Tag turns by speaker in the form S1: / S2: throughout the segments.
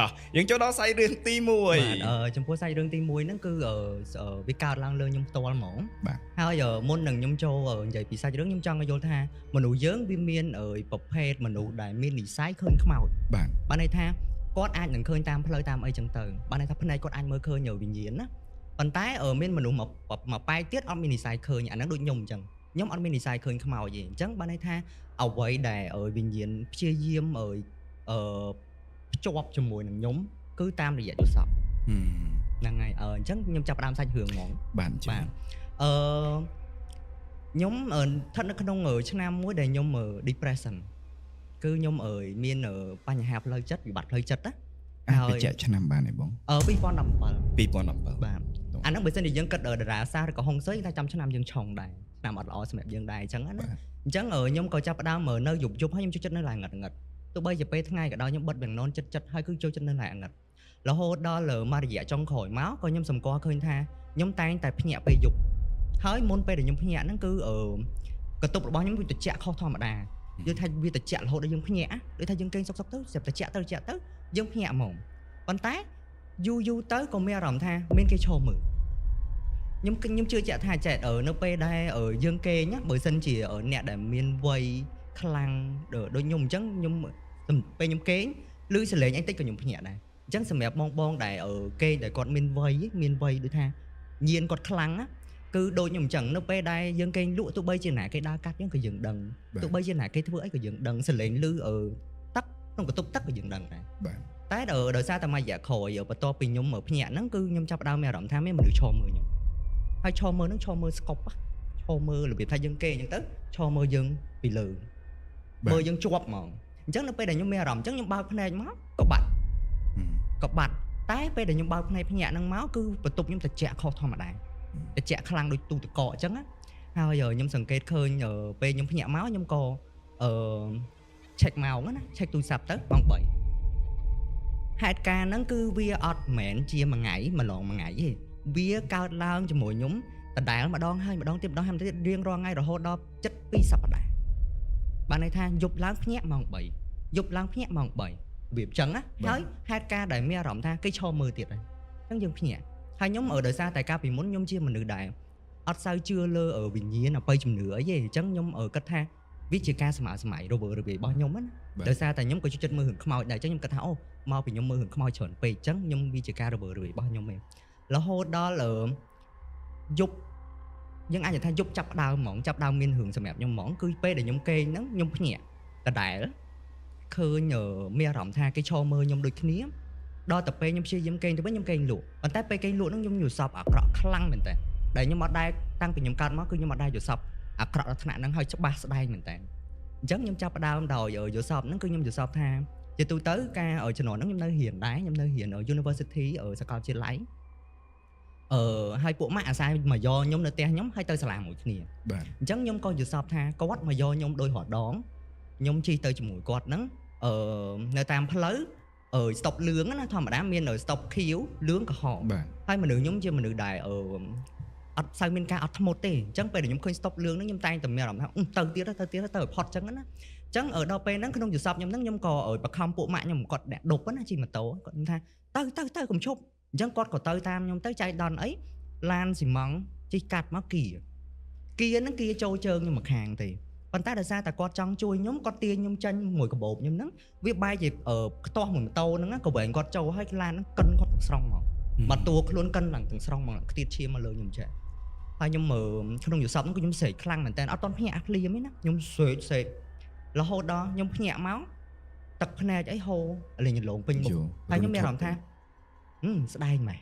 S1: តោះយើងចូលដល់សាច់រឿងទី1។
S2: បាទចំពោះសាច់រឿងទី1ហ្នឹងគឺវាកើតឡើងលើខ្ញុំផ្ទាល់ហ្មង
S1: បាទ
S2: ហើយមុននឹងខ្ញុំចូលនិយាយពីសាច់រឿងខ្ញុំចង់ឲ្យយល់ថាមនុស្សយើងវាមានប្រភេទមនុស្សដែលមាននិស័យឃើញខ្មោច
S1: បាទ
S2: បានន័យថាគាត់អាចនឹងឃើញតាមផ្លូវតាមអីចឹងទៅបានន័យថាភ្នែកគាត់អាចមើលឃើញវិញ្ញាណណាប៉ុន្តែមានមនុស្សមកប៉ែកទៀតអត់មាននិស័យឃើញអាហ្នឹងដូចខ្ញុំអញ្ចឹងខ្ញុំអត់មាននិស័យឃើញខ្មោចទេអញ្ចឹងបានន័យថាអ្វីដែលវិញ្ញាណព្យាយាមភ្ជាប់ជាមួយនឹងខ្ញុំគឺតាមរយៈយល់សប្តិហ្នឹងហើយអញ្ចឹងខ្ញុំចាប់ផ្ដើមសាច់រឿងហ្មង
S1: បាទជឿ
S2: បាទខ្ញុំស្ថិតនៅក្នុងឆ្នាំមួយដែលខ្ញុំ depression គឺខ្ញុំមានបញ្ហាផ្លូវចិត្តវិបត្តិផ្លូវចិត្តណា
S1: អាចបញ្ជាក់ឆ្នាំបានទេបង?
S2: 2017។
S1: 2017។
S2: បាទអាហ្នឹងបើសិនជាយើងគិតតារាសាស្ត្រឬក៏ហុងស៊ុយថាចាំឆ្នាំយើងឆុងដែរឆ្នាំអត់ល្អសម្រាប់យើងដែរអញ្ចឹងណាអញ្ចឹងខ្ញុំក៏ចាប់ផ្ដើមនៅយប់យប់ហើយខ្ញុំចូលចិត្តនៅឡើងងឹតងឹតទោះបីជាពេលថ្ងៃក៏ដោយខ្ញុំបិទវាំងននចិត្តចិត្តហើយគឺចូលចិត្តនៅឡើងងឹតរហូតដល់មួយរយៈចុងក្រោយមកក៏ខ្ញុំសម្គាល់ឃើញថាខ្ញុំតែងតែភ្ញាក់ពេលយប់ហើយមុនពេលដែលខ្ញុំភ្ញាក់ហ្នឹងគឺកន្ទប់របស់ខ្ញុំវាត្រជាក់ខុសធម្មតាយើងថាវាត្រជាក់រហូតដល់យើងភ្ញាក់ដូចថាយើងគេងសុកសុកទៅស្រាប់ត្រជាក់ទៅត្រជាក់ទៅយើងភ្ញាក់ហ្មងប៉ុន្តែយូរយូរទៅក៏មានអារម្មណ៍ថាមានគេឈរមើលខ្ញុំខ្ញុំជឿជាក់ថាចេះនៅពេលដែលយើងគេងបើសិនជាអ្នកដែលមានវ័យខ្លាំងដូចខ្ញុំអញ្ចឹងខ្ញុំពេលខ្ញុំគេងឮសលេងអីតិចក៏ខ្ញុំភ្ញាក់ដែរអញ្ចឹងសម្រាប់បងបងដែលគេងដែលគាត់មានវ័យមានវ័យដូចថាញៀនគាត់ខ្លាំងណាគឺដូចខ្ញុំអញ្ចឹងនៅពេលដែលយើងគេងលក់ទោះបីជាណាគេដើរកាត់យើងក៏យើងដឹងទោះបីជាណាគេធ្វើអីក៏យើងដឹងសលេងឮទឹកក្នុងបន្ទប់ទឹកក៏យើងដឹងដែរ
S1: បាទ
S2: តែដោយសារតែមួយរយៈក្រោយបន្ទាប់ពីខ្ញុំភ្ញាក់ហ្នឹងគឺខ្ញុំចាប់ផ្ដើមមានអារម្មណ៍ថាមានមនុស្សឈរមើលខ្ញុំហើយឈរមើលហ្នឹងឈរមើលស្កុបឈរមើលរបៀបថាយើងគេអញ្ចឹងទៅឈរមើលយើងពីលើមើលយើងជាប់ហ្មងអញ្ចឹងនៅពេលដែលខ្ញុំមានអារម្មណ៍អញ្ចឹងខ្ញុំបើកភ្នែកមកក៏បាត់ក៏បាត់តែពេលដែលខ្ញុំបើកភ្នែកភ្ញាក់ហ្នឹងមកគឺបន្ទប់ខ្ញុំត្រជាក់ខុសធម្មតាត្រជាក់ខ្លាំងដូចទូទឹកកកអញ្ចឹងណាហើយខ្ញុំសង្កេតឃើញពេលខ្ញុំភ្ញាក់មកខ្ញុំក៏អឺ check ម៉ោងណា check ទូរស័ព្ទទៅម៉ោង3ហេតុការណ៍ហ្នឹងគឺវាអត់មែនជាមួយថ្ងៃម្លងមួយថ្ងៃទេវាកើតឡើងជាមួយខ្ញុំដដែលម្ដងហើយម្ដងទៀតម្ដងហើយម្ដងទៀតរៀងរាល់ថ្ងៃរហូតដល់72សប្តាហ៍បានន័យថាយប់ឡើងភ្ញាក់ម៉ោង3យប់ឡើងភ្ញាក់ម៉ោង3វាអញ្ចឹងណាហើយហេតុការណ៍ដែលមានអារម្មណ៍ថាគេឈរមើលទៀតហើយអញ្ចឹងយើងភ្ញាក់ហើយខ្ញុំដោយសារតែកាលពីមុនខ្ញុំជាមនុស្សដែលអត់សូវជឿលើវិញ្ញាណអបិយជំនឿអីទេអញ្ចឹងខ្ញុំគិតថាវាជាការសម័យសម័យរវើរវាយរបស់ខ្ញុំណាដោយសារតែខ្ញុំក៏ចូលចិត្តមើលរឿងខ្មោចដែរអញ្ចឹងខ្ញុំគិតថាអូមកពីខ្ញុំមើលរឿងខ្មោចច្រើនពេកអញ្ចឹងខ្ញុំវាជាការរវើរវាយរបស់ខ្ញុំឯងរហូតដល់យប់យើងអាចនិយាយថាយប់ចាប់ដើមហ្មងចាប់ដើមមានរឿងសម្រាប់ខ្ញុំហ្មងគឺពេលដែលខ្ញុំគេងហ្នឹងខ្ញុំភ្ញាក់ដដែលឃើញមានអារម្មណ៍ថាគេឈរមើលខ្ញុំដូចគ្នាដល់តែពេលខ្ញុំព្យាយាមគេងទៅវិញខ្ញុំគេងលក់ប៉ុន្តែពេលគេងលក់ហ្នឹងខ្ញុំយល់សពអាក្រក់ខ្លាំងមែនតើដែលខ្ញុំអត់ដែរតាំងពីខ្ញុំកើតមកគឺខ្ញុំអត់ដែរយល់សពអាក្រក់ដល់ថ្នាក់ហ្នឹងហើយច្បាស់ស្ដែងមែនតើអញ្ចឹងខ្ញុំចាប់ផ្ដើមដោយយល់សពហ្នឹងគឺខ្ញុំយល់សពថាជាទូទៅការជំនាន់ហ្នឹងខ្ញុំនៅរៀនដែរខ្ញុំនៅរៀន University សាកលវិទ្យាល័យហើយពួកម៉ាក់អាស្រ័យមកយកខ្ញុំនៅផ្ទះខ្ញុំហើយទៅសាលាមួយគ្នា
S1: បាទ
S2: អញ្ចឹងខ្ញុំក៏យល់សពថាគាត់មកយកខ្ញុំដោយរដងខ្ញុំជិះទៅជាមួយគាត់ហ្នឹងនៅតាមផ្លូវស្តុបលឿងណាធម្មតាមានស្តុបខៀវលឿងក្រហម
S1: បាទ
S2: ហើយមនុស្សខ្ញុំជាមនុស្សដែលអត់សូវមានការអត់ធ្មត់ទេអញ្ចឹងពេលដែលខ្ញុំឃើញស្តុបលឿងហ្នឹងខ្ញុំតែងតែមានអារម្មណ៍ថាទៅទៀតទៅទៀតទៅឲ្យផុតអញ្ចឹងណាអញ្ចឹងដល់ពេលហ្នឹងក្នុងយល់សពខ្ញុំហ្នឹងខ្ញុំក៏បខំពួកម៉ាក់ខ្ញុំគាត់អ្នកដប់ណាជិះម៉ូតូគាត់ថាទៅទៅទៅកុំឈប់អញ្ចឹងគាត់ក៏ទៅតាមខ្ញុំទៅចៃដន្យអីឡានស៊ីម៉ង់ជិះកាត់មកគៀគៀហ្នឹងគៀចូលជើងខ្ញុំមកខាងទេប៉ុន្តែដោយសារតែគាត់ចង់ជួយខ្ញុំគាត់ទាញខ្ញុំចេញមួយកបោបខ្ញុំហ្នឹងវាបែរជាខ្ទាស់មួយម៉ូតូហ្នឹងក៏វែងគាត់ចូលហើយឡានហ្នឹងកិនគាត់ទាំងស្រុងមកមកតួខ្លួនកិនឡើងទាំងស្រុងមកខ្ទាតឈាមមកលើខ្ញុំចេះហើយខ្ញុំមើលក្នុងយល់សពហ្នឹងគឺខ្ញុំស្រែកខ្លាំងមែនតើអត់តន់ភ្ញាក់ភ្លាមទេណាខ្ញុំស្រែកស្រែករហូតដល់ខ្ញុំភ្ញាក់មកទឹកភ្នែកអីហូរលេងលងពេញមុខហើយខ្ញុំមានអារម្មណ៍ថាស្ដែងម៉េះ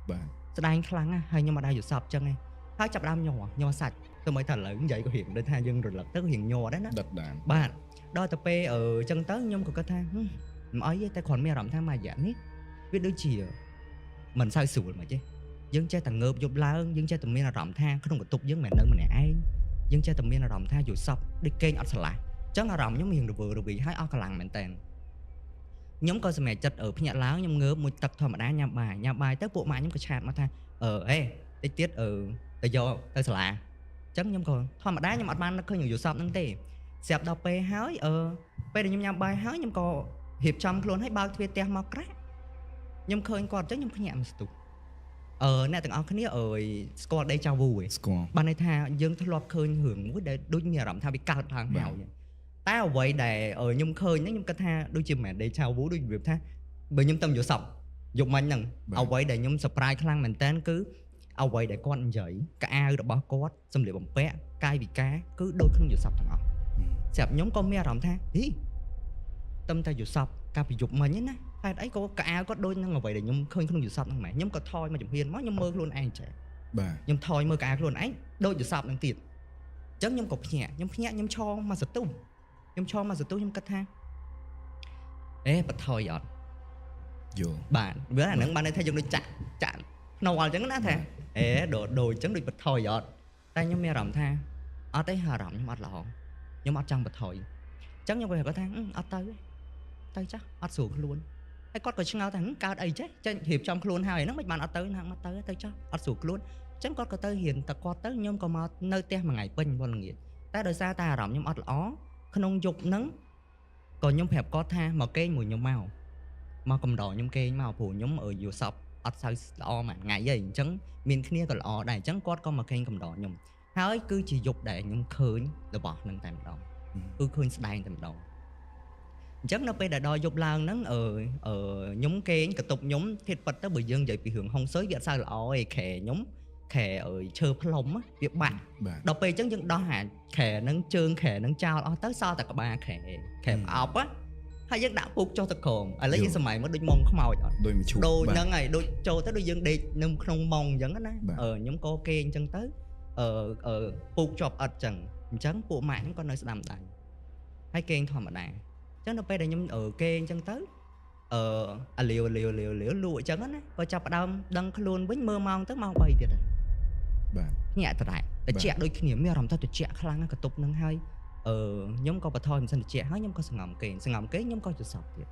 S1: បាទ
S2: ស្ដែងខ្លាំងណាស់ហើយខ្ញុំអត់ដែរយល់សពចឹងឯងហើយចាប់ដើមញ័រញ័រសាច់ទៅមិនថាឥឡូវនិយាយក៏រៀងដូចថាយើងរលឹកទៅក៏រៀងញ័រដែរណា
S1: ដិតដាន
S2: បាទដល់ទៅពេលអឺចឹងទៅខ្ញុំក៏គិតថាមិនអីទេតែគ្រាន់មានអារម្មណ៍ថាមួយរយៈនេះវាដូចជាមិនសូវស្រួលមកទេយើងចេះតែងើបយប់ឡើងយើងចេះតែមានអារម្មណ៍ថាក្នុងបន្ទប់យើងមិនមែននៅម្នាក់ឯងយើងចេះតែមានអារម្មណ៍ថាយល់សពដូចគេងអត់ស្រឡះចឹងអារម្មណ៍ខ្ញុំរៀងរវើរវាយហើយអស់កម្លាំងមែនតើខ្ញុំក៏សម្រេចចិត្តភ្ញាក់ឡើងខ្ញុំងើបមួយទឹកធម្មតាញ៉ាំបាយញ៉ាំបាយទៅពួកម៉ាក់ខ្ញុំក៏ឆាតមកថាអេតិចទៀតទៅយកទៅសាលាចឹងខ្ញុំក៏ធម្មតាខ្ញុំអត់បាននឹកឃើញយល់សពហ្នឹងទេស្រាប់ដល់ពេលហើយពេលដែលខ្ញុំញ៉ាំបាយហើយខ្ញុំក៏រៀបចំខ្លួនឲ្យបើកទ្វារផ្ទះមកក្រាក់ ខ្ញុំឃើញគាត់អញ្ចឹងខ្ញុំភ្ញាក់មួយស្ទុះអ្នកទាំងអស់គ្នាអើយស្គាល់ déjà vu ឯង
S1: ស្គាល់
S2: បានន័យថាយើងធ្លាប់ឃើញរឿងមួយដែលដូចមានអារម្មណ៍ថាវាកើតឡើងហើយតែអ្វីដែលខ្ញុំឃើញហ្នឹងខ្ញុំគិតថាដូចជាមិនមែន déjà vu ដូចរបៀបថាបើខ្ញុំទៅយល់សពយប់មិញហ្នឹងអ្វីដែលខ្ញុំ surprise ខ្លាំងមែនតើគឺអ្វីដែលគាត់និយាយកៅអៅរបស់គាត់សម្លៀកបំពាក់កាយវិការគឺដូចក្នុងយល់សពទាំងអស់ស្រាប់ខ្ញុំក៏មានអារម្មណ៍ថាហីតំតែយល់សពកាលពីយប់មិញណាហេតុអីក៏កៅអៅគាត់ដូចនឹងអ្វីដែលខ្ញុំឃើញក្នុងយល់សពហ្នឹងម៉េចខ្ញុំក៏ថយមកជំហានមកខ្ញុំមើលខ្លួនឯងចេះ
S1: បាទ
S2: ខ្ញុំថយមើលកៅអៅខ្លួនឯងដូចយល់សពហ្នឹងទៀតអញ្ចឹងខ្ញុំក៏ភ្ញាក់ខ្ញុំភ្ញាក់ខ្ញុំឆងមកសន្ទុះខ្ញុំឆងមកសន្ទុះខ្ញុំគិតថាអេបថយអត់
S1: យល់
S2: បាទវាអាហ្នឹងបានន័យថាយើងដូចចាក់ចាក់ភ្នល់អញ្ចឹងណាថាអេដូចដូចអញ្ចឹងដូចបថយអត់តែខ្ញុំមានអារម្មណ៍ថាអត់ទេអារម្មណ៍ខ្ញុំអត់ល្អខ្ញុំអត់ចង់បថយអញ្ចឹងខ្ញុំក៏គាត់ថាអត់ទៅទេទៅចាស់អត់ស្រួលខ្លួនហើយគាត់ក៏ឆ្ងល់ថាកើតអីចេះចេញរៀបចំខ្លួនហើយហ្នឹងមិនបានអត់ទៅណាមកទៅទៅចាស់អត់ស្រួលខ្លួនអញ្ចឹងគាត់ក៏ទៅរៀនតែគាត់ទៅខ្ញុំក៏មកនៅផ្ទះមួយថ្ងៃពេញវល់ល្ងាចតែដោយសារតែអារម្មណ៍ខ្ញុំអត់ល្អក្នុងយប់ហ្នឹងក៏ខ្ញុំប្រាប់គាត់ថាមកគេងមួយខ្ញុំមកមកកំដរខ្ញុំគេងមកព្រោះខ្ញុំយល់សពអត់សូវល្អមួយថ្ងៃហីអញ្ចឹងមានគ្នាក៏ល្អដែរអញ្ចឹងគាត់ក៏មកគេងកំដរខ្ញុំហើយគឺជាយប់ដែលខ្ញុំឃើញរបស់ហ្នឹងតែម្ដងគឺឃើញស្ដែងតែម្ដងអញ្ចឹងនៅពេលដែលដល់យប់ឡើងហ្នឹងខ្ញុំគេងកតុបខ្ញុំធៀបពិតទៅបើយើងនិយាយពីរឿងហុងស៊ុយវាអត់សូវល្អទេខែខ្ញុំខែឈើផ្លុំវាបាក់ដល់ពេលអញ្ចឹងយើងដោះអាខែហ្នឹងជើងខែហ្នឹងចោលអស់ទៅសល់តែក្បាលខែខែប្រអប់ហើយយើងដាក់ពូកចុះទៅក្រោមឥឡូវយើងសម័យមកដូចម៉ងខ្មោចអត់
S1: ដូចមួយឈូ
S2: ដូចហ្នឹងហើយដូចចូលទៅដូចយើងដេកនៅក្នុងម៉ងអញ្ចឹងណាខ្ញុំក៏គេអញ្ចឹងទៅពូកជាប់អត់ចឹងអញ្ចឹងពួកម៉ាក់ខ្ញុំក៏នៅស្ដាំដៃហើយគេងធម្មតាអញ្ចឹងនៅពេលដែលខ្ញុំគេអញ្ចឹងទៅអាលាវលាវលាវលាវលក់អញ្ចឹងណាក៏ចាប់ផ្ដើមដឹងខ្លួនវិញមើលម៉ោងទៅម៉ោង3ទៀតហើយ
S1: បាទ
S2: ញាក់តដែរតិចដូចគ្នាមានអារម្មណ៍ថាតិចខ្លាំងណាស់កតុបនឹងហើយខ្ញុំក៏បន្ថយមិនសិនតិចហើយខ្ញុំក៏សង្ងំគេសង្ងំគេខ្ញុំក៏យល់សពទៀត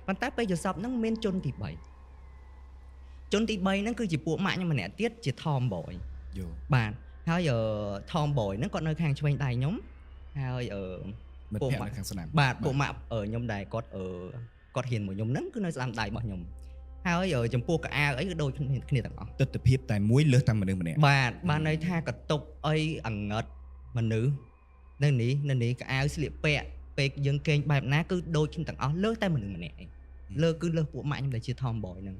S2: ប៉ុន្តែពេលយល់សពហ្នឹងមានជនទី3ជនទី3ហ្នឹងគឺជាពួកម៉ាក់ខ្ញុំម្នាក់ទៀតជា Tomboy
S1: យល់
S2: បាទហើយ Tomboy ហ្នឹងគាត់នៅខាងឆ្វេងដៃខ្ញុំហើយ
S1: មិត្តភក្តិនៅខាងស្ដាំ
S2: បាទពួកម៉ាក់ខ្ញុំដែរគាត់គាត់ហ៊ានមួយខ្ញុំហ្នឹងគឺនៅស្ដាំដៃរបស់ខ្ញុំហើយចំពោះកៅអៅអីគឺដូចគ្នាទាំងអស់
S1: ទិដ្ឋភាពតែមួយលើសតែមនុស្សម្នាក់
S2: បាទបានន័យថាកតុបអីអងឹតមនុស្សនៅនេះនៅនេះកៅអៅស្លៀកពាក់ពេលយើងគេងបែបណាគឺដូចគ្នាទាំងអស់លើសតែមនុស្សម្នាក់ឯងលើគឺលើសពួកម៉ាក់ខ្ញុំដែលជា Tomboy ហ្នឹង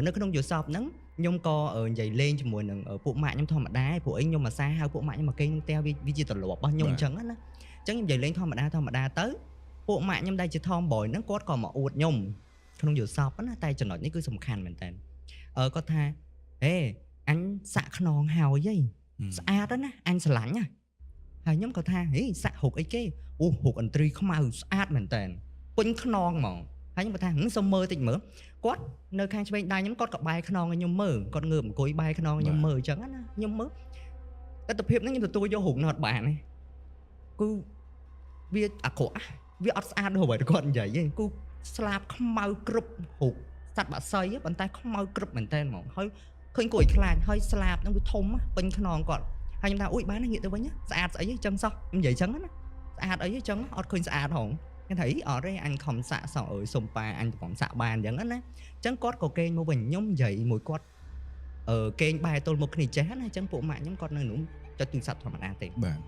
S2: នៅក្នុងយល់សពហ្នឹងខ្ញុំក៏និយាយលេងជាមួយនឹងពួកម៉ាក់ខ្ញុំធម្មតាព្រោះអីខ្ញុំអាសាហៅពួកម៉ាក់ខ្ញុំមកគេងក្នុងផ្ទះវាជាទម្លាប់របស់ខ្ញុំអញ្ចឹងណាអញ្ចឹងខ្ញុំនិយាយលេងធម្មតាធម្មតាទៅពួកម៉ាក់ខ្ញុំដែលជា Tomboy ហ្នឹងគាត់ក៏មកអួតខ្ញុំក្នុងយល់សពណាតែចំណុចនេះគឺសំខាន់មែនតើគាត់ថាហេអញសាក់ខ្នងហើយហីស្អាតណាអញស្រឡាញ់ណាហើយខ្ញុំក៏ថាហេសាក់ហុកអីគេអូហុកអន្ត្រីខ្មៅស្អាតមែនតើពេញខ្នងហ្មងហើយខ្ញុំក៏ថាសុំមើលតិចមើលគាត់នៅខាងឆ្វេងដៃខ្ញុំគាត់ក៏បែរខ្នងឲ្យខ្ញុំមើលគាត់ងើបអង្គុយបែរខ្នងឲ្យខ្ញុំមើលអញ្ចឹងណាខ្ញុំមើលទិដ្ឋភាពហ្នឹងខ្ញុំទទួលយករូបនោះអត់បានទេគឺវាអាក្រក់វាអត់ស្អាតដូចអ្វីដែលគាត់និយាយទេគឺស្លាបខ្មៅគ្រប់រូបសត្វបក្សីប៉ុន្តែខ្មៅគ្រប់មែនតើហ្មងហើយឃើញគួរឲ្យខ្លាចហើយស្លាបហ្នឹងវាធំពេញខ្នងគាត់ហើយខ្ញុំថាអ៊ុយបានងាកទៅវិញស្អាតស្អីអញ្ចឹងសោះខ្ញុំនិយាយអញ្ចឹងណាស្អាតអីអញ្ចឹងអត់ឃើញស្អាតហងគេថាអីអត់ទេអញខំសាក់សោះអើយសុំប៉ាអញកំសាក់បានអញ្ចឹងណាអញ្ចឹងគាត់ក៏គេងមកវិញខ្ញុំនិយាយមួយគាត់គេងបែរទល់មុខគ្នាចេះណាអញ្ចឹងពួកម៉ាក់ខ្ញុំគាត់នៅនោះចុចទូរស័ព្ទធម្មតាទេ
S1: បាទ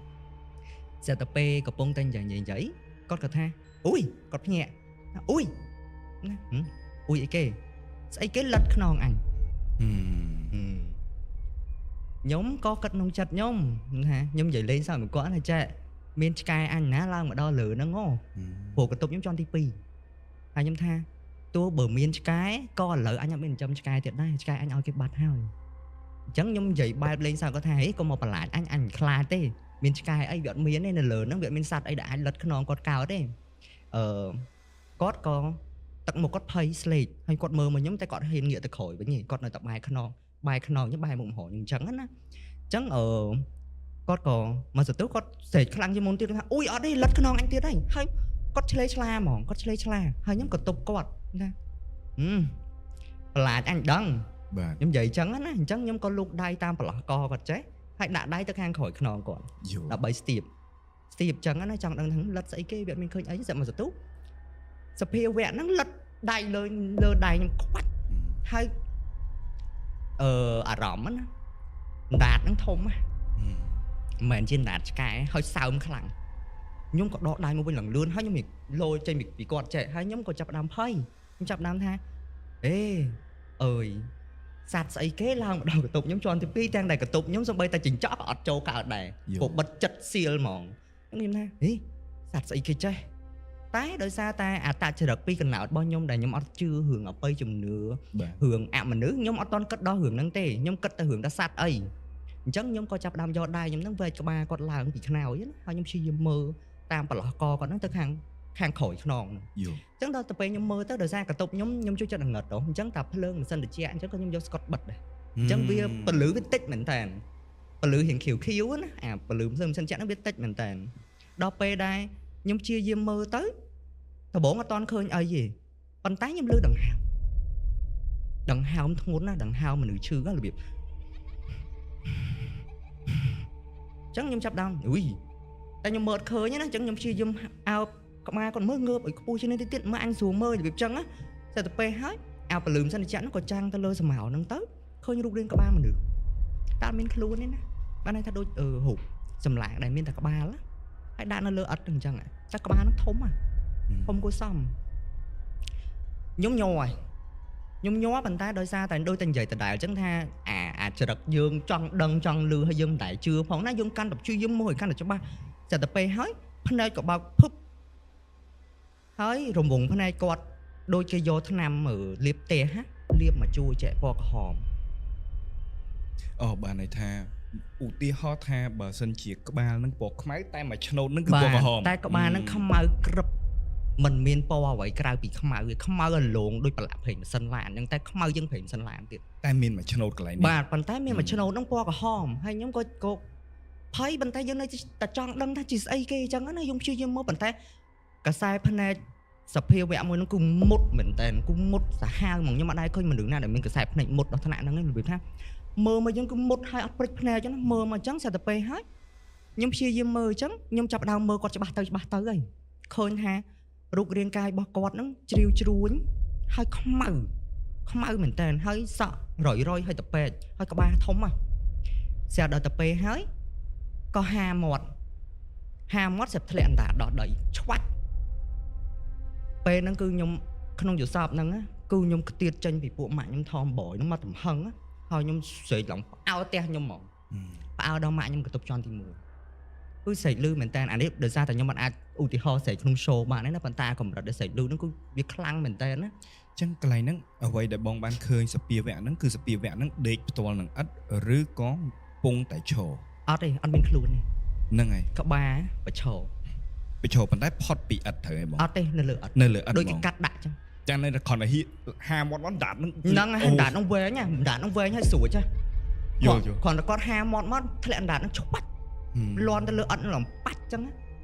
S2: ស្រាប់តែពេលកំពុងតែនិយាយគាត់ក៏ថាអ៊ុយគាត់ភ្ញាក់អ៊ុយណាអ៊ុយអីគេស្អីគេលិតខ្នងអញខ្ញុំក៏គិតក្នុងចិត្តខ្ញុំថាខ្ញុំនិយាយលេងសើចមួយគាត់ថាចេះមានឆ្កែអញណាឡើងមកដល់លើហ្នឹងហ៎ព្រោះកន្ទប់ខ្ញុំជាន់ទី2ហើយខ្ញុំថាទោះបើមានឆ្កែក៏ឥឡូវអញអត់មានចិញ្ចឹមឆ្កែទៀតដែរឆ្កែអញឲ្យគេបាត់ហើយអញ្ចឹងខ្ញុំនិយាយបែបលេងសើចគាត់ថាហេកុំមកប្រឡាចអញអញខ្លាចទេមានឆ្កែអីវាអត់មានទេនៅលើហ្នឹងវាអត់មានសត្វអីដែលអាចលិតខ្នងគាត់កោតទេគាត់ក៏ទឹកមកគាត់ភ័យស្លេកហើយគាត់មើលមកខ្ញុំតែគាត់ហ៊ានងាកទៅក្រោយវិញគាត់នៅតែបែរខ្នងបែរខ្នងខ្ញុំបែរមុខមករខ្ញុំអញ្ចឹងណាអញ្ចឹងគាត់ក៏មកសន្ទុះគាត់ស្រែកខ្លាំងជាងមុនទៀតថាអ៊ុយអត់ទេលិតខ្នងអញទៀតហើយហើយគាត់ឆ្លេឆ្លាហ្មងគាត់ឆ្លេឆ្លាហើយខ្ញុំក៏ទប់គាត់ថាប្រឡាចអញដឹង
S1: បាទ
S2: ខ្ញុំនិយាយអញ្ចឹងណាអញ្ចឹងខ្ញុំក៏លូកដៃតាមប្រឡោះកគាត់ចេះហើយដាក់ដៃទៅខាងក្រោយខ្នងគាត់ដើម្បីស្ទាបស្ទាបអញ្ចឹងណាចង់ដឹងថាលិតស្អីគេវាអត់មានឃើញអីស្រាប់មកសន្ទុះសភាវៈហ្នឹងលិតដៃលើលើដៃខ្ញុំខ្វាច់ ហើយអារម្មណ៍ណាអណ្ដាតហ្នឹងធំណាមិនមែនជាអណ្ដាតឆ្កែហើយសើមខ្លាំងខ្ញុំក៏ដកដៃមកវិញឡើងលឿនហើយខ្ញុំលយចេញពីគាត់ចេះហើយខ្ញុំក៏ចាប់ផ្ដើមភ័យខ្ញុំចាប់ផ្ដើមថាអេអើយសត្វស្អីគេឡើងមកដល់កន្ទប់ខ្ញុំជាន់ទី2ទាំងដែលកន្ទប់ខ្ញុំសំបីតែចិញ្ចក់ក៏អត់ចូលកើតដែរព្រោះបិទចិត្តសៀលហ្មងខ្ញុំថាហេសត្វស្អីគេចេះតែដោយសារតែអត្តចរិតពីកណោតរបស់ខ្ញុំដែលខ្ញុំអត់ជឿរឿងអបិយជំនឿរឿងអមនុស្សខ្ញុំអត់តន់គិតដល់រឿងហ្នឹងទេខ្ញុំគិតតែរឿងថាសត្វអីអញ្ចឹងខ្ញុំក៏ចាប់ផ្ដើមយកដៃខ្ញុំហ្នឹងវែកក្បាលគាត់ឡើងពីខ្នើយណាហើយខ្ញុំព្យាយាមមើលតាមប្រឡោះកគាត់ហ្នឹងទៅខាងក្រោយខ្នងហ្នឹងអញ្ចឹងដល់ទៅពេលខ្ញុំមើលទៅដោយសារកន្ទប់ខ្ញុំខ្ញុំជួយចិត្តងឹតអញ្ចឹងតែភ្លើងម៉ាស៊ីនត្រជាក់អញ្ចឹងក៏ខ្ញុំយកស្កុតបិទដែរអញ្ចឹងវាពលឺវាតិចមែនតើពលឺរៀងខៀវខៀវណាអាពលឺម៉ាស៊ីនត្រជាក់ហ្នឹងវាតិចមែនតើដល់ពេលដែរខ្ញុំព្យាយាមមើលទៅដំបូងអត់តន់ឃើញអីទេប៉ុន្តែខ្ញុំលឺដង្ហើមធ្ងន់ណាដង្ហើមមនុស្សឈឺរបៀបអញ្ចឹងខ្ញុំចាប់ដើមអុយតែខ្ញុំមើលអត់ឃើញណាអញ្ចឹងខ្ញុំព្យាយាមអោបក្បាលគាត់មើលងើបឲ្យខ្ពស់ជាងនេះតិចទៀតមើលអញស្រួលមើលរបៀបចឹងណាតែទៅពេលហើយអោបពលឺមសិនចាក់ហ្នឹងក៏ចាំងទៅលើសមោហ្នឹងទៅឃើញរូបរាងក្បាលមនុស្សតែអត់មានខ្លួនទេណាបានន័យថាដូចរូបសម្លាកដែលមានតែក្បាលហើយដាក់នៅលើអត់អញ្ចឹងតែក្បាលហ្នឹងធំហ่ะធំគួរសមខ្ញុំញ័រហើយខ្ញុំញ័រប៉ុន្តែដោយសារតែដូចតែនិយាយដដែលអញ្ចឹងថាអាចរិតយើងចង់ដឹងចង់លឺហើយយើងមិនដែលជឿផងណាយើងកាន់តែព្យាយាមមើលឲ្យកាន់តែច្បាស់តែទៅពេលហើយភ្នែកក៏បើកភឹបហើយរង្វង់ភ្នែកគាត់ដូចគេយកថ្នាំលាបផ្ទះលាបមកជួចែកពណ៌ក្រហម
S1: អូបានន័យថាឧទាហរណ៍ថាបើសិនជាក្បាលនឹងពណ៌ខ្មៅតែមួយឆ្នូតនឹងគឺពណ៌ក្រហម
S2: តែក្បាលនឹងខ្មៅក្រឹបមិនមានពណ៌អ្វីក្រៅពីខ្មៅទេខ្មៅអលងដូចប្រឡាក់ប្រេងម៉ាស៊ីនឡានអញ្ចឹងតែខ្មៅជាងប្រេងម៉ាស៊ីនឡានទៀត
S1: តែមានមួយឆ្នូតកន្លែងនេះ
S2: បាទប៉ុន្តែមានមួយឆ្នូតនឹងពណ៌ក្រហមហើយខ្ញុំក៏ភ័យប៉ុន្តែយើងនៅតែចង់ដឹងថាជាស្អីគេអញ្ចឹងណាយើងព្យាយាមមកប៉ុន្តែកសែភ្នែកសភាវៈមួយហ្នឹងគឺមុតមែនតើគឺមុតសាហាវហ្មងខ្ញុំអត់ដែរឃើញមនុស្សណាដែលមានកសែភ្នែកមុតដល់ថ្នាក់ហ្នឹងឯងរបៀបថាមើលមកយើងគឺមុតហើយអត់ព្រិចភ្នែកអញ្ចឹងមើលមកអញ្ចឹងស្រាប់តែពេលហើយខ្ញុំព្យាយាមមើលអញ្ចឹងខ្ញុំចាប់ដើមមើលគាត់ច្បាស់ទៅច្បាស់ទៅហើយឃើញថារូបរាងកាយរបស់គាត់ហ្នឹងជ្រាវជ្រួញហើយខ្មៅខ្មៅមែនតើហើយសក់រយរយហើយតពេកហើយក្បាលធំហ៎ស្រាប់ដល់ទៅពេលហើយក៏ហាមាត់ស្រាប់ធ្លាក់អណ្ដាតដល់ដីឆ្វាច់ពេលហ្នឹងគឺខ្ញុំក្នុងយល់សពហ្នឹងគឺខ្ញុំខ្ទាតចេញពីពួកម៉ាក់ខ្ញុំថមបយហ្នឹងមកទំហឹងហើយខ្ញុំស្រែកឡើងផ្អើលផ្ទះខ្ញុំហ្មងផ្អើលដល់ម៉ាក់ខ្ញុំកន្ទប់ជាន់ទី1គឺស្រែកលឺមែនតើអានេះដោយសារតែខ្ញុំមិនអាចឧទាហរណ៍ស្រែកក្នុង show បានទេណាប៉ុន្តែកម្រិតដែលស្រែកលឺហ្នឹងគឺវាខ្លាំងមែនតើណា
S1: អញ្ចឹងកន្លែងហ្នឹងអ្វីដែលបងបានឃើញសភាវៈហ្នឹងគឺសភាវៈហ្នឹងដេកផ្ទាល់នឹងឥដ្ឋឬក៏ពងតែឈរ
S2: អត់ទេអត់មានខ្លួនទេ
S1: ហ្នឹងហើយ
S2: ក្បាលប្រឈរ
S1: ប៉ុន្តែផុតពីឥដ្ឋត្រូវហើយបង
S2: អត់ទេនៅលើឥដ្ឋដូចគេកាត់ដាក់អញ្ចឹង
S1: ចាំនៅគ្រាន់តែហាមាត់មកដាតហ្នឹង
S2: ហ្នឹងហើយដាតហ្នឹងវែងណាដាតហ្នឹងវែងហើយស្រួចហ៎
S1: យល់
S2: គ្រាន់តែគាត់ហាមាត់មកធ្លាក់ដាតហ្នឹងឆ្វាច់លន់ទៅលើឥដ្ឋហ្នឹងបាច់អញ្ចឹង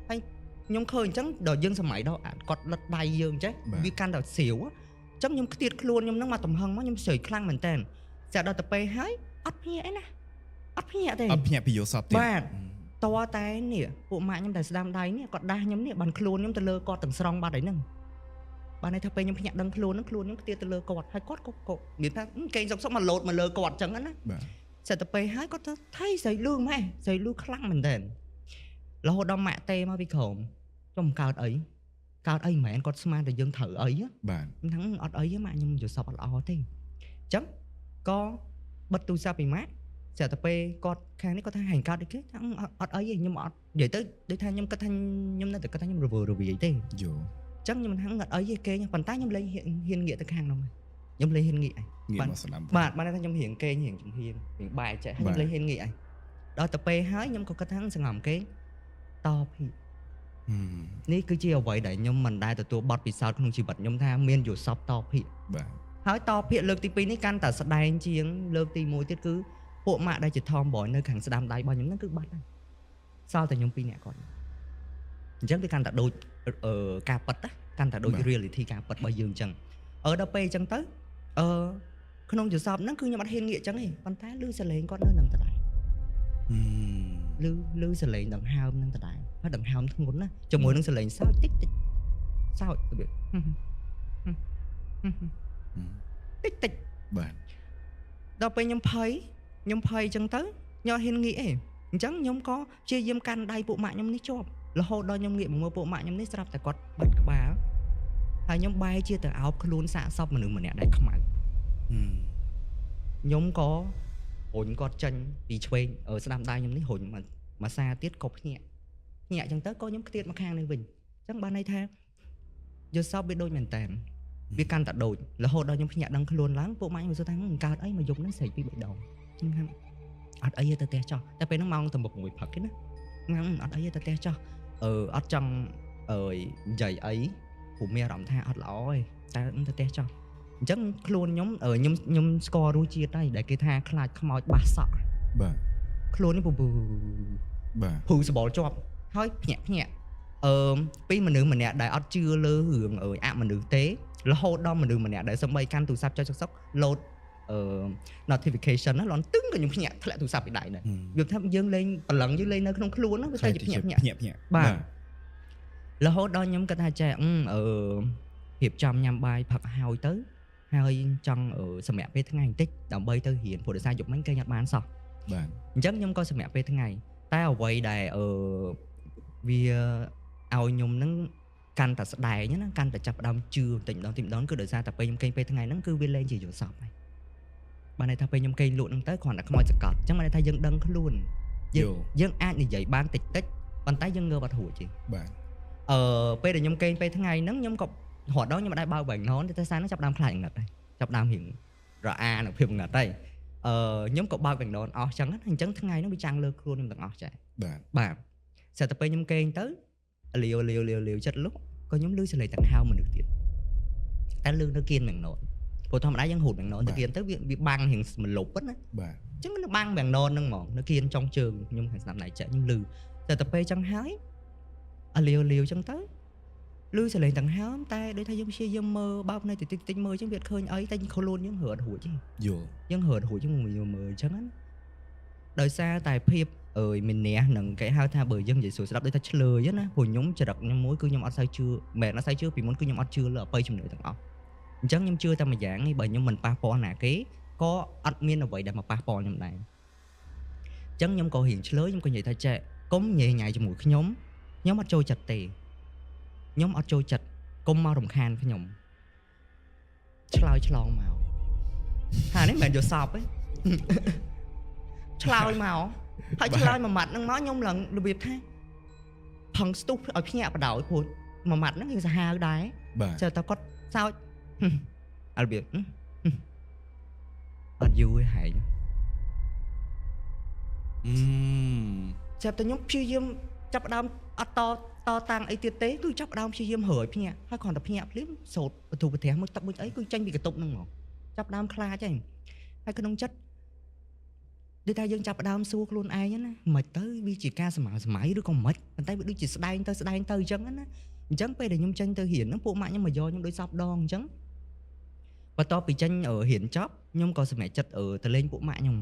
S2: ហើយខ្ញុំឃើញអញ្ចឹងដល់យើងសម័យដល់គាត់លិតដៃយើងចេះវាកាន់តែស្រាវអញ្ចឹងខ្ញុំខ្ទាតខ្លួនខ្ញុំហ្នឹងមកទំហឹងមកខ្ញុំស្រាយខ្លាំងមែនតើចាដល់ទៅពេលហើយអត់ភ្ញាក់ឯណាអត់ភ្ញាក់ទេ
S1: អត់ភ្ញាក់ពីយល់សពទៀត
S2: បាទតតែនេះពួកម៉ាក់ខ្ញុំដែលស្ដាំដៃនេះគាត់ដាស់ខ្ញុំនេះបានខ្លួនខ្ញុំទៅលើគាត់ទាំងស្រុងបាត់ហើយហ្នឹងបានន័យថាពេលខ្ញុំភ្ញាក់ដឹងខ្លួនហ្នឹងខ្លួនខ្ញុំខ្ទាតទៅលើគាត់ហើយគាត់ក៏និយាយថាគេងសុកសុកមកលោតមកលើគាត់អញ្ចឹងណា
S1: បាទ
S2: ស្រាប់តែពេលហើយគាត់ថាថៃស្រីលឺម៉ែស្រីលឺខ្លាំងមែនតើរហូតដល់ម៉ាក់ទេមកពីក្រោមចុំកើតអីកើតអីមិនមែនគាត់ស្មានតែយើងត្រូវអី
S1: បាទ
S2: ហ្នឹងអត់អីទេម៉ាក់ខ្ញុំយល់សពអត់ល្អទេអញ្ចឹងក៏បិទទូរស័ព្ទពីម៉ាក់ស្រាប់តែពេលគាត់ខាងនេះគាត់ថាហែងកើតអីគេថាអត់អីទេខ្ញុំអត់និយាយទៅដូចថាខ្ញុំគិតថាខ្ញុំនៅតែគិតថាខ្ញុំរវើរវាយទេ
S1: យល់
S2: អញ្ចឹងខ្ញុំថាអត់អីទេគេប៉ុន្តែខ្ញុំលែងហ៊ានងាកទៅខាងនោះខ្ញុំលែងហ៊ានងាកហើយបាទបានថាខ្ញុំរៀងគេងរៀងជំហានរៀងបែកចេះខ្ញុំលែងហ៊ានងាកហើយដល់ទៅពេលហើយខ្ញុំក៏គិតថាសង្ងំគេងតភិនេះគឺជាអ្វីដែលខ្ញុំមិនដែលទទួលបទពិសោធន៍ក្នុងជីវិតខ្ញុំថាមានយល់សពតភិ
S1: បាទ
S2: ហើយតភិលើកទី2នេះកាន់តែស្ដែងជាងលើកទី1ទៀតគឺពួកម៉ាក់ដែលជាថមបយនៅខាងស្ដាំដៃរបស់ខ្ញុំហ្នឹងគឺបាត់ហើយសល់តែខ្ញុំ2នាក់គាត់អញ្ចឹងវាកាន់តែដូចការពិតណាកាន់តែដូច reality ការពិតរបស់យើងអញ្ចឹងដល់ពេលអញ្ចឹងទៅក្នុងយល់សពហ្នឹងគឺខ្ញុំអត់ហ៊ានងាកអញ្ចឹងទេប៉ុន្តែឮសលេងគាត់នៅនឹងដដែលឮសលេងដង្ហើមនឹងដដែលហើយដង្ហើមធ្ងន់ណាជាមួយនឹងសលេងសើចតិចតិចសើចរបៀបតិចតិច
S1: បាទ
S2: ដល់ពេលខ្ញុំភ័យខ្ញុំភ័យអញ្ចឹងទៅខ្ញុំអត់ហ៊ានងាកទេអញ្ចឹងខ្ញុំក៏ព្យាយាមកាន់ដៃពួកម៉ាក់ខ្ញុំនេះជាប់រហូតដល់ខ្ញុំងាកមកមើលពួកម៉ាក់ខ្ញុំនេះស្រាប់តែគាត់បាត់ក្បាលហើយខ្ញុំបែរជាទៅអោបខ្លួនសាកសពមនុស្សម្នាក់ដែលខ្មៅខ្ញុំក៏រុញគាត់ចេញពីឆ្វេងស្ដាំដៃខ្ញុំនេះរុញមួយសាទៀតក៏ភ្ញាក់ភ្ញាក់អញ្ចឹងទៅក៏ខ្ញុំខ្ទាតមកខាងនេះវិញអញ្ចឹងបានន័យថាយល់សពវាដូចមែនតើវាកាន់តែដូចរហូតដល់ខ្ញុំភ្ញាក់ដឹងខ្លួនឡើងពួកម៉ាក់ខ្ញុំសួរថាកើតអីមកយប់ហ្នឹងស្រែកពី3ដងខ្ញុំថាអត់អីទេទៅផ្ទះចោះតែពេលហ្នឹងម៉ោងតែ6ព្រឹកទេណាខ្ញុំអត់អីទេទៅផ្ទះចោះអត់ចង់អើយនិយាយអីព្រោះមានអារម្មណ៍ថាអត់ល្អទេតែទៅផ្ទះចោះអញ្ចឹងខ្លួនខ្ញុំខ្ញុំខ្ញុំស្គាល់រសជាតិហើយដែលគេថាខ្លាចខ្មោចបាសសក់
S1: បាទ
S2: ខ្លួននេះពូ
S1: បាទ
S2: ភូសបល់ជាប់ហើយភ្ញាក់ភ្ញាក់ពីមនុស្សម្នាក់ដែលអត់ជឿលើរឿងអមនុស្សទេរហូតដល់មនុស្សម្នាក់ដែលសំបីកាន់ទូរស័ព្ទចុចសុកលោតnotification ណាលន់ទឹងក៏ខ្ញុំភ្ញាក់ធ្លាក់ទូរស័ព្ទពីដៃដែរវាថាយើងលេងព្រលឹងយើងលេងនៅក្នុងខ្លួនណាវាតែជាភ្ញាក់ភ្ញាក់
S1: ភ្ញាក់ភ្ញាក់
S2: បាទរហូតដល់ខ្ញុំគិតថាចេះអឺរៀបចំញ៉ាំបាយផឹកហើយទៅហើយចង់សម្រាប់ពេលថ្ងៃបន្តិចដើម្បីទៅរៀនព្រោះដោយសារយប់មិញគេអត់បានសោះ
S1: បាទ
S2: អញ្ចឹងខ្ញុំក៏សម្រាប់ពេលថ្ងៃតែអ្វីដែលវាឲ្យខ្ញុំនឹងកាន់តែស្ដែងណាកាន់តែចាប់ផ្ដើមជឿបន្តិចម្ដងតិចម្ដងគឺដោយសារតែពេលខ្ញុំគេងពេលថ្ងៃហ្នឹងគឺវាលែងជាយល់សពហើយបានន័យថាពេលខ្ញុំគេងលក់ហ្នឹងទៅគ្រាន់តែខ្មោចសកត់អញ្ចឹងបានន័យថាយើងដឹងខ្លួនយើងអាចនិយាយបានតិចតិចប៉ុន្តែយើងងើបអត់រួចទេ
S1: បាទ
S2: ពេលដែលខ្ញុំគេងពេលថ្ងៃហ្នឹងខ្ញុំក៏រត់ដល់ខ្ញុំមិនដែរបើកបែងណនតែសារហ្នឹងចាប់ដើមខ្លាចងឹតហើយចាប់ដើមរៀងរអានៅភាពងឹតហើយខ្ញុំក៏បើកបែងណនអស់ចឹងណាអញ្ចឹងថ្ងៃហ្នឹងវាចាំងលើខ្លួនខ្ញុំទាំងអស់ចា
S1: បាទ
S2: បាទស្រាប់តែពេលខ្ញុំគេងទៅលាវលាវលាវលាវចិត្តលុកក៏ខ្ញុំឮសលេងដង្ហើមមនុស្សទៀតតែឮនៅគៀនបែងណនព្រោះធម្មតាយើងហូតបែងណនទៅគៀនទៅវាបាំងរៀងមលប់ណា
S1: បាទ
S2: អញ្ចឹងនៅបាំងបែងណនហ្នឹងហ្មងនៅគៀនចុងជើងខ្ញុំខាងស្ដាំដៃចាក់ខ្ញុំឮតែទៅពេលចឹងហើយលាវលាវចឹងទៅឮសលេងដង្ហើមតែដូចថាយើងព្យាយាមមើលបើកនៅតិចតិចមើលចឹងវាអត់ឃើញអីតែខ្លួនយើងរត់រួចទេ
S1: យល់
S2: យើងរត់រួចយើងមើលមើលចឹងណាដោយសារតែភាពអើយមានះនឹងគេហៅថាបើយើងនិយាយស្រួលស្ដាប់ដូចថាឆ្លើយណាព្រោះខ្ញុំចរិតខ្ញុំមួយគឺខ្ញុំអត់សូវជឿមិនអត់សូវជឿពីមុនគឺខ្ញុំអត់ជឿលើអបិយជំនឿទាំងអស់អញ្ចឹងខ្ញុំជឿតែមួយយ៉ាងនេះបើខ្ញុំមិនប៉ះពាល់ណាគេក៏អត់មានអ្វីដែលមកប៉ះពាល់ខ្ញុំដែរអញ្ចឹងខ្ញុំក៏រៀងឆ្លើយខ្ញុំក៏និយាយថាចេះកុំញ៉ៃញ៉ៃជាមួយខ្ញុំខ្ញុំអត់ចូលចិត្តទេខ្ញុំអត់ចូលចិត្តកុំមករំខានខ្ញុំឆ្លើយឆ្លងមកថានេះមិនមែនយកសពទេឆ្លើយមកហើយឆ្លើយមួយម៉ាត់ហ្នឹងមកខ្ញុំឡើងរបៀបថាផឹងស្ទុះឲ្យភ្ញាក់បដ ாய் ព្រោះមួយម៉ាត់ហ្នឹងយើងសាហាវដែរ
S1: បាទ
S2: ចើតែគាត់សើចរបៀបអត់យូរទេហែងចាប់តែខ្ញុំព្យាយាមចាប់ដើមអត់តតាំងអីទៀតទេគឺចាប់ដើមព្យាយាមរើឲ្យភ្ញាក់ហើយគ្រាន់តែភ្ញាក់ភ្លាមសូត្របទុបទ្រះមួយទឹកមួយអីគឺចេញពីកន្ទប់ហ្នឹងហ្មងចាប់ដើមខ្លាចហើយហើយក្នុងចិត្តដូចថាយើងចាប់ដើមសួរខ្លួនឯងណាមិនទៅវាជាការសម័យសម័យឬក៏មិនប៉ុន្តែវាដូចជាស្ដែងទៅស្ដែងទៅអញ្ចឹងណាអញ្ចឹងពេលដែលខ្ញុំចេញទៅរៀនហ្នឹងពួកម៉ាក់ខ្ញុំមកយកខ្ញុំដូចសពដងអញ្ចឹងបន្ទាប់ពីចេញរៀនចប់ខ្ញុំក៏សម្រេចចិត្តទៅលេងពួកម៉ាក់ខ្ញុំ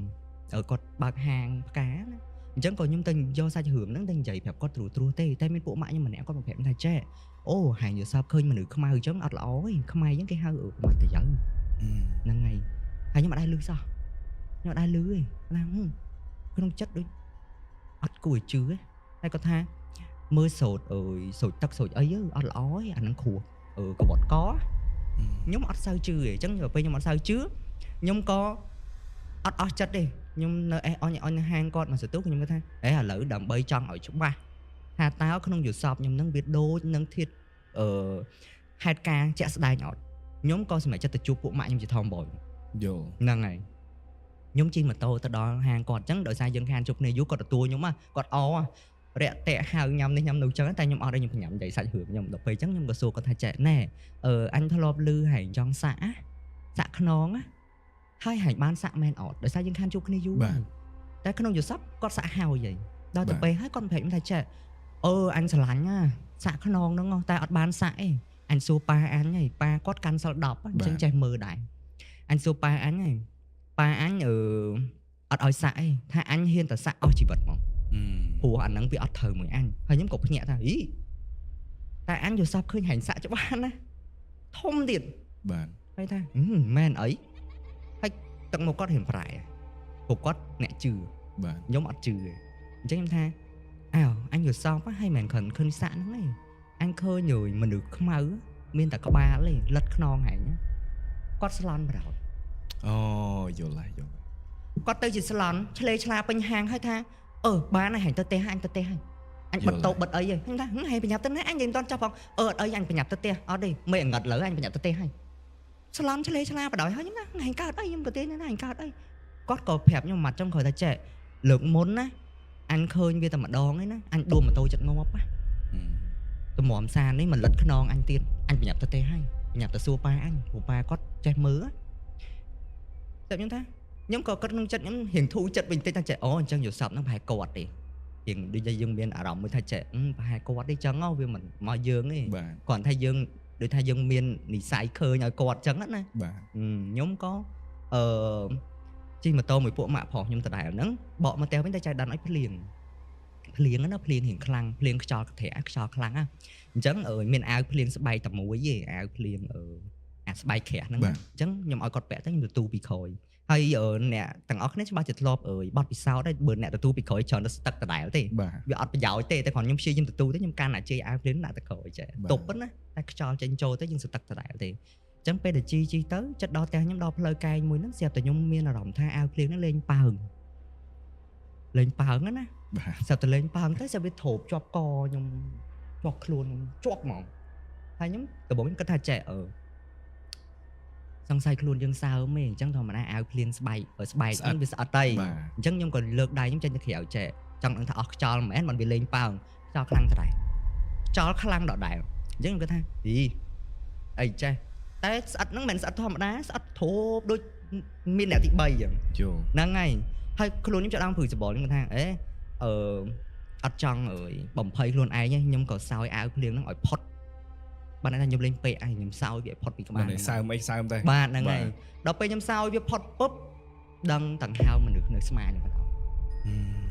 S2: គាត់បើកហាងផ្កាណាអញ្ចឹងក៏ខ្ញុំទៅយកសាច់រឿងហ្នឹងទៅនិយាយប្រាប់គាត់ត្រួសត្រាសទេតែមានពួកម៉ាក់ខ្ញុំម្នាក់គាត់មកប្រាប់ថាចេះអូហែងយល់សពឃើញមនុស្សខ្មៅអញ្ចឹងអត់ល្អទេខ្មែរអញ្ចឹងគេហៅប្រមាត់ទៅយ៉ាងហ្នឹងហើយហើយខ្ញុំអត់ដែរឮសោះខ្ញុំអត់ដែរឮទេណាក្នុងចិត្តដូចអត់គួរឲ្យជឿទេហើយគាត់ថាមើលសូត្រអើយសូត្រទឹកសូត្រអីអត់ល្អទេអាហ្នឹងគ្រោះកបត់កខ្ញុំអត់សូវជឿទេអញ្ចឹងពេលខ្ញុំអត់សូវជឿខ្ញុំក៏អត់អស់ចិត្តទេខ្ញុំនៅអេអញអញហាងគាត់មកសន្ទុះខ្ញុំគិតថាអេឥឡូវដើម្បីចង់ឲ្យច្បាស់ថាតើក្នុងយល់សពខ្ញុំនឹងវាដូចនឹងធាតុហេតុការណ៍ជាក់ស្ដែងអត់ខ្ញុំក៏សម្រេចចិត្តទៅជួបពួកម៉ាក់ខ្ញុំជាធំបង
S1: យល់
S2: ហ្នឹងហើយខ្ញុំជិះម៉ូតូទៅដល់ហាងគាត់អញ្ចឹងដោយសារយើងខានជួបគ្នាយូរគាត់ទទួលខ្ញុំគាត់អរាក់តាក់ហៅញ៉ាំនេះញ៉ាំនោះអញ្ចឹងតែខ្ញុំអត់ទេខ្ញុំញ៉ាំនិយាយសាច់រឿងខ្ញុំដល់ពេលអញ្ចឹងខ្ញុំក៏សួរគាត់ថាចេះណែអញធ្លាប់ឮហែងចង់សាក់សាក់ខ្នងហើយហែងបានសាក់មែនអត់ដោយសារយើងខានជួបគ្នាយូរតែក្នុងយល់សពគាត់សាក់ហើយហីដល់ទៅពេលហើយគាត់ប្រាប់ខ្ញុំថាចេះអញស្រឡាញ់ណាសាក់ខ្នងហ្នឹងតែអត់បានសាក់ឯងអញសួរប៉ាអញហីប៉ាគាត់កាន់សិល10អញ្ចឹងចេះមើលដែរអញសួរប៉ាអញហីប៉ាអញអត់ឲ្យសាក់ឯងថាអញហ៊ានតែសាក់អស់ជីវិតហ្មងព្រោះអាហ្នឹងវាអត់ត្រូវមួយអញហើយខ្ញុំក៏ភ្ញាក់ថាអីតែអញយល់សពឃើញហែងសាក់ច្បាស់ណាធំទៀត
S1: បាទ
S2: ហើយថាមែនអីហ ទឹកមុខគាត់រៀងប្រែព្រោះគាត់អ្នកជឿ
S1: បាទ
S2: ខ្ញុំអត់ជឿទេអញ្ចឹងខ្ញុំថាអើអញយល់សពហើយមិនមែនគ្រាន់ឃើញសាក់ហ្នឹងទេអញឃើញយមនុស្សខ្មៅមានតែក្បាលទេលិតខ្នងហែងគាត់ស្លន់ប្រោត
S1: អូយល់ហើយយល់
S2: គាត់ទៅជាស្លន់ឆ្លេឆ្លាពេញហាងហើយថាអឺបានហើយហែងទៅផ្ទះអញទៅផ្ទះហើយអញបិទតោបិទអីហ៎ខ្ញុំថាហែងប្រញាប់ទៅណាអញនិយាយមិនទាន់ចាប់ផងអឺអត់អីអញប្រញាប់ទៅផ្ទះអត់ទេមេអង្កត់លើអញប្រញាប់ទៅផ្ទះហើយស្លន់ឆ្លេឆ្លាបដ ாய் ហើយខ្ញុំណាហែងកើតអីខ្ញុំក៏ទេណាហែងកើតអីគាត់ក៏ប្រាប់ខ្ញុំម៉ាត់ចុងក្រោយថាចេះលើកមុនណាអញឃើញវាតែម្ដងឯណាអញដួលម៉ូតូចិត្តងាប់ណាតម្រាំសានេះមិនលិតខ្នងអញទៀតអញប្រញាប់ទៅផ្ទះហើយប្រញាប់ទៅសួរប៉ាអញព្រោះប៉ាគាត់ចេះមើលតែខ្ញុំថាខ្ញុំក៏គិតក្នុងចិត្តខ្ញុំរៀងធូរចិត្តវិញតិចថាចេះអូអញ្ចឹងយល់សពហ្នឹងប្រហែលគាត់ទេរៀងដូចយើងមានអារម្មណ៍មួយថាចេះប្រហែលគាត់ទេអញ្ចឹងវាមិនមកយើងទេ
S1: បាទ
S2: គ្រាន់ថាយើងដូចថាយើងមាននិស័យឃើញឲ្យគាត់អញ្ចឹងណា
S1: បាទ
S2: ខ្ញុំក៏អឺជិះម៉ូតូមួយពួកម៉ាក់ប្រុសខ្ញុំដដែលហ្នឹងបកមកផ្ទះវិញតែចៃដន្យឲ្យភ្លៀងភ្លៀងណាភ្លៀងរៀងខ្លាំងភ្លៀងខ្យល់កត្រាក់ខ្យល់ខ្លាំងណាអញ្ចឹងមានអាវភ្លៀងស្បែកតែមួយទេអាវភ្លៀងអាស្បែកក្រាស់ហ្នឹងអញ្ចឹងខ្ញុំឲ្យគាត់ពាក់ទៅខ្ញុំទទួលពីក្រោយហើយអ្នកទាំងអស់គ្នាច្បាស់ជាធ្លាប់បត់ពិសោធន៍ហើយបើអ្នកទទួលពីក្រោយច្រើនទៅស្ទឹកដដែលទេ
S1: បាទ
S2: វាអត់ប្រយោជន៍ទេតែគ្រាន់ខ្ញុំព្យាយាមទទួលទេខ្ញុំកាន់អាជ័យអាវភ្លៀងដាក់ទៅក្រោយចេះទប់ប៉ុណ្ណាតែខ្យល់ចេញចូលទៅយើងស្ទឹកដដែលទេអញ្ចឹងពេលដែលជីជីទៅចិត្តដល់ផ្ទះខ្ញុំដល់ផ្លូវកែងមួយហ្នឹងស្រាប់តែខ្ញុំមានអារម្មណ៍ថាអាវភ្លៀងហ្នឹងលេងប៉ើងលេងប៉ើងណា
S1: បាទ
S2: ស្រាប់តែលេងប៉ើងទៅស្រាប់វាទ្របជាប់កខ្ញុំជាប់ខ្លួនខ្ញុំជាប់ហ្មងហើយខ្ញុំដំបូងខ្ញុំគិតថាចេះអឺសង្ស័យខ្លួនយើងសើមទេអញ្ចឹងធម្មតាអាវភ្លៀងស្បែកស្បែកហ្នឹងវាស្អិតហើយ
S1: បាទ
S2: អញ្ចឹងខ្ញុំក៏លើកដៃខ្ញុំចេញទៅក្រៅចេះចង់ដឹងថាអស់ខ្យល់មិនមែនមិនវាលេងប៉ើងខ្យល់ខ្លាំងដដែលខ្យល់ខ្លាំងដដែលអញ្ចឹងខ្ញុំគិតថាអីអីចេះតែស្អិតហ្នឹងមិនមែនស្អិតធម្មតាស្អិតទ្របដូចមានអ្នកទី3អញ្ចឹង
S1: យល់
S2: ហ្នឹងហើយហើយខ្លួនខ្ញុំចាប់ដើមព្រឺសបល់ខ្ញុំថាអេអឺអត់ចង់អើយបំភ័យខ្លួនឯងទេខ្ញុំក៏សោយអាវភ្លៀងហ្នឹងឲ្យផុតបានន័យថាខ្ញុំលេងពេកឯងខ្ញុំសោយវាឲ្យផុតពីក្បាល
S1: មិនសើមអីសើមតែ
S2: បាទហ្នឹងហើយដល់ពេលខ្ញុំសោយវាផុតពុបដឹងតង្ហើមមនុស្សនៅស្មាខ្ញុំបណ្ដោ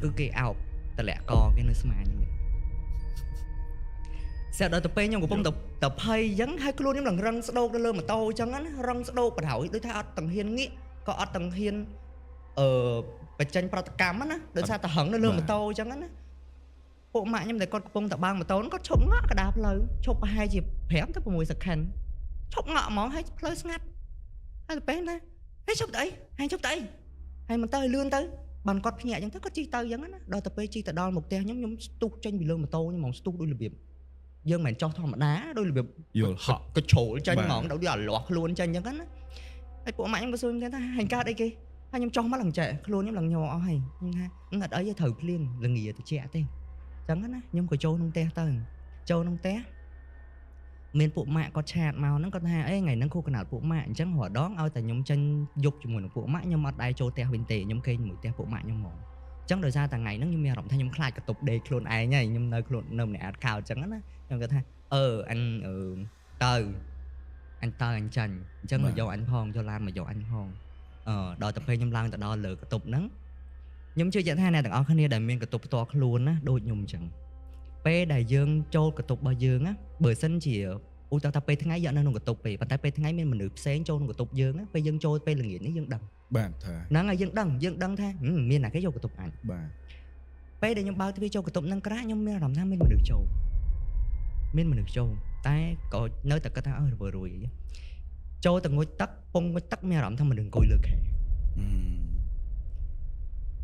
S2: យគឺគេអោបតម្លាក់កគេនៅស្មាខ្ញុំស្រាប់ដល់ទៅពេលខ្ញុំកំពុងតែតែភ័យអញ្ចឹងហើយខ្លួនខ្ញុំឡើងរឹងស្ដោកនៅលើម៉ូតូអញ្ចឹងណារឹងស្ដោកបណ្ដោយដូចថាអត់តង្ហ៊ានងាកក៏អត់តង្ហ៊ានអឺបញ្ចេញប្រតិកម្មណាដោយសារតែហឹងនៅលើម៉ូតូអញ្ចឹងណាពួកម៉ាក់ខ្ញុំដែលគាត់កំពុងតែបើកម៉ូតូគាត់ឈប់ងក់កដាផ្លូវឈប់ប្រហែលជា5ទៅ6 second ឈប់ងក់ហ្មងហើយផ្លូវស្ងាត់ហើយទៅពេលណាហេឈប់ទៅអីហើយឈប់ទៅអីហើយមិនទៅឲ្យលឿនទៅបានគាត់ភ្ញាក់អញ្ចឹងទៅគាត់ជិះទៅអញ្ចឹងណាដល់ទៅពេលជិះទៅដល់មុខផ្ទះខ្ញុំខ្ញុំស្ទុះចេញពីលើម៉ូតូខ្ញុំហ្មងស្ទុះដូចរបៀបយើងមិនមែនចោះធម្មតាដូចរបៀប
S1: យល់ហក់
S2: ក៏ជ្រុលចេញហ្មងដល់វាអាលាស់ខ្លួនចេញអញ្ចឹងណាហើយពួកម៉ាក់ខ្ញុំក៏សួរខ្ញុំថាហែងកើតអីគេហើយខ្ញុំចោះមកឡើងចែកខ្លួនខ្ញុំឡើងញ័រអស់ហើយខ្ញុំថាអត់អីទេត្រូវភ្លៀងល្ងាតិចទេអញ្ចឹងណាខ្ញុំក៏ចូលក្នុងផ្ទះទៅចូលក្នុងផ្ទះមានពួកម៉ាក់គាត់ឆាតមកហ្នឹងគាត់ថាអេថ្ងៃហ្នឹងគូកណាត់ពួកម៉ាក់អញ្ចឹងរាល់ដងឲ្យតែខ្ញុំចេញយប់ជាមួយនឹងពួកម៉ាក់ខ្ញុំអត់ដែរចូលផ្ទះវិញទេខ្ញុំគេងជាមួយផ្ទះពួកម៉ាក់ខ្ញុំហ្មងអញ្ចឹងដោយសារតែថ្ងៃហ្នឹងខ្ញុំមានអារម្មណ៍ថាខ្ញុំខ្លាចកតុបដេកខ្លួនឯងហើយខ្ញុំនៅខ្លួននៅម្នាក់អត់ខោអញ្ចឹងណាខ្ញុំគាត់ថាអឺអញអឺទៅអញទៅអញចាញ់អញ្ចឹងមកយកអញផងយកឡានមកយកអញផងអឺដល់តែពេលខ្ញុំឡើងទៅដល់លើកតុបហ្នឹងខ្ញុំជឿជាក់ថាអ្នកទាំងអស់គ្នាដែលមានកតុបផ្ទាល់ខ្លួនណាដូចខ្ញុំអញ្ចឹងពេលដែលយើងចូលកតុបរបស់យើងណាបើសិនជាឧទាហរណ៍ថាពេលថ្ងៃយើងនៅក្នុងកតុបទេប៉ុន្តែពេលថ្ងៃមានមនុស្សផ្សេងចូលក្នុងកតុបយើងណាពេលយើងចូលពេលល្ងាចនេះយើងដឹង
S1: បាទថា
S2: ហ្នឹងហើយយើងដឹងយើងដឹងថាមានអ្នកគេយកកតុបអញ
S1: បាទ
S2: ពេលដែលខ្ញុំបើកទ្វារចូលកតុបហ្នឹងក្រាស់ខ្ញុំមានអារម្មណ៍ថាមានមនុស្សចូលមានមនុស្សចូលតែក៏នៅតែគិតថាអើរវើរួយចូលទៅងុយទឹកពងងុយទឹកមានអារម្មណ៍ថាមនុស្សអង្គុយលើខែ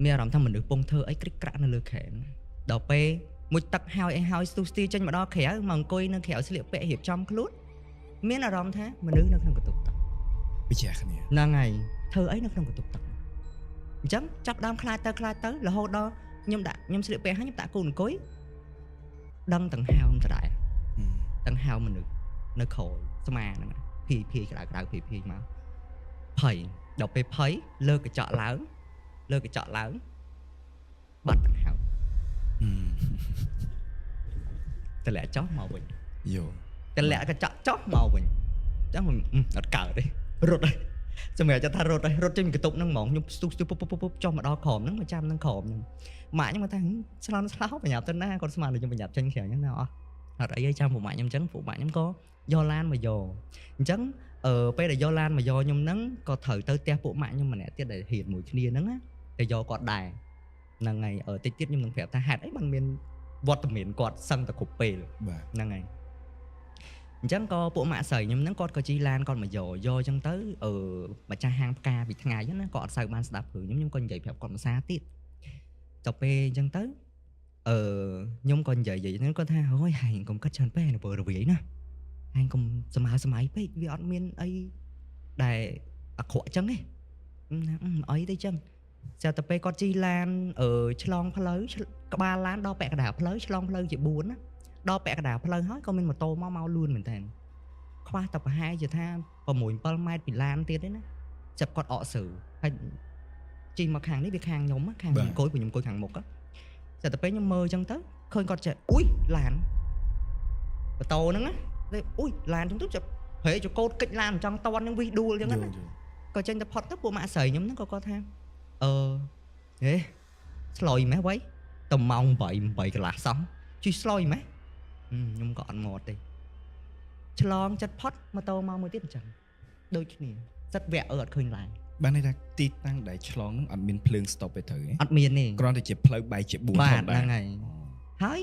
S2: មានអារម្មណ៍ថាមនុស្សពងធ្វើអីគ្រិចក្រាក់នៅលើខែដល់ពេលមួយទឹកហើយអីហើយស្ទុះស្ទាចេញមកដល់ក្រៅមកអង្គុយនៅក្រៅស្លៀកពាក់រៀបចំខ្លួនមានអារម្មណ៍ថាមនុស្សនៅក្នុងកតុបទឹក
S1: វិជ្ជាគ្នា
S2: ហ្នឹងហើយធ្វើអីនៅក្នុងកតុបទឹកអញ្ចឹងចាប់ដើមខ្លាចទៅខ្លាចទៅរហូតដល់ខ្ញុំដាក់ខ្ញុំស្លៀកពាក់ហើយខ្ញុំដាក់គូអង្គុយដឹងតង្ហើមដដែលតង្ហើមមនុស្សនៅក្រោយស្មាហ្នឹងភីភីក្តៅក្តៅភីភីមកភ័យដល់ពេលភ័យលើកកញ្ចក់ឡើងលើកកញ្ចក់ឡើងបាត់តង្ហើមតម្លាក់ចុះមកវិញ
S1: យោ
S2: តម្លាក់កញ្ចក់ចុះមកវិញអញ្ចឹងអត់កើតទេរត់ហើយសម្រាប់ថារត់ហើយរត់ចេញកន្ទប់ហ្នឹងហ្មងខ្ញុំស្ទុះស្ទុះពុបពុបពុបចុះមកដល់ក្រោមហ្នឹងមកចាំហ្នឹងក្រោមហ្នឹងម៉ាក់ខ្ញុំគាត់ថាឆ្លន់ឆ្លោប្រញាប់ទៅណាគាត់ស្មានតែខ្ញុំប្រញាប់ចេញក្រៅហ្នឹងណាអត់អត់អីទេចាំពួកម៉ាក់ខ្ញុំអញ្ចឹងពួកម៉ាក់ខ្ញុំក៏ យកឡានមកយកអញ្ចឹងពេលដែលយកឡានមកយកខ្ញុំហ្នឹងក៏ត្រូវទៅផ្ទះពួកម៉ាក់ខ្ញុំម្នាក់ទៀតដែលរៀនមួយគ្នាហ្នឹងណាទៅយកគាត់ដែរហ្នឹងហើយតិចទៀតខ្ញុំនឹងប្រាប់ថាហេតុអីបានមានវត្តមានគាត់សឹងតែគ្រប់ពេលហ្នឹងហើយអញ្ចឹងក៏ពួកម៉ាក់ស្រីខ្ញុំហ្នឹងគាត់ក៏ជិះឡានគាត់មកយកយកអញ្ចឹងទៅម្ចាស់ហាងផ្កាពីថ្ងៃហ្នឹងណាក៏អត់សូវបានស្ដាប់រឿងខ្ញុំខ្ញុំក៏និយាយប្រាប់គាត់មួយសារទៀតដល់ពេលអញ្ចឹងទៅខ្ញុំក៏និយាយហ្នឹងគាត់ថាអូយហែងកុំគិតច្រើនពេកនៅព្រោះរវាយណាហែងកុំសម័យសម័យពេកវាអត់មានអីដែលអាក្រក់អញ្ចឹងទេអីទេអញ្ចឹងស្រាប់តែពេលគាត់ជិះឡានឆ្លងផ្លូវក្បាលឡានដល់ពាក់កណ្ដាលផ្លូវឆ្លងផ្លូវជា4ណាដល់ពាក់កណ្ដាលផ្លូវហើយក៏មានម៉ូតូមកលឿនមែនតើខ្វះតែប្រហែលជាថា6 7ម៉ែត្រពីឡានទៀតទេណាចាប់គាត់អកសើហើយជិះមកខាងនេះវាខាងខ្ញុំខាងខ្ញុំអង្គុយព្រោះខ្ញុំអង្គុយខាងមុខស្រាប់តែពេលខ្ញុំមើលអញ្ចឹងទៅឃើញគាត់ចេះអ៊ុយឡានម៉ូតូហ្នឹងណាអ៊ុយឡានខ្ញុំទៅចាប់ប្រេចកោតកិច្ចឡានចង់តន់នឹងវិះដួលអញ្ចឹងណាក៏ចេញទៅផុតទៅពួកម៉ាក់ស្រីខ្ញុំហ្នឹងក៏គាត់ថាហេស្លុយម៉េះវ៉ៃទៅម៉ោង8 8កន្លះសោះជិះស្លុយម៉េះខ្ញុំក៏អត់មកទេឆ្លងចិត្តផុតម៉ូតូមកមួយទៀតអញ្ចឹងដូចគ្នាសិតវគ្គអត់ឃើញឡានបាន
S1: ន័យថាទីតាំងដែលឆ្លងហ្នឹងអត់មានភ្លើង stop ទេត្រូវទេ
S2: អត់មានទេ
S1: គ្រាន់តែជាផ្លូវបែកជា4ធម្មតា
S2: បាទហ្នឹងហើយហើយ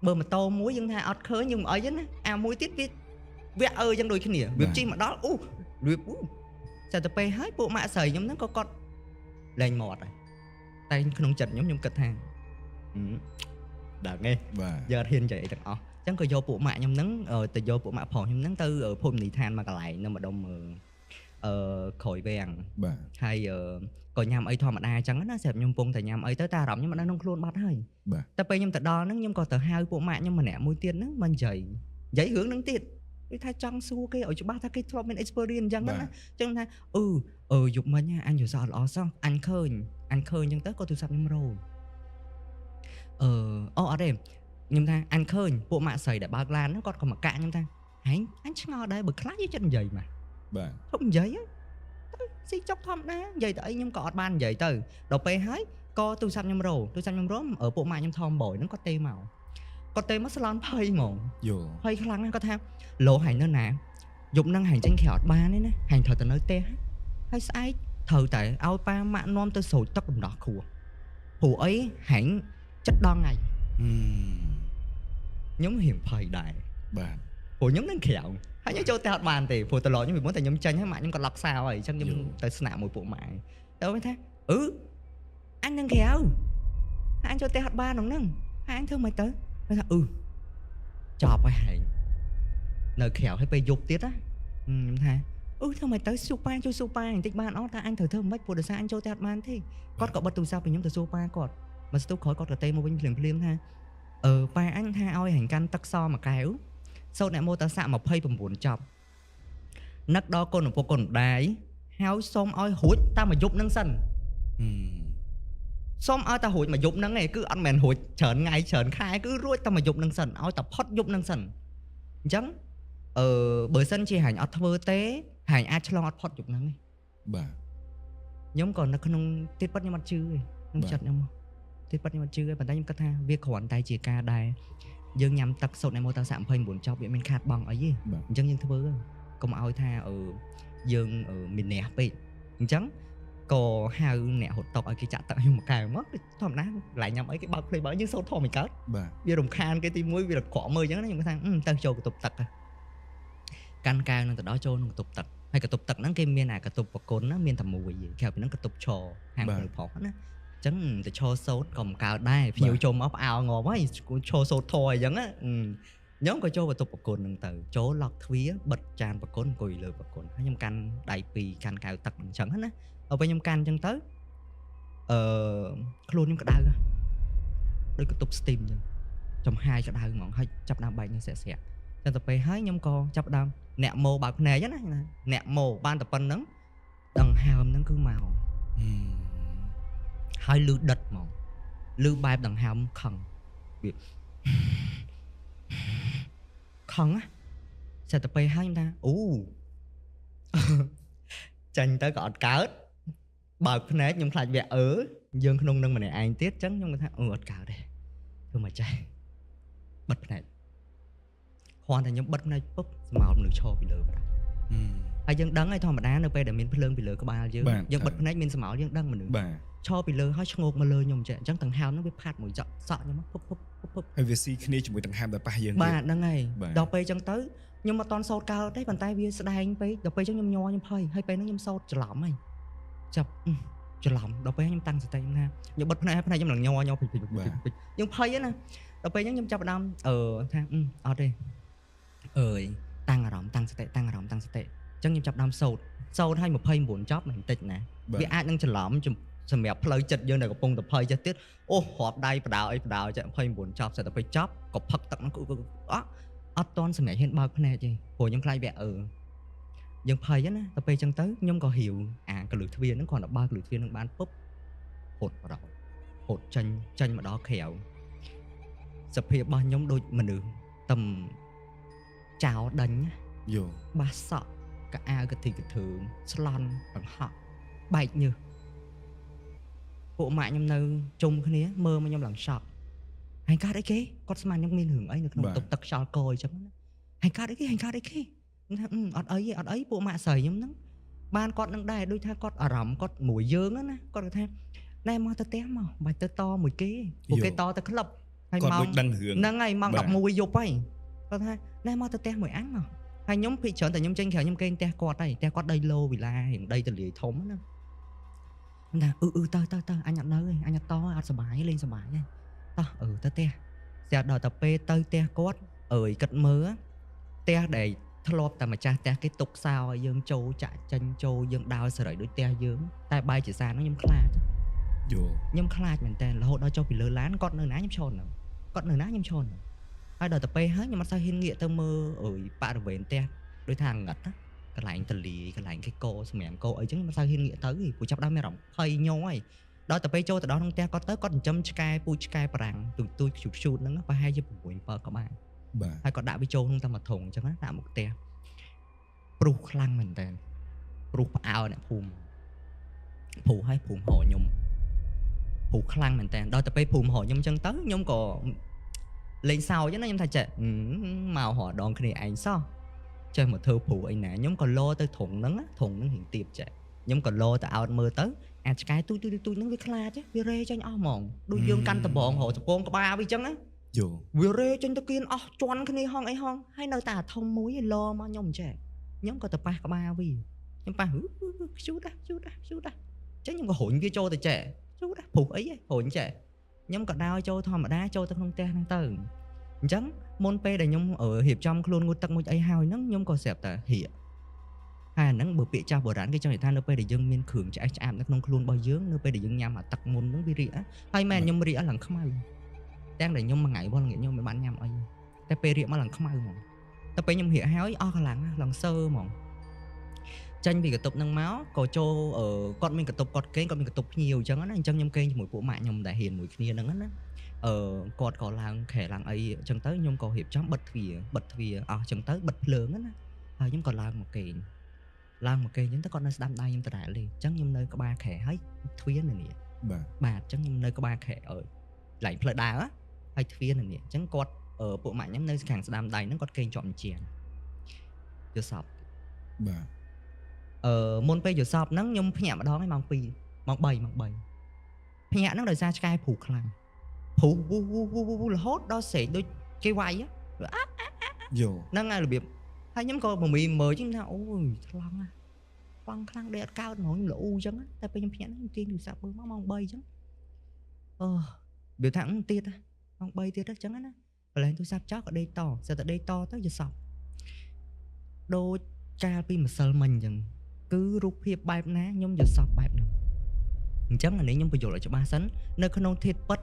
S2: បើម៉ូតូមួយយើងថាអត់ឃើញយើងមិនអីទេណាអាមួយទៀតវាវគ្គអញ្ចឹងដូចគ្នាវាជិះមកដល់អូវាអូតែទៅពេលហើយពួកម៉ាក់ស្រីខ្ញុំហ្នឹងក៏គាត់លែងមាត់ហើយតែក្នុងចិត្តខ្ញុំគិតថាដឹងទេយកអត់ហ៊ាននិយាយអីទាំងអស់អញ្ចឹងក៏យកពួកម៉ាក់ខ្ញុំហ្នឹងទៅយកពួកម៉ាក់ប្រុសខ្ញុំហ្នឹងទៅភោជនីយដ្ឋានមួយកន្លែងនៅម្ដុំក្រោយវាំង
S1: បាទ
S2: ហើយក៏ញ៉ាំអីធម្មតាអញ្ចឹងណាស្រាប់ខ្ញុំពងតែញ៉ាំអីទៅតែអារម្មណ៍ខ្ញុំមិនដឹងក្នុងខ្លួនបាត់ហើយតែពេលខ្ញុំទៅដល់ហ្នឹងខ្ញុំក៏ទៅហៅពួកម៉ាក់ខ្ញុំម្នាក់មួយទៀតហ្នឹងមកនិយាយរឿងហ្នឹងទៀតដូចថាចង់សួរគេឲ្យច្បាស់ថាគេធ្លាប់មាន experience អញ្ចឹងណាអញ្ចឹងថាយប់មិញអញយល់សោះល្អសោះអញឃើញអញ្ចឹងទៅក៏ទូរស័ព្ទខ្ញុំរោលអត់ទេខ្ញុំថាអញឃើញពួកម៉ាក់ស្រីដែលបើកឡានហ្នឹងគាត់ក៏មកកាក់ខ្ញុំថាហែងអញឆ្ងល់ដែរបើខ្លះយើងចិត្តនិយាយមក
S1: បាទ
S2: ឈប់និយាយទៅស៊ីចុកធម្មតានិយាយទៅអីខ្ញុំក៏អត់បាននិយាយទៅដល់ពេលហើយក៏ទូរស័ព្ទខ្ញុំរោពួកម៉ាក់ខ្ញុំថមបយហ្នឹងគាត់ទេមកស្លន់ភ័យហ្មង
S1: យល់
S2: ភ័យខ្លាំងណាស់គាត់ថាលោហែងនៅណាយប់ហ្នឹងហែងចេញក្រៅអត់បានទេណាហែងត្រូវតែនៅផ្ទះហើយស្អែកត្រូវតែឲ្យប៉ាម៉ាក់នាំទៅស្រោចទឹករំដោះគ្រោះព្រោះអីហែងចិត្តដល់ថ្ងៃខ្ញុំរៀងភ័យដែរ
S1: បាទ
S2: ព្រោះខ្ញុំនឹងក្រៅហើយខ្ញុំចូលផ្ទះអត់បានទេព្រោះត្រឡប់ខ្ញុំពីមុនតែខ្ញុំចេញហើយម៉ាក់ខ្ញុំក៏ឡុកសោហើយអញ្ចឹងខ្ញុំទៅស្នាក់មួយពួកម៉ាក់ទៅវិញថាអញនឹងក្រៅហើយអញចូលផ្ទះអត់បានហ្នឹងហើយអញធ្វើមិនទៅគាត់ថាចប់ហើយហែងនៅក្រៅហើយពេលយប់ទៀតណាខ្ញុំថាធ្វើមិនទៅសួរប៉ាជួយសួរប៉ាបន្តិចបានអត់ថាអញត្រូវធ្វើមិនព្រោះដោយសារអញចូលផ្ទះអត់បានទេគាត់ក៏បិទទូរស័ព្ទពីខ្ញុំទៅសួរប៉ាគាត់មកស្ទុះក្រោយគាត់ក៏ទេមកវិញភ្លាមភ្លាមថាប៉ាអញថាឲ្យហែងកាន់ទឹកសមួយកែវសូត្រអ្នកមោតសៈ29ចប់នឹកដល់កូនឪពុកកូនម្ដាយហើយសូមឲ្យរួចតាមមួយយប់ហ្នឹងសិនសូមឲ្យតែរួចមួយយប់ហ្នឹងឯងគឺអត់មែនរួចច្រើនថ្ងៃច្រើនខែគឺរួចតែមួយយប់ហ្នឹងសិនឲ្យតែផុតយប់ហ្នឹងសិនអញ្ចឹងបើសិនជាហែងអត់ធ្វើទេហែងអាចឆ្លងអត់ផុតយប់ហ្នឹងឯង
S1: បាទ
S2: ខ្ញុំក៏នៅក្នុងទៀតប៉ិតខ្ញុំអត់ជឿទេក្នុងចិត្តខ្ញុំទៀតប៉ិតខ្ញុំអត់ជឿទេប៉ុន្តែខ្ញុំគិតថាវាគ្រាន់តែជាការដែលយើងញ៉ាំទឹកសូត្រនៃមោតសៈ29ចប់វាមានខាតបង់អីទេអញ្ចឹងយើងធ្វើកុំឲ្យថាយើងមានអ្នកពេកអញ្ចឹងក៏ហៅអ្នកហត់តុកឲ្យគេចាក់ទឹកខ្ញុំមួយកែវមកធម្មតាកន្លែងញ៉ាំអីគេបើកភ្លេងបើយើងសូត្រធម៌មិនកើតវារំខានគេទី1វារក្រក់មើលអញ្ចឹងណាខ្ញុំថាទៅចូលបន្ទប់ទឹកកាន់កែវនឹងទៅដល់ចូលក្នុងបន្ទប់ទឹកហើយកន្ទប់ទឹកហ្នឹងគេមានអាកន្ទប់ប្រគុណណាមានតែមួយក្រៅពីហ្នឹងកន្ទប់ឈរហាងផ្លូវប្រុសណាអញ្ចឹងទៅឈរសូត្រក៏មិនកើតដែរភ្ញៀវចូលមកផ្អើលងាប់ហើយឈរសូត្រធម៌អញ្ចឹងណាខ្ញុំក៏ចូលបន្ទប់ប្រគុណហ្នឹងទៅចូលឡុកទ្វារបិទចានប្រគុណអង្គុយលើប្រគុណហើយខ្ញុំកាន់ដៃពីរកាន់កែវទឹកអញ្ចឹងណាដល់ពេលខ្ញុំកាន់អញ្ចឹងទៅខ្លួនខ្ញុំក្តៅដូចកន្ទប់ steam អញ្ចឹងចំហាយក្តៅហ្មងហើយចាប់ដើមបែកនឹងស្រាក់ស្រាក់ចឹងទៅពេលហើយខ្ញុំក៏ចាប់ដើមអ្នកម៉ូបើកភ្នែកណាអ្នកម៉ូបានតែប៉ុណ្្នឹងដង្ហើមហ្នឹងគឺមកហើយលឺដិតហ្មងលឺបែបដង្ហើមខឹងវាខឹងណា សិតទៅពេលហើយខ្ញុំថាអូចាញ់ទៅក៏អត់កើតបើកភ្នែកខ្ញុំខ្លាចវាយើងក្នុងនឹងម្នាក់ឯងទៀតចឹងខ្ញុំគាត់ថាអត់កើតទេធ្វើមកចេះបិទភ្នែកគ្ គ្រាន់តែខ្ញុំបិទភ្នែកពុបស្មោលមនុស្សឈរពីលើបាត់ហើយយើងដឹងហើយធម្មតានៅពេលដែលមានភ្លើងពីលើក្បាលយើងយើងបិទភ្នែកមានស្មោលយើងដឹងមនុស្សឈរពីលើហើយឈ្ងោកមកលើខ្ញុំចេះអញ្ចឹងដង្ហើមហ្នឹងវាផាត់មួយចក់សក់ខ្ញុំពុបពុបពុបពុប
S1: ហើយវាស៊ីគ្នាជាមួយដង្ហើមដែលប៉ះយើង
S2: បាទហ្នឹងហើយដល់ពេលអញ្ចឹងទៅខ្ញុំអត់តន់សោតកើតទេប៉ុន្តែវាស្ដែងពេកដល់ពេលអញ្ចឹងខ្ញុំញ័រខ្ញុំភ័យហើយពេលហ្នឹងខ្ញុំសោតច្រឡំហើយចាប់ច្រឡំដល់ពេលខ្ញុំតាំងសតិខ្ញុំថាខ្ញុំបិទភ្នែកភ្នែកខ្ញុំឡើងញ័រញ័រពេកពេកពេកយើងភ័យណាដល់ពេលអញ្ចឹងខ្ញុំចាប់ផ្ដើមថាអត់ទេអើយតាំងអារម្មណ៍តាំងសតិតាំងអារម្មណ៍តាំងសតិអញ្ចឹងខ្ញុំចាប់ផ្ដើមសោតសោតឲ្យ29ចប់មិនតិចណាវាអាចនឹងច្រឡំសម្រាប់ផ្លូវចិត្តយើងដែលកំពុងតែភ័យចិត្តទៀតអូរាប់ដៃបដាអីបដាចេះ29ចប់ស្រាប់តែពេលចប់ក៏ផឹកទឹកហ្នឹងគឺអត់តន់សម្រាប់ហ៊ានបើកភ្នែកទេព្រោះខ្ញុំខ្លាចវាយើងភ័យណាដល់ពេលអញ្ចឹងទៅខ្ញុំក៏រាវអាកលឹះទ្វារហ្នឹងគ្រាន់តែបើកកលឹះទ្វារហ្នឹងបានពុបហត់មកដល់ហត់ចេញចេញមកដល់ក្រៅសភាពរបស់ខ្ញុំដូចមនុស្សតំចោលដេញ
S1: យោ
S2: បាសក់កអាវកធីកធឿងស្លន់បង្ហក់បែកញើសពួកម៉ាក់ខ្ញុំនៅជុំគ្នាមើលមកខ្ញុំឡើងช็อกហើយកើតអីគេគាត់ស្មានខ្ញុំមានរឿងអីនៅក្នុងបន្ទប់ទឹកខ្យល់កអញ្ចឹងណាហើយកើតអីគេហើយកើតអីគេថាអត់អីទេអត់អីពួកម៉ាក់ស្រីខ្ញុំហ្នឹងបានគាត់នឹងដែរដូចថាគាត់អារម្មណ៍គាត់មួយយើងណាគាត់ថាណែមកទៅផ្ទះមកបាច់ទៅតមួយគេពួកគេតទៅក្លឹប
S1: ហើយម៉ោង
S2: ហ្នឹងហើយម៉ោង11យប់ហើយគាត់ថាណែមកទៅផ្ទះមួយអញមកហើយខ្ញុំភិកច្រើនតែខ្ញុំចេញក្រៅខ្ញុំគេងផ្ទះគាត់ហើយផ្ទះគាត់ដីឡូវិឡារៀងដីទលាយធំណាខ្ញុំថាអឺទៅទៅទៅអញអត់នៅទេអញអត់តអត់សប្បាយលេងសប្បាយទេតោះទៅផ្ទះស្រាប់ដល់តែពេលទៅផ្ទះគាត់អើយគិតមើលផ្ទះដែលធ្លាប់តែម្ចាស់ផ្ទះគេទុកសោឲ្យយើងចូលចាក់ចេញចូលយើងដើរសេរីដូចផ្ទះយើងតែបែរជាសារហ្នឹងខ្ញុំខ្លាច
S1: យោ
S2: ខ្ញុំខ្លាចមែនតើរហូតដល់ចុះពីលើឡានគាត់នៅណាខ្ញុំឈរហ្នឹងគាត់នៅណាខ្ញុំឈរហ្នឹងហើយដល់ទៅពេលហើយខ្ញុំអត់សូវហ៊ានងាកទៅមើលអើយបរិវេណផ្ទះដូចថាងឹតណាកន្លែងតលាយកន្លែងគេកសម្រាមកអីចឹងខ្ញុំអត់សូវហ៊ានងាកទៅទេព្រោះចាប់ដើមមានអារម្មណ៍ភ័យញ័រហើយដល់ទៅពេលចូលទៅដល់ក្នុងផ្ទះគាត់ទៅគាត់ចិញ្ចឹមឆ្កែពូជឆ្កែបារាំងទូចទូចខ្ជូតខ្ជូតហ្នឹងប្រហែលជា6 7ក្បាល
S1: បាទ
S2: ហើយគាត់ដាក់វាចូលក្នុងតែមួយធុងអញ្ចឹងណាដាក់មុខផ្ទះព្រុសខ្លាំងមែនតើព្រុសផ្អើលអ្នកភូមិព្រុសហើយភូមិរកខ្ញុំព្រុសខ្លាំងមែនតើដល់ទៅពេលភូមិរកខ្ញុំអញ្ចឹងទៅខ្ញុំក៏លេងសើចណាខ្ញុំថាចេះមករកដងគ្នាឯងសោះចេះមកធ្វើព្រុសអីណាខ្ញុំក៏លោទៅធុងហ្នឹងធុងហ្នឹងរៀងទៀបចេះខ្ញុំក៏លោទៅអោតមើលទៅអាចឆ្កែទូចទូចទូចហ្នឹងវាខ្លាចវារេចេញអស់ហ្មងដូចយើងកាន់ដបងរកសពងក្បាលវាអញ្ចឹងណា
S1: យោ
S2: វារេចេញទៅគៀនអស់ជន់គ្នាហងអីហងហើយនៅតែអាធំមួយឯលោមកខ្ញុំចេះខ្ញុំក៏ទៅប៉ះក្បាលវាខ្ញុំប៉ះខ្ជូតខ្ជូតខ្ជូតអញ្ចឹងខ្ញុំក៏រុញវាចូលទៅចេះខ្ជូតព្រុសអីរុញចេះខ្ញុំក៏ដើរចូលធម្មតាចូលទៅក្នុងផ្ទះហ្នឹងទៅអញ្ចឹងមុនពេលដែលខ្ញុំរៀបចំខ្លួនងូតទឹកមួយអីហើយហ្នឹងខ្ញុំក៏ស្រាប់តែរៀកហើយអាហ្នឹងបើពាក្យចាស់បុរាណគេចង់និយាយថានៅពេលដែលយើងមានគ្រឿងឆ្អេះឆ្អាបនៅក្នុងខ្លួនរបស់យើងនៅពេលដែលយើងញ៉ាំអាទឹកមុនហ្នឹងវារៀកហើយមែនខ្ញុំរៀកឡើងខ្មៅទាំងដែលខ្ញុំមួយថ្ងៃវល់ខ្ញុំមិនបានញ៉ាំអីតែពេលរៀកមកឡើងខ្មៅហ្មងតែពេលខ្ញុំរៀកហើយអស់កម្លាំងឡើងសើហ្មងចេញពីកន្ទប់ហ្នឹងមកក៏ចូលគាត់មានកន្ទប់គាត់គេងគាត់មានកន្ទប់ភ្ញៀវអញ្ចឹងណាអញ្ចឹងខ្ញុំគេងជាមួយពួកម៉ាក់ខ្ញុំដែលរៀនមួយគ្នាហ្នឹងណាគាត់ក៏ឡើងខែឡើងអីអញ្ចឹងទៅខ្ញុំក៏រៀបចំបិទទ្វារអស់អញ្ចឹងទៅបិទភ្លើងណាហើយខ្ញុំក៏ឡើងមកគេងអញ្ចឹងទៅគាត់នៅស្ដាំដៃខ្ញុំដដែលទេអញ្ចឹងខ្ញុំនៅក្បាលខែហើយទ្វារនៅនេះបាទអញ្ចឹងខ្ញុំនៅក្បាលខែអើយឡើងផ្លូវដើរហើយទ្វារនៅនេះអញ្ចឹងគាត់ពួកម៉ាក់ខ្ញុំនៅខាងស្ដាំដៃហ្នឹងគាត់គេងជាប់ជាងយល់សព
S1: បាទ
S2: មុនពេលយល់សពហ្នឹងខ្ញុំភ្ញាក់ម្ដងហើយម៉ោង2ម៉ោង3ម៉ោង3ភ្ញាក់ហ្នឹងដោយសារឆ្កែព្រុសខ្លាំងព្រុសវូវូវូរហូតដល់ស្រែកដូចគេវាយ
S1: យោ
S2: ហ្នឹងហើយរបៀបហើយខ្ញុំក៏មមីមើលខ្ញុំថាអូយថ្លង់ណាខ្លាំងខ្លាំងដេកអត់កើតហ្មងខ្ញុំល្អូអញ្ចឹងតែពេលខ្ញុំភ្ញាក់ហ្នឹងខ្ញុំទាញទូរស័ព្ទមើលមកម៉ោង3អញ្ចឹងវាថាទៀតម៉ោង3ទៀតអញ្ចឹងណាប្រឡែងទូរស័ព្ទចោលក៏ដេកតស្រាប់តែដេកតទៅយល់សពដូចកាលពីម្សិលមិញអញ្ចឹងគឺរូបភាពបែបណាខ្ញុំយល់សពបែបហ្នឹងអញ្ចឹងអានេះខ្ញុំបញ្យល់ឲ្យច្បាស់សិននៅក្នុងធាតុពិត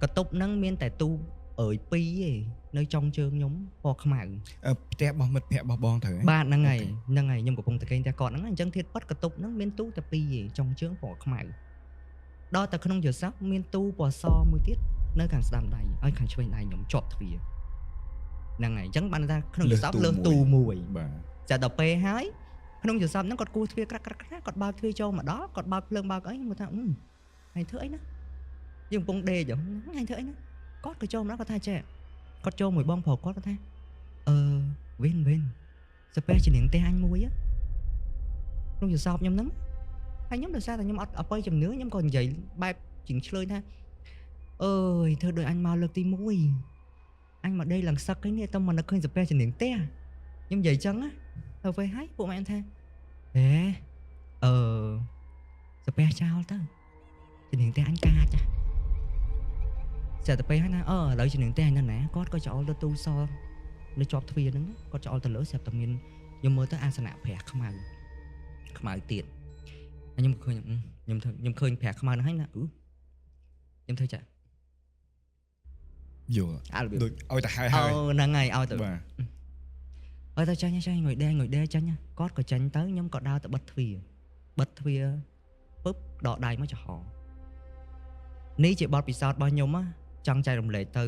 S2: កន្ទប់ហ្នឹងមានតែទូអើយ2ឯងនៅចុងជើងខ្ញុំពណ៌ខ្មៅ
S1: ផ្ទះរបស់មិត្តភ័ក្តិរបស់បងត្រូវ
S2: បាទហ្នឹងហើយហ្នឹងហើយខ្ញុំកំពុងតែគេងផ្ទះគាត់ហ្នឹងអញ្ចឹងធាតុពិតកន្ទប់ហ្នឹងមានទូតែ2ឯងចុងជើងពណ៌ខ្មៅដល់តែក្នុងយល់សពមានទូពណ៌សមួយទៀតនៅខាងស្ដាំដៃឲ្យខាងឆ្វេងដៃខ្ញុំជាប់ទ្វារហ្នឹងហើយអញ្ចឹងបានថាក្នុងយល់សពលើសទូមួយ
S1: បាទ
S2: ចាដល់ពេលហើយក្នុងយល់សពហ្នឹងគាត់គោះទ្វារក្រាក់ក្រាក់ក្រាក់គាត់បើកទ្វារចូលមកដល់គាត់បើកភ្លើងបើកអីខ្ញុំគាត់ថាហើយធ្វើអីណាយើងកំពុងដេកហ្នឹងហើយធ្វើអីណាគាត់ក៏ចូលមកដល់គាត់ថាចេះគាត់ចូលមួយបងប្រុសគាត់គាត់ថា អឺវិនវិនសំពះជំនាញផ្ទះអញមួយហ៎ក្នុងយល់សពខ្ញុំហ្នឹងហើយខ្ញុំដោយសារតែខ្ញុំអត់អបិយជំនឿខ្ញុំក៏និយាយបែបជាងឆ្លើយថាអើយធ្វើដូចអញមកលើកទី1អញមកដេកឡើងសឹកឯនេះតែមកនឹកឃើញសំពះជំនាញផ្ទះខ្ញុំនិយាយចឹងណាទៅពេលហើយពួកម៉ែថាហេអឺសំពះចោលទៅជំនាញផ្ទះអញកាចចាតែទៅពេលហើយណាអឺឥឡូវជំនាញផ្ទះអញនៅណាគាត់ក៏ចោលទៅទូសនៅជាប់ទ្វារហ្នឹងគាត់ចោលទៅលើស្រាប់តែមានខ្ញុំមើលទៅអាសនៈប្រាក់ខ្មៅខ្មៅទៀតហើយខ្ញុំឃើញខ្ញុំធ្វើខ្ញុំឃើញប្រាក់ខ្មៅហ្នឹងហើយណាអឺខ្ញុំធ្វើចា
S1: យល់
S2: អារបៀប
S1: ដូចឲ្យតែហើយ
S2: អូ
S1: ហើយ
S2: ហ្នឹងហើយឲ្យទៅ
S1: បាទ
S2: ឲ្យទៅចាញ់ចាញ់ងុយដេងុយដេចាញ់គាត់ក៏ចាញ់ទៅខ្ញុំក៏ដើរទៅបិទទ្វារបិទទ្វារពឹបដកដៃមកចំហនេះជាបទពិសោធន៍របស់ខ្ញុំណាចង់ចែករំលែកទៅ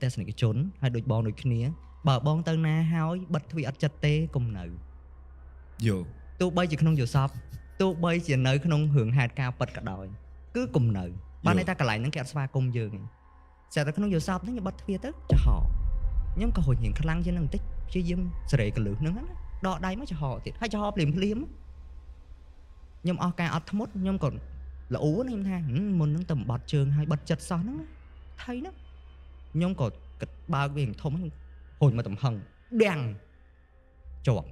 S2: ទស្សនិកជនហើយដូចបងដូចគ្នាបើបងទៅណាហើយបិទទ្វារអត់ចិត្តទេកុំនៅ
S1: យល់
S2: ទោះបីជាក្នុងយល់សពទោះបីជានៅក្នុងរឿងហេតុការណ៍ពិតក៏ដោយគឺកុំនៅបានន័យថាកន្លែងហ្នឹងគេអត់ស្វាគមន៍យើងទេស្រាប់តែក្នុងយល់សពហ្នឹងខ្ញុំបិទទ្វារទៅចំហខ្ញុំក៏ហុញរៀងខ្លាំងជាងហ្នឹងបន្តិចព្យាយាមសេរីកលឹះហ្នឹងណាដកដៃមកចំហទៀតហើយចំហភ្លាមភ្លាមខ្ញុំអស់ការអត់ធ្មត់ខ្ញុំក៏ល្អណាស់ខ្ញុំថាមុនហ្នឹងទៅបត់ជើងហើយបត់ចិត្តសោះហ្នឹងថៃហ្នឹងខ្ញុំក៏គិតបើកវាធំខ្ញុំហុញមកទំហឹងដៀងជាប់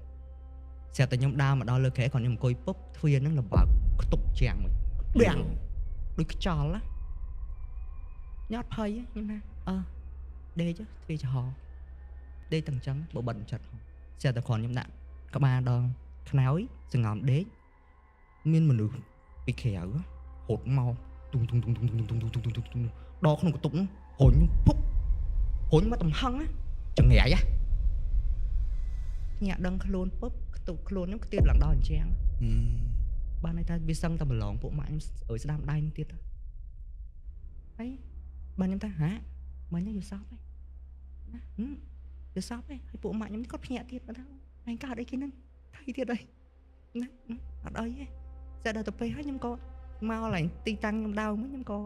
S2: ស្រាប់តែខ្ញុំដើរមកដល់លើគ្រែគាត់ខ្ញុំអង្គុយពុបទ្វារហ្នឹងលបើកខ្ទប់ជាងមួយដៀងដូចខ្យល់ណាញ៉ាត់ភ័យខ្ញុំថាអឺដេកទ្វារចំហដេកទាំងចឹងបើបិទចិត្តហងស្រាប់តែគ្រាន់ខ្ញុំដាក់ក្បាលដល់ខ្នើយសង្ងំដេកមានមនុស្សពីក្រៅរត់មកទុងទុងទុងទុងទុងទុងទុងទុងទុងទុងដល់ក្នុងបន្ទប់ហ្នឹងរុញពុករុញមកទំហឹងណាចង្រៃណាញាក់ដឹងខ្លួនពុបខ្ទុកខ្លួនខ្ញុំខ្ទាតឡើងដល់អញ្ចឹងបានន័យថាវាសឹងតែប្រឡងពួកម៉ាក់ខ្ញុំឲ្យស្ដាំដៃនឹងទៀតហើយបានខ្ញុំថាហាមិញយល់សពឯណាយល់សពឯហើយពួកម៉ាក់ខ្ញុំគាត់ភ្ញាក់ទៀតគាត់ថាឯងកើតអីគេហ្នឹងថៃទៀតអីណាអត់អីទេស្អាតដល់ទៅពេលហើយខ្ញុំក៏មកឡើងទីតាំងខ្ញុំដើមខ្ញុំក៏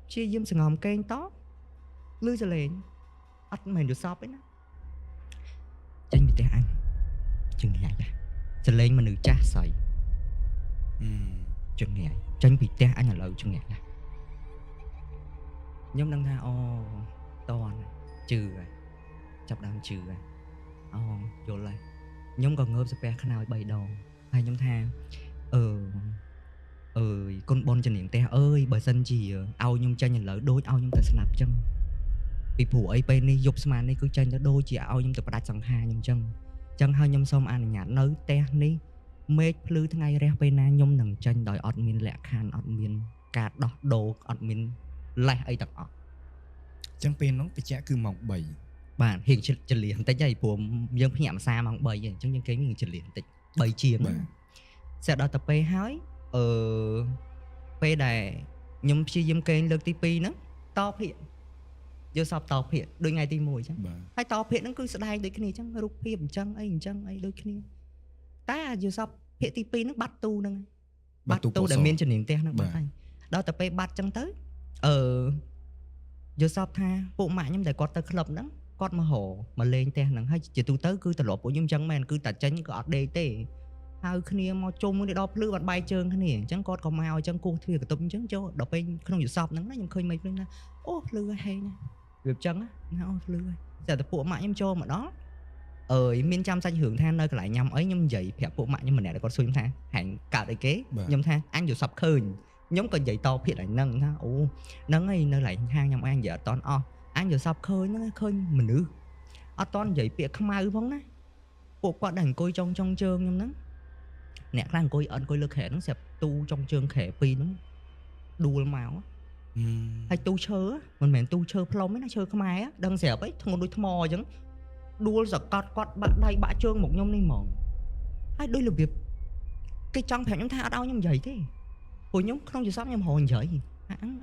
S2: ព្យាយាមសង្ងំកេងតលឺសលេងអត់មែនយល់សពឯណាចេញពីផ្ទះអញចង្ងាយសលេងមនុស្សចាស់ស្អីចង្ងាយចេញពីផ្ទះអញឥឡូវចង្ងាយណាខ្ញុំដឹងថាអូតន់ជឿហើយចាប់ដើមជឿហើយអូយល់ហើយខ្ញុំក៏ងើបសាពះខ្នើយ3ដងហើយខ្ញុំថាអឺអើយគុណបុណ្យជំនាញផ្ទះអើយបើសិនជាឲ្យខ្ញុំចេញឥឡូវដូចឲ្យខ្ញុំទៅស្លាប់ចឹងពីព្រោះអីពេលនេះយប់ស្មាននេះគឺចេញទៅដូចជាឲ្យខ្ញុំទៅផ្ដាច់សង្ហាខ្ញុំចឹងចឹងហើយខ្ញុំសូមអនុញ្ញាតនៅផ្ទះនេះមេឃភ្លឺថ្ងៃរះពេលណាខ្ញុំនឹងចេញដោយអត់មានលក្ខខណ្ឌអត់មានការដោះដូរអត់មានលេសអីទាំងអស់
S1: ចឹងពេលហ្នឹងបច្ចៈគឺម៉ោង3
S2: បាទរៀងចលៀសបន្តិចហើយព្រោះយើងភ្ញាក់ម្សាម៉ោង3ហើយអញ្ចឹងយើងគេងរៀងចលៀសបន្តិច3ជាង
S1: បាទ
S2: ស្រាប់ដល់ទៅពេលហើយអឺពេលដែលខ្ញុំព្យាយាមកេងលើកទី2ហ្នឹងតភាកយកសពតភាកដូចថ្ងៃទី1អញ្ចឹង
S1: បាទ
S2: ហើយតភាកហ្នឹងគឺស្ដែងដូចគ្នាអញ្ចឹងរូបភាពអញ្ចឹងអីអញ្ចឹងអីដូចគ្នាតែយកសពភាកទី2ហ្នឹងបាត់ទូហ្នឹងបាត់ទូដែលមានជំនាញផ្ទះហ្នឹងបាត់ហើយដល់ទៅពេលបាត់អញ្ចឹងទៅអឺយកសពថាពួកម៉ាក់ខ្ញុំដែលគាត់ទៅក្លឹបហ្នឹងគាត់មករមកលេងផ្ទះហ្នឹងហើយជាទូទៅគឺត្រឡប់ពួកខ្ញុំអញ្ចឹងមែនគឺតែចេញក៏អត់ដេកទេហៅគ្នាមកជុំគ្នាដល់ភ្លឺបាត់បែកជើងគ្នាអញ្ចឹងគាត់ក៏មកអញ្ចឹងគោះទ្វារបន្ទប់អញ្ចឹងចូលដល់ពេលក្នុងយល់សពហ្នឹងណាខ្ញុំឃើញមេឃភ្លឺណាអូភ្លឺហើយហេងណាវាអញ្ចឹងណាអូភ្លឺហើយតែតែពួកម៉ាក់ខ្ញុំចូលមកដល់អើយមានចាំសាច់រឿងថានៅកន្លែងញ៉ាំអីខ្ញុំនិយាយប្រាប់ពួកម៉ាក់ខ្ញុំម្នាក់ដែលគាត់សួរខ្ញុំថាហែងកើតអីគេខ្ញុំថាអញយល់សពឃើញខ្ញុំក៏និយាយតភាកឡើងហ្នឹងថាអូហ្នឹងហើយនៅកន្លែងហាងញ៉ាំអីនិយាយអត់តន់អស់អញយល់សពឃើញហ្នឹងឃើញមនុស្សអត់តន់និយាយពាក្យខ្មៅផងណាពួកគាត់ដែលអង្គុយចុងចុងជើងខ្ញុំហ្នឹងអ្នកខ្លះអង្គុយអត់អង្គុយលើគ្រែហ្នឹងស្រាប់ទូចុងជើងគ្រែពីរហ្នឹងដួលមកហើយទូឈើមិនមែនទូឈើផ្លុំទេណាឈើខ្មែរដឹងស្រាប់អីធ្ងន់ដូចថ្មអញ្ចឹងដួលសកត់គាត់បាក់ដៃបាក់ជើងមកខ្ញុំនេះហ្មងហើយដូចរបៀបគេចង់ប្រាប់ខ្ញុំថាអត់ឲ្យខ្ញុំនិយាយទេព្រោះខ្ញុំក្នុងយល់សពខ្ញុំរកនិយាយ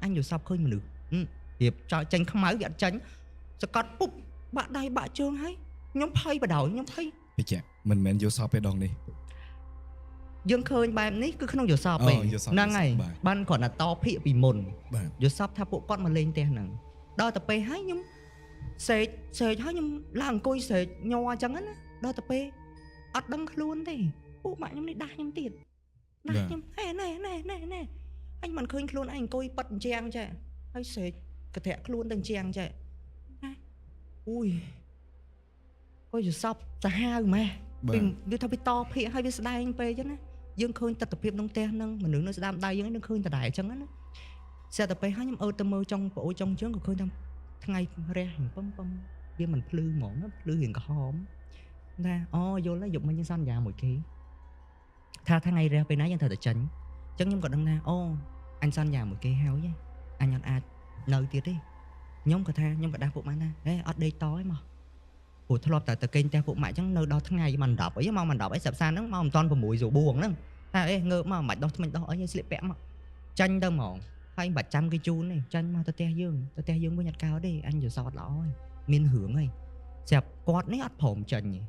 S2: អញយល់សពឃើញមនុស្សរៀបចេញខ្មៅវាអត់ចេញសកត់ពុបបាក់ដៃបាក់ជើងហើយខ្ញុំភ័យបដ ாய் ខ្ញុំភ័យ
S1: បច្ចៈមិនមែនយល់សពទេដងនេះ
S2: យើងឃើញបែបនេះគឺក្នុងយល់សពឯងហ្នឹងហើយបានគ្រាន់តែតភាកពីមុនយល់សពថាពួកគាត់មកលេងផ្ទះហ្នឹងដល់ទៅពេលហើយខ្ញុំ ស្រែកស្រែកហើយខ្ញុំឡើងអង្គុយស្រែកញ័រអញ្ចឹងណាដល់ទៅពេលអត់ដឹងខ្លួនទេពួកម៉ាក់ខ្ញុំនេះដាស់ខ្ញុំទៀតដាស់ខ្ញុំហេណែណែណែណែអញមិនឃើញខ្លួនឯងអង្គុយប៉ិតអញ្ចឹងចេះហើយស្រែកកធាក់ខ្លួនទៅអញ្ចឹងចេះណាអូយក៏យសពសាហាវម៉េះ
S1: បាទ
S2: វាថាវាតភាកហើយវាស្ដែងពេកចឹងណាយើងឃើញទស្សនភាពក្នុងផ្ទះហ្នឹងមនុស្សនៅស្ដាំដៃយើងនឹងឃើញដដែលចឹងណាស្រាប់តែពេលហើយខ្ញុំអើតទៅមើលចុងប្អូនចុងជើងក៏ឃើញថាថ្ងៃរះពឹមពឹមវាមិនភ្លឺហ្មងណាភ្លឺរៀងក្រហមថាអូយល់ហើយយប់មិញយើងសន្យាមួយគេថាថ្ងៃរះពេលណាយើងត្រូវតែចេញអញ្ចឹងខ្ញុំក៏ដឹងថាអូអញសន្យាមួយគេហើយអញអត់អាចនៅទៀតទេខ្ញុំក៏ថាខ្ញុំក៏ដាស់ពួកម៉ាក់ថាហេអត់ដេកតឯងមកព្រោះធ្លាប់តែទៅគេងផ្ទះពួកម៉ាក់អញ្ចឹងនៅដល់ថ្ងៃម៉ោង10អីម៉ោង10អីស្រាប់សានហ្នឹងម៉ោងមិនទាន់6ស្រួលបួងហ្នឹងថាអេងើបមកមិនបាច់ដោះថ្មិញដោះអីស្លៀកពាក់មកចាញ់ទៅហ្មងហើយមិនបាច់ចាំគេជូនទេចាញ់មកទៅផ្ទះយើងទៅផ្ទះយើងវិញអត់កោទេអញយល់សតល្អហើយមានរឿងហើយស្រាប់គាត់នេះអត់ព្រមចាញ់ទេ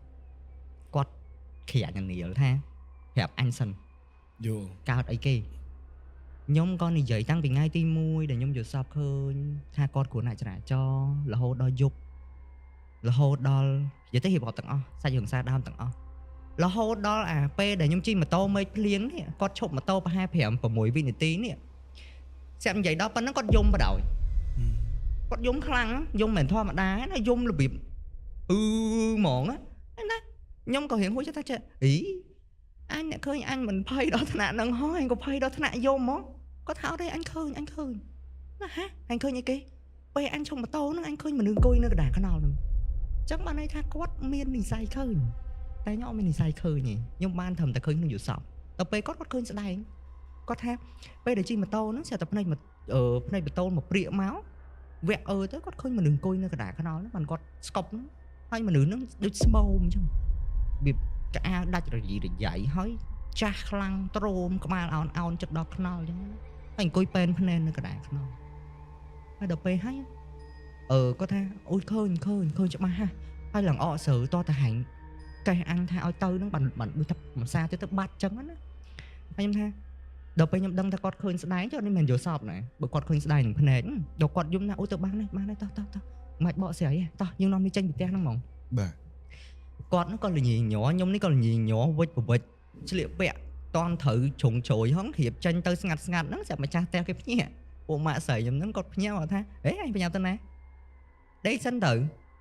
S2: គាត់ក្រាញនាលថាប្រាប់អញសិន
S1: យល់
S2: កើតអីគេខ្ញុំក៏និយាយតាំងពីថ្ងៃទី1ដែលខ្ញុំយល់សពឃើញថាគាត់គ្រោះថ្នាក់ចរាចរណ៍រហូតដល់យប់រហូតដល់និយាយទៅរៀបរាប់ទាំងអស់សាច់រឿងសារដើមទាំងអស់រហូតដល់អាពេលដែលខ្ញុំជិះម៉ូតូមេឃភ្លៀងនេះគាត់ឈប់ម៉ូតូប្រហែល5 6វិនាទីនេះស្រាប់និយាយដល់ប៉ុណ្ណឹងគាត់យំបណ្ដោយគាត់យំខ្លាំងយំមិនធម្មតាណាយំរបៀបអឺហ្មងណាខ្ញុំក៏រៀងហួចចិត្តថាចេះអីអញអ្នកឃើញអញមិនភ័យដល់ថ្នាក់ហ្នឹងហើយអញក៏ភ័យដល់ថ្នាក់យំហ្មងគាត់ថាអត់ទេអញឃើញអញឃើញណាហាអញឃើញអីគេពេលអញឈប់ម៉ូតូហ្នឹងអញឃើញមនុស្សអង្គុយនៅកណ្ដាលថ្នល់ហ្នឹងអញ្ចឹងបានន័យថាគាត់មាននិស័យឃើញតែខ្ញុំអត់មាននិស័យឃើញទេខ្ញុំបានត្រឹមតែឃើញក្នុងយល់សពដល់ពេលគាត់គាត់ឃើញស្ដែងគាត់ថាពេលដែលជិះម៉ូតូហ្នឹងស្រាប់តែភ្នែកភ្នែកម៉ូតូមកព្រាកមកវគ្គអឺទៅគាត់ឃើញមនុស្សអង្គុយនៅកណ្ដាលថ្នល់ហ្នឹងបានគាត់ស្កប់ហ្នឹងហើយមនុស្សហ្នឹងដូចស្មោមអញ្ចឹងរបៀបកអាវដាច់រយីរយៃហើយចាស់ខ្លាំងទ្រោមក្បាលអោនអោនចិត្តដល់ខ្នល់អញ្ចឹងហើយអង្គុយប៉ែនភ្នែននៅកណ្ដាលខ្នល់ហើយដល់ពេលហើយអឺគាត់ថាអូយឃើញឃើញឃើញច្បាស់ហ่ะហើយឡើងអកស្រូវតតែហែងកេះអញថាឲ្យទៅហ្នឹងបានបានដូចថាមួយសាទៀតទៅបាត់អញ្ចឹងណាហើយខ្ញុំថាដល់ពេលខ្ញុំដឹងថាគាត់ឃើញស្ដែងចុះនេះមិនយល់សពណាបើគាត់ឃើញស្ដែងនឹងភ្នែកដល់គាត់យំណាអូទៅបានហើយបានហើយតោះតោះតោះមិនបាច់បកស្រាយទេតោះយើងនាំនេះចេញពីផ្ទះហ្នឹងហ្មង
S1: បាទ
S2: គាត់ហ្នឹងក៏លញីញ័រខ្ញុំនេះក៏លញីញ័រវិចប្រវិចឆ្លៀកពាក់តន់ត្រូវជ្រុងជ្រោយហងរៀបចេញទៅស្ងាត់ស្ងាត់ហ្នឹងស្រាប់ម្ចាស់ផ្ទះគេភ្ញាក់ពួកម៉ាក់ស្រីខ្ញុំហ្នឹងគាត់ភ្ញាក់គាត់ថាហេអញប្រញាប់ទៅណាដេកសិនទៅ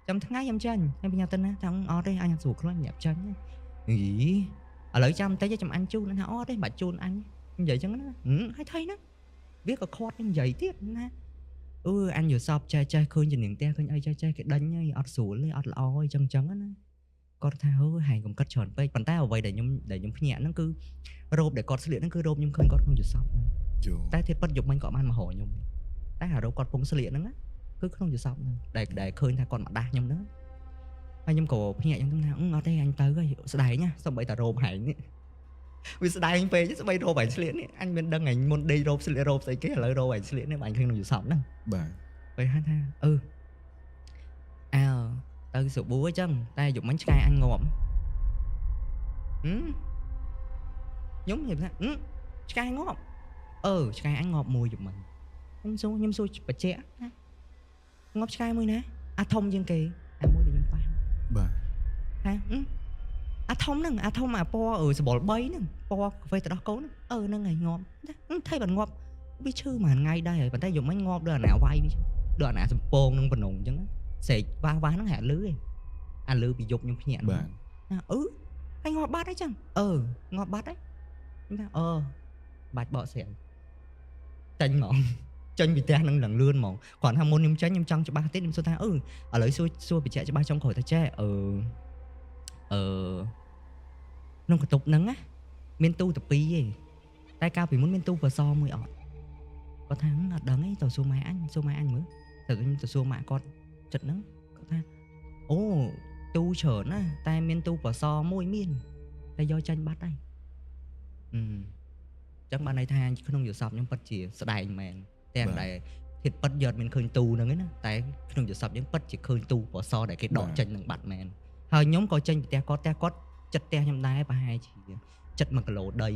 S2: ចាំថ្ងៃខ្ញុំចេញអញប្រញាប់ទៅណាថាអត់ទេអញអត់ស្រួលខ្លួនប្រញាប់ចេញអីឥឡូវចាំបន្តិចចាំអញជូនថាអត់ទេមិនបាច់ជូនអញនិយាយចឹងណាហើយថៃហ្នឹងវាក៏ខាត់ខ្ញុំនិយាយទៀតណាអឺអញយល់សពចេះចេះឃើញជំនាញផ្ទះឃើញអីចេះចេះគេដេញហើយអត់ស្រួលទេអត់ល្អអីចឹងចឹងណាគាត់ថាហឺហែងកុំគិតច្រើនពេកប៉ុន្តែអ្វីដែលខ្ញុំភ្ញាក់ហ្នឹងគឺរ៉ូបដែលគាត់ស្លៀកហ្នឹងគឺរ៉ូបខ្ញុំឃើញគាត់ក្នុងយល់សពហ្នឹងតែធាតុពិតយប់មិញគាត់បានមករកខ្ញុំតែអារ៉ូបគាត់ពងស្លៀកហ្នឹងគឺក្នុងយល់សពហ្នឹងដែលឃើញថាគាត់មកដាស់ខ្ញុំហ្នឹងហើយខ្ញុំក៏ភ្ញាក់ចឹងថាអត់ទេអញទៅហើយស្ដែងណាសូម្បីតែរ៉ូបហែងនេះវាស្ដែងពេកស្បីរ៉ូបហែងស្លៀកនេះអញមិនដឹងអញមុនដេករ៉ូបស្លៀករ៉ូបស្អីគេឥឡូវរ៉ូបហែងស្លៀកនេះបើអញឃើញក្នុងយល់សពហ្នឹង
S1: បាទ
S2: ពេលហ្នឹងថាអឺអើទៅស្របួអញ្ចឹងតែយប់មិញឆ្កែអញងាប់ខ្ញុំនិយាយថាឆ្កែងាប់អឺឆ្កែអញងាប់មួយយប់មិញខ្ញុំសួរបច្ចៈណាងាប់ឆ្កែមួយណាអាធំជាងគេអាមួយដែលខ្ញុំប៉ះ
S1: បាទ
S2: ថាអាធំហ្នឹងអាធំអាពណ៌សបល់3ហ្នឹងពណ៌កាហ្វេទៅដោះកូនអឺហ្នឹងហើយងាប់ថៃបានងាប់វាឈឺមួយថ្ងៃដែរហើយប៉ុន្តែយប់មិញងាប់ដូចអាណាវាយវាដូចអាណាសំពងនឹងប៉ុណ្ណឹងអញ្ចឹងស្រែកវ៉ាវ៉ាហ្នឹងហាក់លឺឯងអាលឺពីយប់ខ្ញុំភ្ញាក់
S1: បាទ
S2: ណាអឺហើយងាប់បាត់ហើយចឹងអឺងាប់បាត់ហើយខ្ញុំថាអឺបាច់បកស្រាយចេញហ្មងចេញពីផ្ទះនឹងឡើងលឿនហ្មងគ្រាន់ថាមុនខ្ញុំចេញខ្ញុំចង់ច្បាស់ទៀតខ្ញុំសួរថាអឺឥឡូវសួរបញ្ជាក់ច្បាស់ចុងក្រោយថាចេះអឺអឺក្នុងបន្ទប់ហ្នឹងណាមានទូតែពីរឯងតែកាលពីមុនមានទូពសមួយអត់គាត់ថាអត់ដឹងទេទៅសួរម៉ែអញសួរម៉ែអញមើលទៅខ្ញុំទៅសួរម៉ាក់គាត់ចិត្តហ្នឹងគាត់ថាអូទូច្រើនណាតែមានទូពសមួយមានតែយកចាញ់បាត់ហើយអឺចឹងបានន័យថាក្នុងយល់សពខ្ញុំពិតជាស្ដែងមែនទាំងដែលធាតុពិតយកមានឃើញទូហ្នឹងឯណាតែក្នុងយល់សពយើងពិតជាឃើញទូពសដែលគេដកចេញនឹងបាត់មែនហើយខ្ញុំក៏ចេញពីផ្ទះគាត់ផ្ទះគាត់ចិត្តផ្ទះខ្ញុំដែរប្រហែលជាចិត្ត1គីឡូដី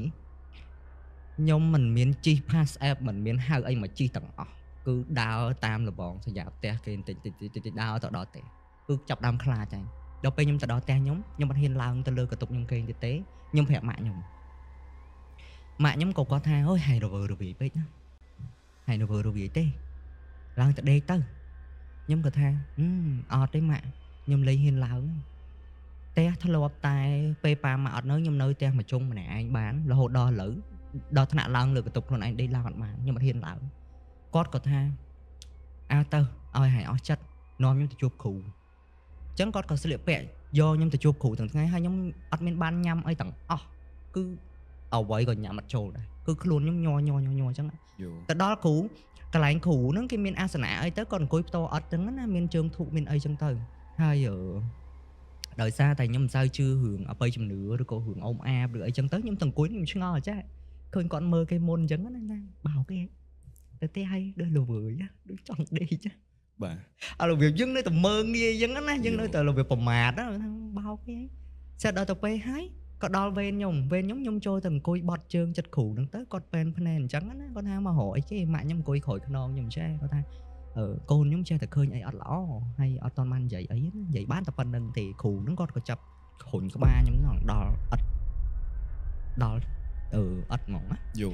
S2: ខ្ញុំមិនមានជិះ pass app មិនមានហៅអីមកជិះទាំងអស់ គឺដើរតាមលបងសញ្ញាផ្ទះគេបន្តិចតិចតិចតិចដើរទៅដល់ផ្ទះគឺចាប់ដើមខ្លាចហើយដល់ពេលខ្ញុំទៅដល់ផ្ទះខ្ញុំខ្ញុំអត់ហ៊ានឡើងទៅលើកន្ទប់ខ្ញុំគេងទៀតទេខ្ញុំប្រាប់ម៉ាក់ខ្ញុំម៉ាក់ខ្ញុំក៏គាត់ថាអូយហែងរវើរវាយពេកណាហែងរវើរវាយទេឡើងទៅដេកទៅខ្ញុំក៏ថាអត់ទេម៉ាក់ខ្ញុំលែងហ៊ានឡើងផ្ទះធ្លាប់តែពេលប៉ាម៉ាក់អត់នៅខ្ញុំនៅផ្ទះមួយជុំម្នាក់ឯងបានរហូតដល់ឥឡូវដល់ថ្នាក់ឡើងលើកន្ទប់ខ្លួនឯងដេកឡើងអត់បានខ្ញុំអត់ហ៊ានឡើងគាត់ក៏ថាអើទៅឲ្យហែងអស់ចិត្តនាំខ្ញុំទៅជួបគ្រូអញ្ចឹងគាត់ក៏ស្លៀកពាក់យកខ្ញុំទៅជួបគ្រូទាំងថ្ងៃហើយខ្ញុំអត់មានបានញ៉ាំអីទាំងអស់គឺអ្វីក៏ញ៉ាំអត់ចូលដែរគឺខ្លួនខ្ញុំញ័រញ័រញ័រញ័រអញ្ចឹងទៅដល់គ្រូកន្លែងគ្រូហ្នឹងគេមានអាសនៈអីទៅគាត់អង្គុយផ្ទាល់អត់ចឹងណាមានជើងធូបមានអីចឹងទៅហើយដោយសារតែខ្ញុំមិនសូវជឿរឿងអបិយជំនឿឬក៏រឿងអុំអាបឬអីចឹងទៅខ្ញុំទៅអង្គុយខ្ញុំឆ្ងល់ចាឃើញគាត់មើលគេមុនអញ្ចឹងណាបោគេទៅទេឲ្យដូចល្វើយដូចចង់ដេកចា
S1: បាទ
S2: អរបៀបយើងនៅតែមើងងាយអញ្ចឹងណាយើងនៅតែរបៀបប្រមាថណាបោគេសិតដល់ទៅពេលហើយក៏ដល់វេនខ្ញុំវេនខ្ញុំខ្ញុំចូលទៅអង្គុយបត់ជើងចិត្តគ្រូហ្នឹងទៅគាត់ពេនភ្នែនអញ្ចឹងណាគាត់ថាមករកអីគេម៉ាក់ខ្ញុំអង្គុយក្រោយខ្នងខ្ញុំចេះគាត់ថាកូនខ្ញុំចេះតែឃើញអីអត់ល្អហើយអត់ទាន់បាននិយាយអីណានិយាយបានតែប៉ុណ្្នឹងទេគ្រូហ្នឹងគាត់ក៏ចាប់រុញក្បាលខ្ញុំហ្នឹងដល់អត់ដល់អត់ហ្មងណា
S1: យូ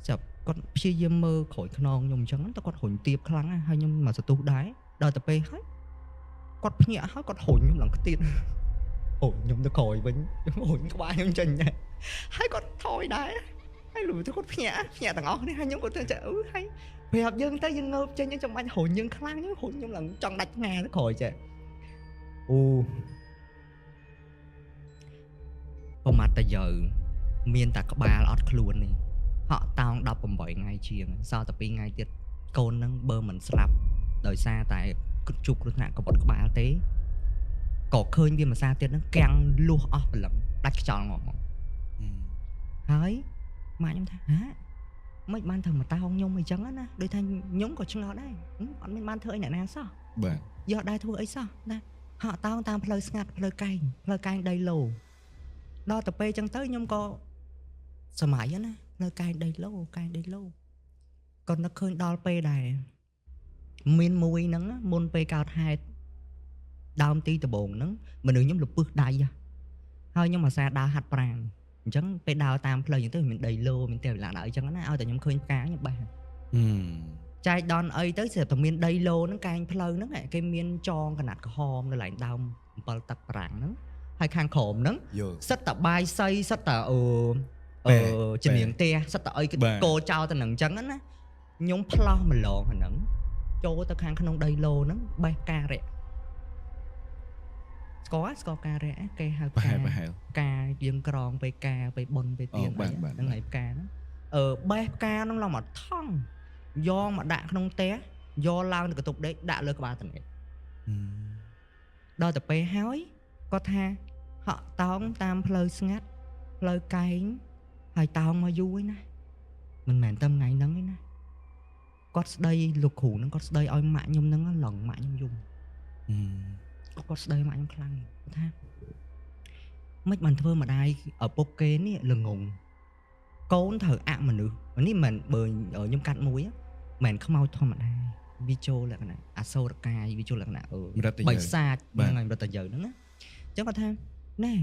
S2: ចាប់គាត់ព្យាយាមមើលក្រោយខ្នងខ្ញុំអញ្ចឹងតែគាត់រុញទៀបខ្លាំងណាស់ហើយខ្ញុំមកសន្ទុះដែរដល់ទៅពេលហើយគាត់ភ្ញាក់ហើយគាត់រុញខ្ញុំឡើងខ្ទៀតអូខ្ញុំទៅក្រោយវិញរុញក្បាលខ្ញុំចេញដែរហើយគាត់ថយដែរហើយលុះទៅគាត់ភ្ញាក់ភ្ញាក់ទាំងអស់នេះហើយខ្ញុំគាត់ទៅចាអឺហើយប្រាប់យើងទៅយើងងើបចេញចាំបាច់រុញយើងខ្លាំងរុញខ្ញុំឡើងចង់ដាច់ផ្ងាទៅក្រោយចេះអូប្រមាត់តែយើមានតែក្បាលអត់ខ្លួននេះហក់តោង18ថ្ងៃជាងសល់តែ2ថ្ងៃទៀតកូននឹងបើមិនស្លាប់ដោយសារតែជួបគ្រោះថ្នាក់កបត់ក្បាលទេក៏ឃើញវាមួយសាទៀតហ្នឹងកាំងលួសអស់ព្រលឹងដាច់ខ្យល់ងាប់មកហើយម៉ាក់ខ្ញុំថាហាមិនបានធ្វើមកតោងខ្ញុំអីចឹងណាដូចថាខ្ញុំក៏ឆ្ងល់ដែរអត់មានបានធ្វើអីអ្នកណាសោះ
S1: បាទ
S2: យកដែរធ្វើអីសោះណាហក់តោងតាមផ្លូវស្ងាត់ផ្លូវកែងផ្លូវកែងដីឡូដល់ទៅពេលចឹងទៅខ្ញុំក៏សម័យណាផ្លូវកែងដីឡូកែងដីឡូក៏នឹកឃើញដល់ពេលដែរមានមួយហ្នឹងមុនពេលកើតហេតុដើមទីដំបូងហ្នឹងមនុស្សខ្ញុំលពឹសដៃហើយខ្ញុំអាសាដើរហាត់ប្រាណអញ្ចឹងពេលដើរតាមផ្លូវអញ្ចឹងទៅមានដីឡូមានតែវិឡាដើរអញ្ចឹងណាឲ្យតែខ្ញុំឃើញផ្កាខ្ញុំបេះចែកដនអីទៅស្រាប់តែមានដីឡូហ្នឹងកែងផ្លូវហ្នឹងគេមានចងកណាត់ក្រហមនៅឡែងដើម7ទឹកប្រាំងហ្នឹងហើយខាងក្រោមហ្នឹងសិតតែបាយសីសិតតែជំនាញផ្ទះសិតតែអីគេកោចោលទៅនឹងអញ្ចឹងណាខ្ញុំផ្លោះម្លងហ្នឹងចូលទៅខាងក្នុងដីឡូហ្នឹងបេះផ្ការៈស្គាល់ស្គាល់ការៈគេហៅផ្កាផ្កាយើងក្រងពេលកាពេលបុណ្យពេលទៀនហ្នឹងហើយផ្កាហ្នឹងបេះផ្កាហ្នឹងឡើងមកថង់យកមកដាក់ក្នុងផ្ទះយកឡើងទៅកន្ទប់ដេកដាក់លើក្បាលតនេដល់ទៅពេលហើយគាត់ថាហក់តោងតាមផ្លូវស្ងាត់ផ្លូវកែងហើយតោងមកយូរឯណាមិនមែនតែថ្ងៃហ្នឹងឯណាគាត់ស្ដីលោកគ្រូហ្នឹងគាត់ស្ដីឲ្យម៉ាក់ខ្ញុំហ្នឹងឡងម៉ាក់ខ្ញុំយំគាត់ស្ដីម៉ាក់ខ្ញុំខ្លាំងគាត់ថាមិនបានធ្វើម្ដាយឪពុកគេនេះល្ងងកូនត្រូវអមនុស្សនេះមិនបើខ្ញុំកាត់មួយមិនខ្មោចធម្មតាវាចូលលក្ខណៈអសូរកាយវាចូលលក្ខណៈបិសាចហ្នឹងហើយមរតយោហ្នឹងណាអញ្ចឹងគាត់ថាណែ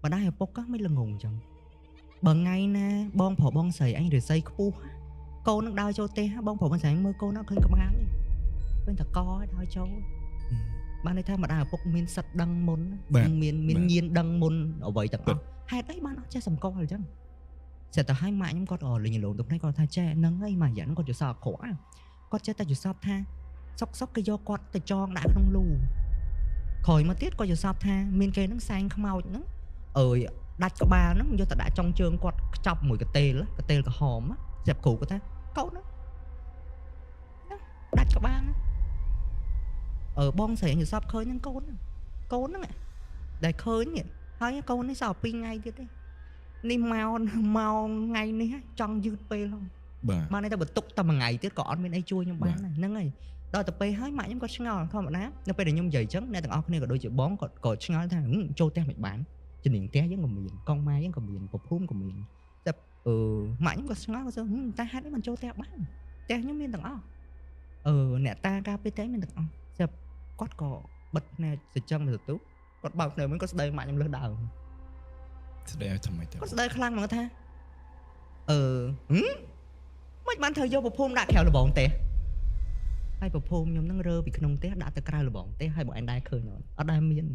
S2: ម្ដាយឪពុកក៏មិនល្ងងអញ្ចឹងបើថ្ងៃណាបងប្រុសបងស្រីអញរិស័យខ្ពស់កូននឹងដើរចូលផ្ទះបងប្រុសបងស្រីមើលកូនអត់ឃើញក្បាលទេឃើញតែកឲ្យដើរចូលបានន័យថាម្ដាយឪពុកមានសិទ្ធដឹងមុនមានញៀនដឹងមុនអ្វីទាំងអស់ហេតុអីបានអត់ចេះសម្គាល់អញ្ចឹងសិតតែឲ្យម៉ាក់ខ្ញុំគាត់លេងលងទៅភ្នែកគាត់ថាចេះហ្នឹងហើយម៉ាក់យ៉ាងគាត់យល់សោកអាក្រក់គាត់ចេះតែយល់សោកថាសុកសុកគេយកគាត់ទៅចងដាក់ក្នុងលូក្រោយមកទៀតគាត់យល់សោកថាមានគេហ្នឹងសែងខ្មោចហ្នឹងអើយដាច់ក្បាលហ្នឹងយកទៅដាក់ចុងជើងគាត់ខ្ចប់មួយកតេលកតេលក្រហមស្រាប់គ្រូគាត់ថាកូនហ្នឹងដាច់ក្បាលបងស្រីយល់សោកឃើញហ្នឹងកូនហ្នឹងកូនហ្នឹងដែលឃើញហើយកូននេះសល់2ថ្ងៃទៀតទេនេះមកថ្ងៃនេះចង់យឺតពេលហ្នឹងបាទនេះតែបន្ទុកតែមួយថ្ងៃទៀតក៏អត់មានអីជួយខ្ញុំបានដែរហ្នឹងហើយដល់ទៅពេលហើយម៉ាក់ខ្ញុំក៏ឆ្ងល់ធម្មតានៅពេលដែលខ្ញុំនិយាយអញ្ចឹងអ្នកទាំងអស់គ្នាក៏ដូចជាបងក៏ឆ្ងល់ថាចូលផ្ទះមិនបានជំនាញផ្ទះយើងក៏មានកងម៉ែយើងក៏មានប្រភូមិក៏មានតែម៉ាក់ខ្ញុំក៏ឆ្ងល់ក៏សួរតែហេតុអីមិនចូលផ្ទះបានផ្ទះខ្ញុំមានទាំងអស់ អ្នកតាការពារផ្ទះមានទាំងអស់ស្រាប់គាត់ក៏បិទភ្នែកសញ្ចឹងមកទៅគាត់បើកភ្នែកវិញគាត់ស្ដីម៉ាក់ខ្ញុំលើសដើម
S1: ស្ដីឲ្យធ្វើម៉េចទៅ
S2: គាត់ស្ដីខ្លាំងហ្មងថាអឺហឹមមិនបានត្រូវយកប្រភូមិដាក់ក្រៅលបងផ្ទះហើយប្រភូមិខ្ញុំនឹងរើពីក្នុងផ្ទះដាក់ទៅក្រៅលបងផ្ទះហើយបងឯងដែរឃើញអត់អត់ដែលមាន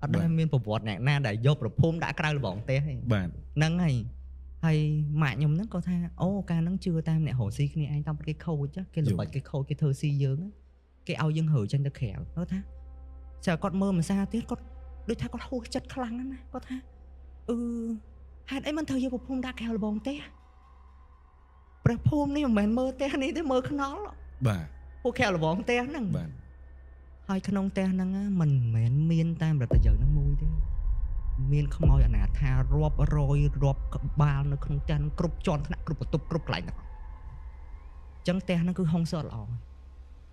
S2: អត់ដែលមានប្រវត្តិអ្នកណាដែលយកប្រភូមិដាក់ក្រៅលបងផ្ទះទេ
S1: បាទ
S2: ហ្នឹងហើយហើយម៉ាក់ខ្ញុំហ្នឹងក៏ថាអូកាលហ្នឹងជឿតាមអ្នករកស៊ីគ្នាឯងតាមគេខូចគេល្បិចគេខូចគេធ្វើស៊ីយើងគេឲ្យយើងរើចេញទៅក្រៅគាត់ថាចាគាត់មើលមួយសារទៀតគាត់ដូចថាគាត់ហួសចិត្តខ្លាំងណាស់ណាគាត់ថាអឺហេតុអីមិនត្រូវយកប្រភូមិដាក់ក្រៅលបងផ្ទះព្រះភូមិនេះមិនមែនមើលផ្ទះនេះទេមើលខ្នល់
S1: បាទ
S2: ពួកក្រៅលបងផ្ទះហ្នឹង
S1: បាទ
S2: ហើយក្នុងផ្ទះហ្នឹងណាមិនមែនមានតែមរតយើងហ្នឹងមួយទេមានខ្មោចអនាថារាប់រយរាប់ក្បាលនៅក្នុងផ្ទះហ្នឹងគ្រប់ជាន់ថ្នាក់គ្រប់បន្ទប់គ្រប់កន្លែងទាំងអស់អញ្ចឹងផ្ទះហ្នឹងគឺហុងស៊ុយអត់ល្អ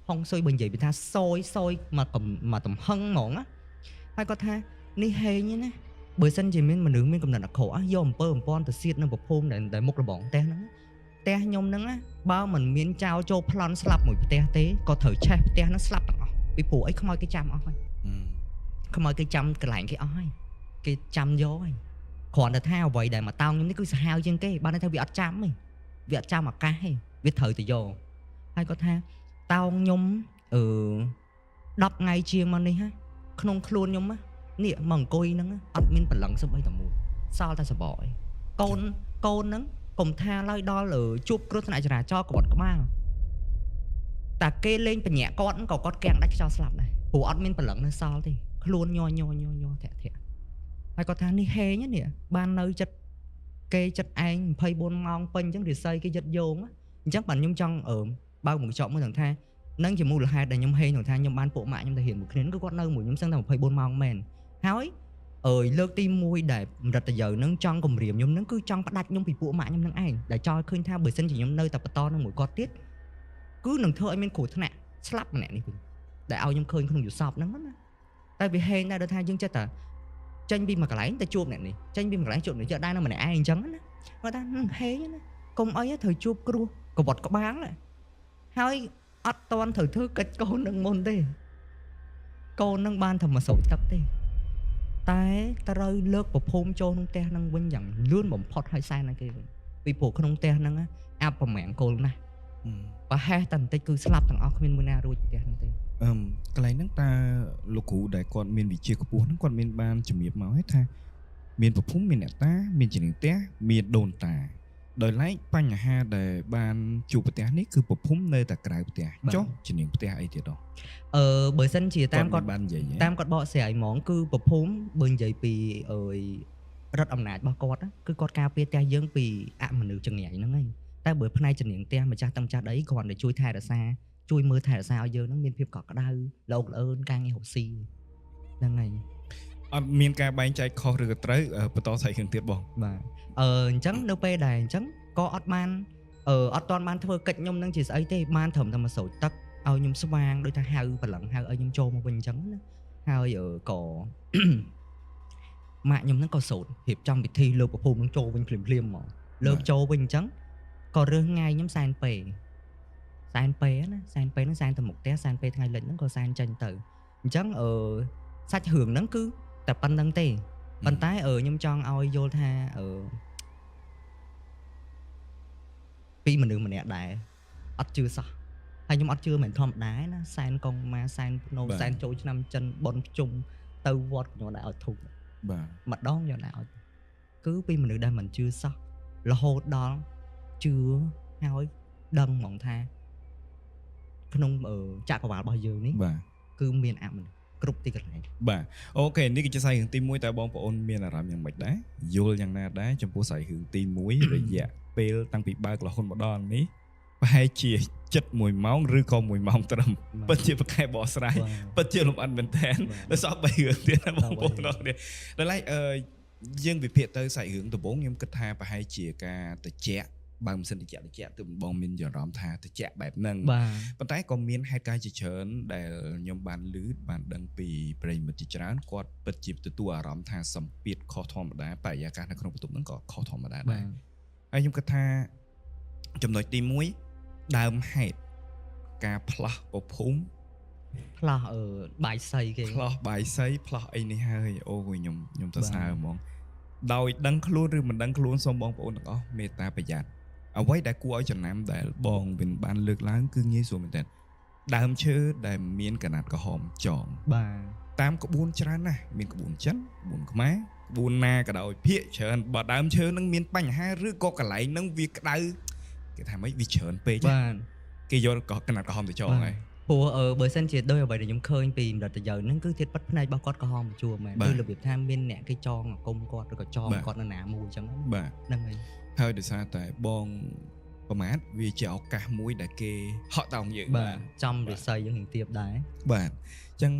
S2: ហុងស៊ុយបើនិយាយពីថាសយសយមកកំមកទំហឹងហ្មងណាហើយគាត់ថានេះហេងណាបើសិនជាមានមនុស្សមានកំណត់អាក្រក់យកអំពើអំព័ន្ធទៅសៀតនៅប្រភូមិដែលមុខរបងផ្ទះហ្នឹងផ្ទះខ្ញុំហ្នឹងណាបើមិនមានចៅចូលប្លន់ស្លាប់មួយផ្ទះទេក៏ត្រូវឆេះផ្ទះហ្នឹងស្លាប់ទាំងអស់ពីព្រោះអីខ្មោចគេចាំអស់ហើយ ខ្មោចគេចាំកន្លែងគេអស់ហើយគេចាំយកហើយគ្រាន់តែថាអ្វីដែលមកតោងខ្ញុំនេះគឺសាហាវជាងគេបានន័យថាវាអត់ចាំទេវាអត់ចាំឱកាសទេវាត្រូវទៅយកហើយគាត់ថាតោងខ្ញុំអឺ10ថ្ងៃជាងមកនេះហ่ะក្នុងខ្លួនខ្ញុំនេះមកអង្គុយហ្នឹងអត់មានព្រលឹងសំបីតែមួយសល់តែសបកឯងកូនកូនហ្នឹងកុំថាឡើយដល់ជួបគ្រោះថ្នាក់ចរាចរណ៍ក្បត់ក្បាលតែគេលេងបញ្ញាក់គាត់ក៏គាត់កាំងដាច់ខ្យល់ស្លាប់ដែរព្រោះអត់មានព្រលឹងនៅសល់ទេខ្លួនញ័រញ័រញ័រញ័រធាក់ធាក់ហើយគាត់ថានេះហេងនេះបាននៅចិត្តគេចិត្តឯង24ម៉ោងពេញអញ្ចឹងរិស័យគេយឹតយោងអញ្ចឹងបាទខ្ញុំចង់បើកមុខកញ្ចក់មួយទាំងថានឹងជាមូលហេតុដែលខ្ញុំហេងទាំងថាខ្ញុំបានពួកម៉ាក់ខ្ញុំទៅរៀនមួយគ្នាគឺគាត់នៅមួយខ្ញុំសឹងតែ24ម៉ោងមែនហើយអើយលើកទី1ដែលមរិតយោនឹងចង់គម្រាមខ្ញុំនឹងគឺចង់ផ្ដាច់ខ្ញុំពីពួកម៉ាក់ខ្ញុំនឹងឯងដែលចោលឃើញថាបើសិនជាខ្ញុំនៅតែបន្តនឹងមួយគាត់ទៀតគឺនឹងធ្វើឲ្យមានគ្រោះថ្នាក់ស្លាប់ម្នាក់នេះវិញដែលឲ្យខ្ញុំឃើញក្នុងយល់សពហ្នឹងណាតែវាហេងដែរដូចថាយើងចិត្តតែចេញពីមួយកន្លែងទៅជួបអ្នកនេះចេញពីមួយកន្លែងជួបអ្នកនេះដែរនៅម្នាក់ឯងអញ្ចឹងណាគាត់ថាហេងណាកុំអីត្រូវជួបគ្រោះកបត់ក្បាលហើយអត់តន់ត្រូវធ្វើកិច្ចកូននឹងមុនទេកូននឹងបានធ្វើមកស្រោចទឹកទេតែត្រូវលើកប្រភូមិចូលក្នុងផ្ទះនឹងវិញយ៉ាងលឿនបំផុតហើយសែនឲ្យគេវិញពីព្រោះក្នុងផ្ទះហ្នឹងអាប់ប្រមាំងគោលណាស់ប្រហែសតែបន្តិចគឺស្លាប់ទាំងអស់គ្មានមួយណារួចផ្ទះហ្នឹងទេ
S1: អឹមកន្លែងហ្នឹងតើលោកគ្រូដែលគាត់មានវិជ្ជាខ្ពស់ហ្នឹងគាត់មានបានជំរាបមកហើយថាមានប្រភូមិមានអ្នកតាមានជំនាញផ្ទះមានដូនតាដោយឡែកបញ្ហាដែលបានជួបប្រទះនេះគឺប្រភូមិនៅតែក្រៅផ្ទះចុះជំនាញផ្ទះអីទៀតដល់
S2: អឺបើសិនជាតាមគាត់
S1: បាននិយាយ
S2: តាមគាត់បកស្រាយហ្មងគឺប្រភូមិបើនិយាយពីអើយរដ្ឋអំណាចរបស់គាត់គឺគាត់ការពារផ្ទះយើងពីអមនុស្សចង្រៃហ្នឹងឯងតែបើផ្នែកជំនាញផ្ទះម្ចាស់តាំងចាស់ដីគ្រាន់តែជួយថែរក្សាជួយមើលថែរក្សាឲ្យយើងហ្នឹងមានភាពកក់ក្ដៅលោកល្អឿនការងាររកស៊ីហ្នឹងហើយ
S1: អត់មានការបែងចែកខុសឬក៏ត្រូវបន្តស្អីគ្រឿងទៀតបង
S2: បាទអញ្ចឹងនៅពេលដែលអញ្ចឹងក៏អត់បានអត់ទាន់បានធ្វើកិច្ចខ្ញុំនឹងជាស្អីទេបានត្រឹមតែមកស្រោចទឹកឲ្យខ្ញុំស្វាងដូចថាហៅព្រលឹងហៅឲ្យខ្ញុំចូលមកវិញអញ្ចឹងណាហើយក៏ម៉ាក់ខ្ញុំហ្នឹងក៏សូត្ររៀបចំពិធីលើកប្រភូមិនឹងចូលវិញភ្លាមភ្លាមហ្មងលើកចូលវិញអញ្ចឹងក៏រើសថ្ងៃខ្ញុំសែនពេសែនពេណាសែនពេហ្នឹងសែនទៅមុខផ្ទះសែនពេថ្ងៃលិចហ្នឹងក៏សែនចេញទៅអញ្ចឹងសាច់រឿងហ្នឹងគឺតែប៉ុណ្្នឹងទេប៉ុន្តែខ្ញុំចង់ឲ្យយល់ថាពីមនុស្សម្នាក់ដែរអត់ជឿសោះហើយខ្ញុំអត់ជឿមិនធម្មតាណាសែនកងម៉ាសែនភ្នោសែនចូលឆ្នាំចិនបុណ្យភ្ជុំទៅវត្តខ្ញុំដែរឲ្យធុក
S1: បាទ
S2: ម្ដងខ្ញុំដែរឲ្យគឺពីមនុស្សដែលមិនជឿសោះរហូតដល់ជឿហើយដឹងហ្មងថាក្នុងចក្រវាលរបស់យើងនេះ
S1: បាទ
S2: គឺមានអមនុស្សគ្រប់ទីកន្លែង
S1: បាទអូខេនេះគឺជាសាច់រឿងទី1តើបងប្អូនមានអារម្មណ៍យ៉ាងម៉េចដែរយល់យ៉ាងណាដែរចំពោះសាច់រឿងទី1រយៈពេលតាំងពីបើករហូតមកដល់នេះប្រហែលជាចិត្ត1ម៉ោងឬក៏1ម៉ោងត្រឹមពិតជាប្រកែបកស្រាយពិតជាលំអិនមែនតើដោយសារ3រឿងទៀតណាបងប្អូនអរគ្នាដល់ឡែកយើងវិភាគទៅសាច់រឿងដំបូងខ្ញុំគិតថាប្រហែលជាការតិចបើមិនសិនតិចតិចទើបបងមានអារម្មណ៍ថាតិចបែបហ្នឹងប៉ុន្តែក៏មានហេតុការណ៍ជាច្រើនដែលខ្ញុំបានឮបានដឹងពីប្រិយមិត្តជាច្រើនគាត់ពិតជាទទួលអារម្មណ៍ថាសម្ពាធខុសធម្មតាបរិយាកាសនៅក្នុងបន្ទប់ហ្នឹងក៏ខុសធម្មតាដែរហើយខ្ញុំគិតថាចំណុចទី1ដើមហេតុ ការផ្លោះពភូមិ
S2: ផ្លោះអឺបាយសីគេ
S1: ផ្លោះបាយសីផ្លោះអីនេះហើយអូយខ្ញុំសរសើរហ្មងដោយដឹងខ្លួនឬមិនដឹងខ្លួនសូមបងប្អូនទាំងអស់មេត្តាប្រយ័ត្នអ្វីដែលគួរឲ្យចំណាំដែលបងវិនបានលើកឡើងគឺងាយស្រួលមែនទែនដើមឈើដែលមានកណាត់ក្រហមចង
S2: បាទ
S1: តាមក្បួនច្រើនណាស់មានក្បួនចិនក្បួនខ្មែរក្បួនណាក៏ដោយភាកច្រើនបើដើមឈើនឹងមានបញ្ហាឬក៏កន្លែងនឹងវាក្តៅគេថាម៉េចវាច្រើនពេក
S2: បាទ
S1: គេយកកណាត់ក្រហមទៅចងហើយ
S2: ព្រោះអឺបើសិនជាដោយអ្វីដែលខ្ញុំឃើញពីមរតយោហ្នឹងគឺធាតុពិតភ្នែករបស់គាត់ក្រហមបញ្ជួរមែន
S1: បាទ
S2: គឺរបៀបថាមានអ្នកគេចងអាគមគាត់ឬក៏ចង
S1: បាទ
S2: គាត់នៅណាមួយអញ្ចឹង
S1: បាទ
S2: ហ្នឹងហើយ
S1: ហើយដោយសារតែបងប្រមាថវាជាឱកាសមួយដែលគេហក់តោងយើង
S2: បាទចំរិស័យយើងរៀងទៀបដែរ
S1: បាទអញ្ចឹង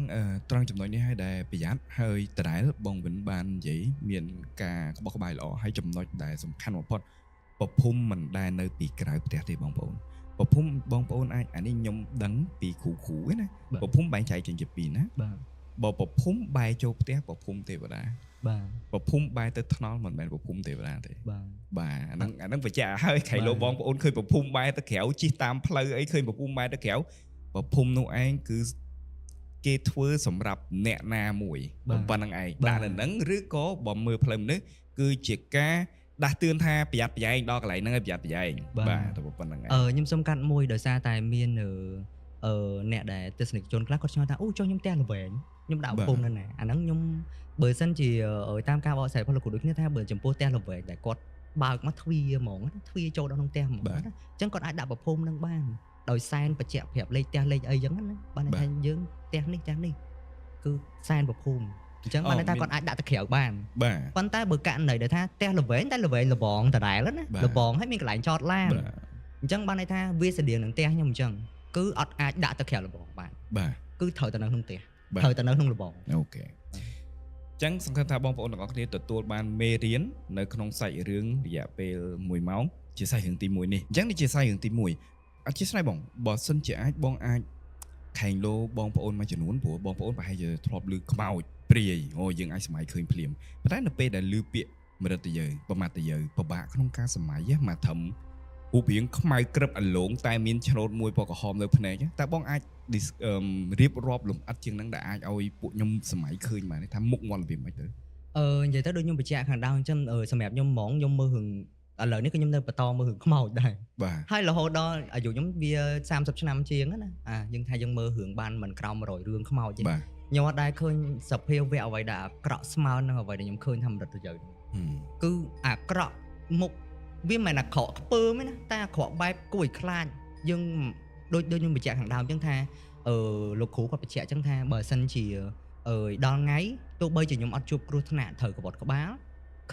S1: ត្រង់ចំណុចនេះហើយដែលប្រយ័ត្នហើយដដែលបងវិនបាននិយាយមានការក្បោះក្បាយល្អហើយចំណុចដែលសំខាន់បំផុតពភុំមិនដែលនៅពីក្រៅផ្ទះទេបងប្អូនពភុំបងប្អូនអាចអានេះខ្ញុំដឹងពីគ្រូគ្រូឯណា
S2: បាទ
S1: ពភុំបែងចែកចេញជាពីរណា
S2: បាទ
S1: បើពភុំបែរចូលផ្ទះពភុំទេវតា
S2: បាទ
S1: ពភុំបែរទៅថ្នល់មិនមែនពភុំទេវតាទេ
S2: បាទ
S1: បាទអាហ្នឹងបញ្ជាក់ឲ្យហើយខៃលោ
S2: បាទ
S1: បងប្អូនឃើញពភុំបែរទៅក្រៅជិះតាមផ្លូវអីឃើញពភុំបែរទៅក្រៅពភុំនោះឯងគឺគេធ្វើសម្រាប់អ្នកណាមួយប៉ុណ្្នឹងឯងដាក់នៅហ្នឹងឬក៏បើមើលផ្លូវមនុស្សគឺជាការដាស់តឿនថាប្រយ័ត្នប្រយែងដល់កន្លែងហ្នឹងឲ្យប្រយ័ត្នប្រយែងបាទតែប៉ុណ្្នឹងឯង
S2: ខ្ញុំសុំកាត់មួយដោយសារតែមានអឺអ្នកដែលទស្សនិកជនខ្លះគាត់ឆ្ងល់ថាអូចុះខ្ញុំផ្ទះល្វែងខ្ញុំដាក់
S1: បាទ
S2: ភូមិនៅណាអាហ្នឹងខ្ញុំបើសិនជាតាមការបកស្រាយរបស់លោកគ្រូដូចគ្នាថាបើចំពោះផ្ទះល្វែងដែលគាត់បើកមកទ្វារហ្មងណាទ្វារចូលដល់ក្នុងផ្ទះហ្មង
S1: បាទ
S2: ណាអញ្ចឹងគាត់អាចដាក់ប្រភូមិនឹងបានដោយសែនបញ្ជាក់ប្រាប់លេខផ្ទះលេខអីចឹងណាបានន័យថាយើងផ្ទះនេះផ្ទះនេះគឺសែនប្រភូមិអញ្ចឹងបានន័យថាគាត់អាចដាក់ទៅក្រៅបាន
S1: បាទ
S2: ប៉ុន្តែបើករណីដែលថាផ្ទះល្វែងតែល្វែងលបងដដែលណា
S1: បាទ
S2: លបងហើយមានកន្លែងចតឡាន
S1: បាទ
S2: អញ្ចឹងបានន័យថាវាស្តៀងនឹងផ្ទះខ្ញុំអញ្ចឹងគឺអត់អាចដាក់ទៅក្រៅលបងបាន
S1: បាទ
S2: គឺត្រូវតែនៅក្នុងផ្ទះ
S1: បាទ
S2: ត្រូវតែនៅក្នុងលបង
S1: OK ចឹងសង្ឃឹមថាបងប្អូនទាំងអស់គ្នាទទួលបានមេរៀននៅក្នុងសាច់រឿងរយៈពេល1ម៉ោងជាសាច់រឿងទី1នេះអញ្ចឹងនេះជាសាច់រឿងទី1អធិស្ឋានបងបើសិនជាអាចបងអាចខែងលោបងប្អូនមួយចំនួនព្រោះបងប្អូនប្រហែលជាធ្លាប់ឮខ្មោចព្រាយអូយើងអាចសម័យឃើញភ្លាមប៉ុន្តែនៅពេលដែលឮពាក្យមរិតយើប្រមាថយើពិបាកក្នុងការសម័យមកត្រឹមរូបរាងខ្មៅក្រឹបអលងតែមានឆ្នូតមួយពណ៌ក្រហមនៅភ្នែកតែបងអាច រៀបរាប់លម្អិតជាងហ្នឹងដែលអាចឲ្យពួកខ្ញុំសម័យឃើញបានទេថាមុខមាត់របៀបម៉េចទៅ
S2: និយាយទៅដូចខ្ញុំបញ្ជាក់ខាងដើមអញ្ចឹងសម្រាប់ខ្ញុំហ្មងខ្ញុំមើលរឿងឥឡូវនេះគឺខ្ញុំនៅបន្តមើលរឿងខ្មោចដែរ
S1: បាទ
S2: ហើយរហូតដល់អាយុខ្ញុំវា30ឆ្នាំជាងណាអាយើងថាយើងមើលរឿងបានមិនក្រោម100រឿងខ្មោចទេ
S1: បាទ
S2: ខ្ញុំអត់ដែលឃើញសភាវៈអ្វីដែលអាក្រក់ស្មើនឹងអ្វីដែលខ្ញុំឃើញថាមរិតយោហ្នឹង
S1: ហឹម
S2: គឺអាក្រក់មុខវាមិនមែនអាក្រក់ខ្ពើមទេណាតែអាក្រក់បែបគួរឲ្យខ្លាចយើងដូចខ្ញុំបញ្ជាក់ខាងដើមអញ្ចឹងថាលោកគ្រូគាត់បញ្ជាក់អញ្ចឹងថាបើសិនជាដល់ថ្ងៃទោះបីជាខ្ញុំអត់ជួបគ្រោះថ្នាក់ត្រូវកបត់ក្បាល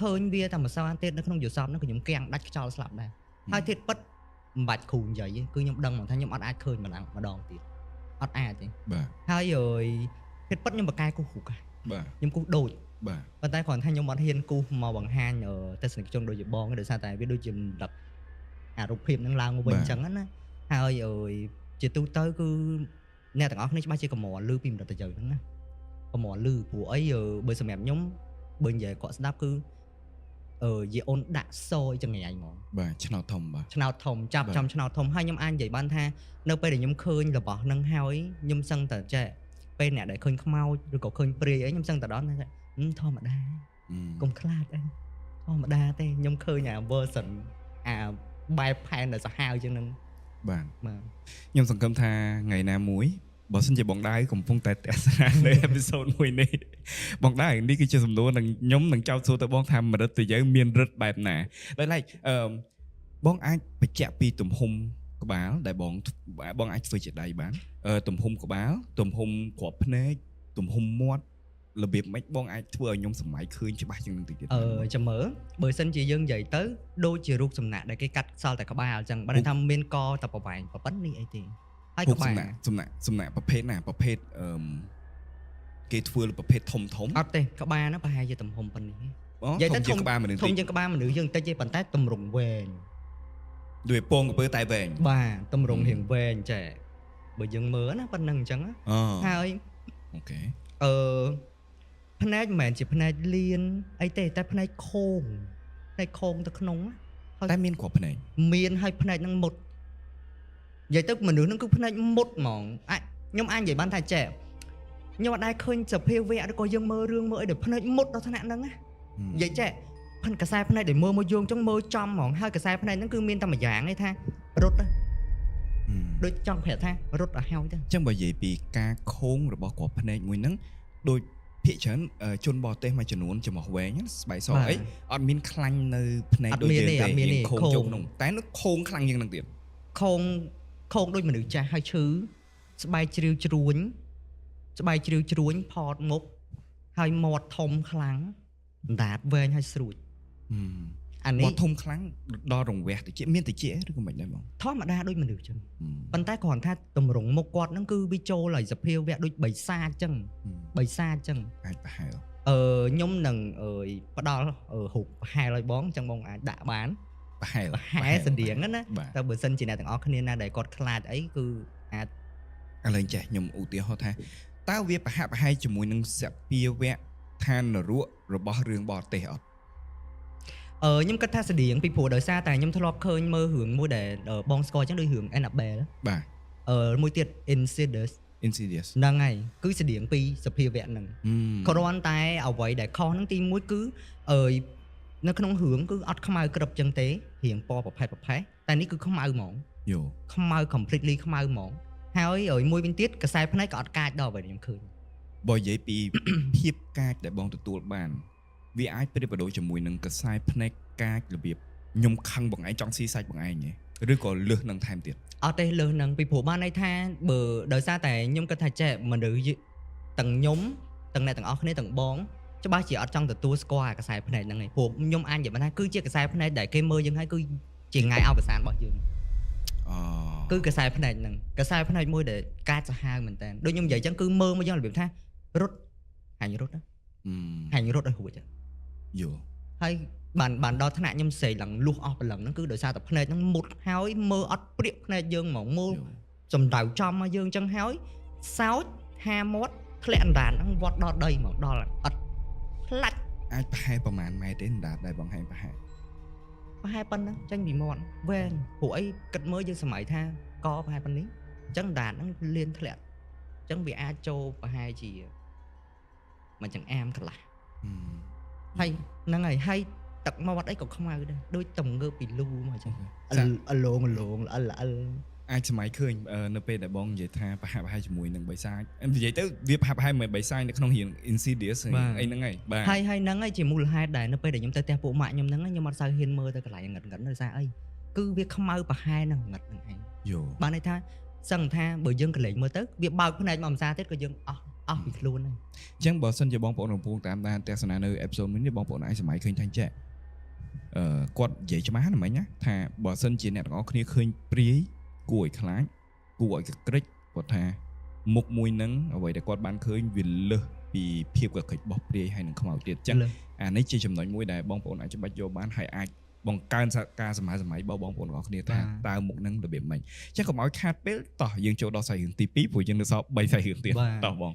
S2: ឃើញវាតែម្សិលទៀតនៅក្នុងយល់សពហ្នឹងក៏ខ្ញុំគាំងដាច់ខ្យល់ស្លាប់ដែរហើយទៀតពិតមិនបាច់គ្រូនិយាយទេគឺខ្ញុំដឹងហ្មងថាខ្ញុំអត់អាចឃើញម្ដងម្ដងទៀតអត់អាចទេ
S1: បាទ
S2: ហើយអើយទៀតពិតខ្ញុំបកកែគូសរូប
S1: បាទ
S2: ខ្ញុំគូសដូច
S1: បាទ
S2: ប៉ុន្តែគ្រាន់ថាខ្ញុំអត់ហ៊ានគូសមកបង្ហាញទស្សនិកជនដូចជាបងទេដោយសារតែវាដូចជារំលឹកអារូបភាពហ្នឹងឡើងមកវិញអញ្ចឹងណាហើយអើយជាទូទៅគឺអ្នកទាំងអស់គ្នាច្បាស់ជាកម្រលឺពីមរតយោហ្នឹងណាកម្រលឺព្រោះអីបើសម្រាប់ខ្ញុំបើនិយាយគាត់ស្ដាប់គឺយាអូនដាក់សយចង្រៃហ្មង
S1: បាទឆ្នោតធំបាទ
S2: ឆ្នោតធំចាប់
S1: បាទ
S2: ចំឆ្នោតធំហើយខ្ញុំអាចនិយាយបានថានៅពេលដែលខ្ញុំឃើញរបស់ហ្នឹងហើយខ្ញុំសឹងតែចេះពេលអ្នកដែលឃើញខ្មោចឬក៏ឃើញព្រាយអីខ្ញុំសឹងតែដល់ថាធម្មតាកុំខ្លាចអីធម្មតាទេខ្ញុំឃើញអា version អាបែបផែនដែលសាហាវជាងហ្នឹង
S1: បាទ
S2: បាទ
S1: ខ្ញុំសង្ឃឹមថាថ្ងៃណាមួយបើសិនជាបងដាវកំពុងតែទស្សនានៅ episode មួយនេះបងដាវនេះគឺជាសំណួរនឹងខ្ញុំនឹងចោទសួរទៅបងថាមរិតទៅយើងមានរិទ្ធបែបណាដោយឡែកអឺបងអាចបញ្ជាក់ពីទំហំក្បាលដែលបងបងអាចធ្វើជាដៃបានទំហំក្បាលទំហំគ្រាប់ភ្នែកទំហំមាត់របៀបម៉េចបងអាចធ្វើឲ្យខ្ញុំសម័យឃើញច្បាស់ជាងនឹងតិចទៀត
S2: ចាំមើលបើសិនជាយើងនិយាយទៅដូចជារូបសំណាក់ដែលគេកាត់សល់តែក្បាលអញ្ចឹងបើន័យថាមានកតែប្រវែងប៉ុណ្ណនេះអីទេហើយ
S1: រូប
S2: ក្បាល
S1: សំណាក់សំណាក់សំណាក់ប្រភេទណាប្រភេទអឺគេធ្វើប្រភេទធំធំ
S2: អត់ទេក្បាលហ្នឹងប្រហែលជាទំហំប៉ុណ្នេះ
S1: អូ
S2: និយាយទៅ
S1: ធំជាងក្បាលមនុស្ស
S2: ធំ
S1: តិច
S2: ជាងក្បាលមនុស្សយើងបន្តិចទេប៉ុន្តែទម្រង់វែង
S1: ដូចពងក្រពើតែវែង
S2: បាទទម្រង់រៀងវែងចេះបើយើងមើលណាប៉ុណ្្នឹងអញ្ចឹងណា
S1: អូ
S2: ហើយ
S1: OK
S2: អឺភ្នែកមិនមែនជាភ្នែកលៀនអីទេតែភ្នែកខោងភ្នែកខោងទៅក្នុងណា
S1: តែមានគ្រាប់ភ្នែក
S2: មានហើយភ្នែកហ្នឹងមុត និយាយទៅមនុស្សហ្នឹងគឺភ្នែកមុតហ្មងអាចខ្ញុំអាចនិយាយបានថាចេះខ្ញុំអត់ដែលឃើញសភាវៈឬក៏យើងមើលរឿងមើលអីដែលភ្នែកមុតដល់ថ្នាក់ហ្នឹងណានិយាយចេះផិនកសែភ្នែកដែលមើលមកយើងចឹងមើលចំហ្មងហើយកសែភ្នែកហ្នឹងគឺមានតែមួយយ៉ាងឯងថារត់ដូចចង់ប្រាប់ថារត់ឲ្យហើយទៅ
S1: ចឹងបើនិយាយពីការខូងរបស់គ្រាប់ភ្នែកមួយហ្នឹងដូចភាគច្រើនជនបរទេសមួយចំនួនច្រមុះវែងស្បែកសអីអត់មានខ្លាញ់នៅភ្នែកដូចយើងទេរៀងខូងចូលក្នុងតែនោះខូងខ្លាំងជាងនឹងទៀត
S2: ខូងខូងដូចមនុស្សចាស់ហើយឈឺស្បែកជ្រាវជ្រួញស្បែកជ្រាវជ្រួញផតមុខហើយមាត់ធំខ្លាំងអណ្ដាតវែងហើយស្រួចអានេះ
S1: មាត់ធំខ្លាំងដល់រង្វះតិចមានតិចឬក៏មិនដែរបង
S2: ធម្មតាដូចមនុស្សចឹងប៉ុន្តែគ្រាន់ថាតម្រង់មុខគាត់ហ្នឹងគឺវាចូលឲ្យសភាវៈដូចបិសាចចឹងបិសាចចឹង
S1: អាចប្រហែល
S2: ខ្ញុំនឹងផ្ដល់រូបប្រហែលឲ្យបងចឹងបងអាចដាក់បាន
S1: ប្រហែល
S2: ប្រហែលស្តៀងណាតែបើសិនជាអ្នកទាំងអស់គ្នាណាដែលគាត់ខ្លាចអីគឺអាច
S1: ឥឡូវចេះខ្ញុំឧទាហរណ៍ថាតើវាប្រហាក់ប្រហែលជាមួយនឹងសភាវៈឋាននរករបស់រឿងបរទេសអត់
S2: ខ្ញុំគិតថាស្តៀងពីព្រោះដោយសារតែខ្ញុំធ្លាប់ឃើញមើលរឿងមួយដែលបងស្គាល់ចឹងដូចរឿង Annabelle
S1: បាទ
S2: មួយទៀត Insidious
S1: Insidious
S2: ហ្នឹងហើយគឺស្តៀងពីសភាវៈហ្នឹងគ្រាន់តែអ្វីដែលខុសហ្នឹងទីមួយគឺនៅក្នុងរឿងគឺអត់ខ្មៅក្រឹបចឹងទេរៀងពណ៌ប្រផេះប្រផេះតែនេះគឺខ្មៅហ្មង
S1: យោ
S2: ខ្មៅ completely ខ្មៅហ្មងហើយមួយវិញទៀតកសែភ្នែកក៏អត់កាចដល់អ្វីខ្ញុំឃើញ
S1: បើនិយាយពី ភាពកាចដែលបងទទួលបានវាអាចប្រៀបប្រដូចជាមួយនឹងកសែភ្នែកកាចរបៀបខ្ញុំខឹងបងឯងចង់ស៊ីសាច់បងឯងហ៎ឬក៏លើសនឹងថែមទៀត
S2: អត់ទេលើសនឹងពីព្រោះបានន័យថាបើដោយសារតែខ្ញុំគិតថាចេះមនុស្សទាំងខ្ញុំទាំងអ្នកទាំងអស់គ្នាទាំងបងច្បាស់ជាអត់ចង់ទទួលស្គាល់អាកសែភ្នែកហ្នឹងឯងព្រោះខ្ញុំអាចនិយាយបានថាគឺជាកសែភ្នែកដែលគេមើលយើងហើយគឺជាថ្ងៃអវសានរបស់យើង
S1: អូ
S2: គឺកសែភ្នែកហ្នឹងកសែភ្នែកមួយដែលកាចសាហាវមែនតើដូចខ្ញុំនិយាយចឹងគឺមើលមកយ៉ាងរបៀបថារត់ហាញ់រត់ហាញ់រត់ឲ្យរួច
S1: យោ
S2: ហើយបានដល់ថ្នាក់ខ្ញុំស្រែកឡើងលុះអស់ព្រលឹងហ្នឹងគឺដោយសារតែភ្នែកហ្នឹងមុតហើយមើលអត់ព្រាកភ្នែកយើងហ្មងមើលសំដៅចំមកយើងចឹងហើយសោចហាមាត់ធ្លាក់អណ្ដាតហ្នឹងវត្តដល់ដីហ្មងដល់អត់ផ្លាច់
S1: អាចប្រហែលប្រហែលម៉ែត្រទេអណ្ដាតដែរបងហែងប្រហែល
S2: ប្រហែលប៉ុណ្ណឹងចេញពីមាត់វែងព្រោះអីគិតមើលយើងសម័យថាកប្រហែលប៉ុណ្នេះអញ្ចឹងអណ្ដាតហ្នឹងលៀនធ្លាក់អញ្ចឹងវាអាចចូលប្រហែលជាមួយចង្អាមកន្លះហើយហ្នឹងហើយហើយទឹកមាត់អីក៏ខ្មៅដែរដូចតំងើបពីលូមកអញ្ចឹងអលងអលងអលអល
S1: អាចសម័យឃើញនៅពេលដែលបងនិយាយថាប្រហាក់ប្រហែលជាមួយនឹងបិសាចនិយាយទៅវាប្រហាក់ប្រហែលមួយបិសាចនៅក្នុងរឿង Insidious អីហ្នឹងហើយបាទ
S2: ហើយហ្នឹងហើយជាមូលហេតុដែលនៅពេលដែលខ្ញុំទៅផ្ទះពួកម៉ាក់ខ្ញុំហ្នឹងខ្ញុំអត់សូវហ៊ានមើលទៅកន្លែងងឹតងឹតដោយសារអីគឺវាខ្មៅប្រហែលនឹងងឹតហ្នឹងឯង
S1: យោ
S2: បានន័យថាសឹងថាបើយើងកន្លែងមើលទៅវាបើកភ្នែកមកភាសាទៀតក៏យើងអស់ពីខ្លួនហើយ
S1: អញ្ចឹងបើសិនជាបងប្អូនកំពុងតាមដានទស្សនានៅ episode នេះបងប្អូនអាចសម័យឃើញថាចេះគាត់និយាយច្បាស់ណាស់មិញណាថាបើសិនជាអ្នកទាំងអស់គ្នាឃើញព្រាយគួរឲ្យខ្លាចគួរឲ្យកក្រិចគាត់ថាមុខមួយនឹងអ្វីដែលគាត់បានឃើញវាលើសពីភាពកក្រិចរបស់ព្រាយហើយនឹងខ្មោចទៀតអញ្ចឹងអានេះជាចំណុចមួយដែលបងប្អូនអាចច្បាស់យកបានហើយអាចបង្កើនការសម័យសម័យរបស់បងប្អូនទាំងអស់គ្នាថាតើមុខនឹងរបៀបម៉េចអញ្ចឹងកុំឲ្យខាតពេលតោះយើងចូលដល់សាច់រឿងទី2ព្រោះយើងនៅសល់3សាច់រឿងទៀតតោះបង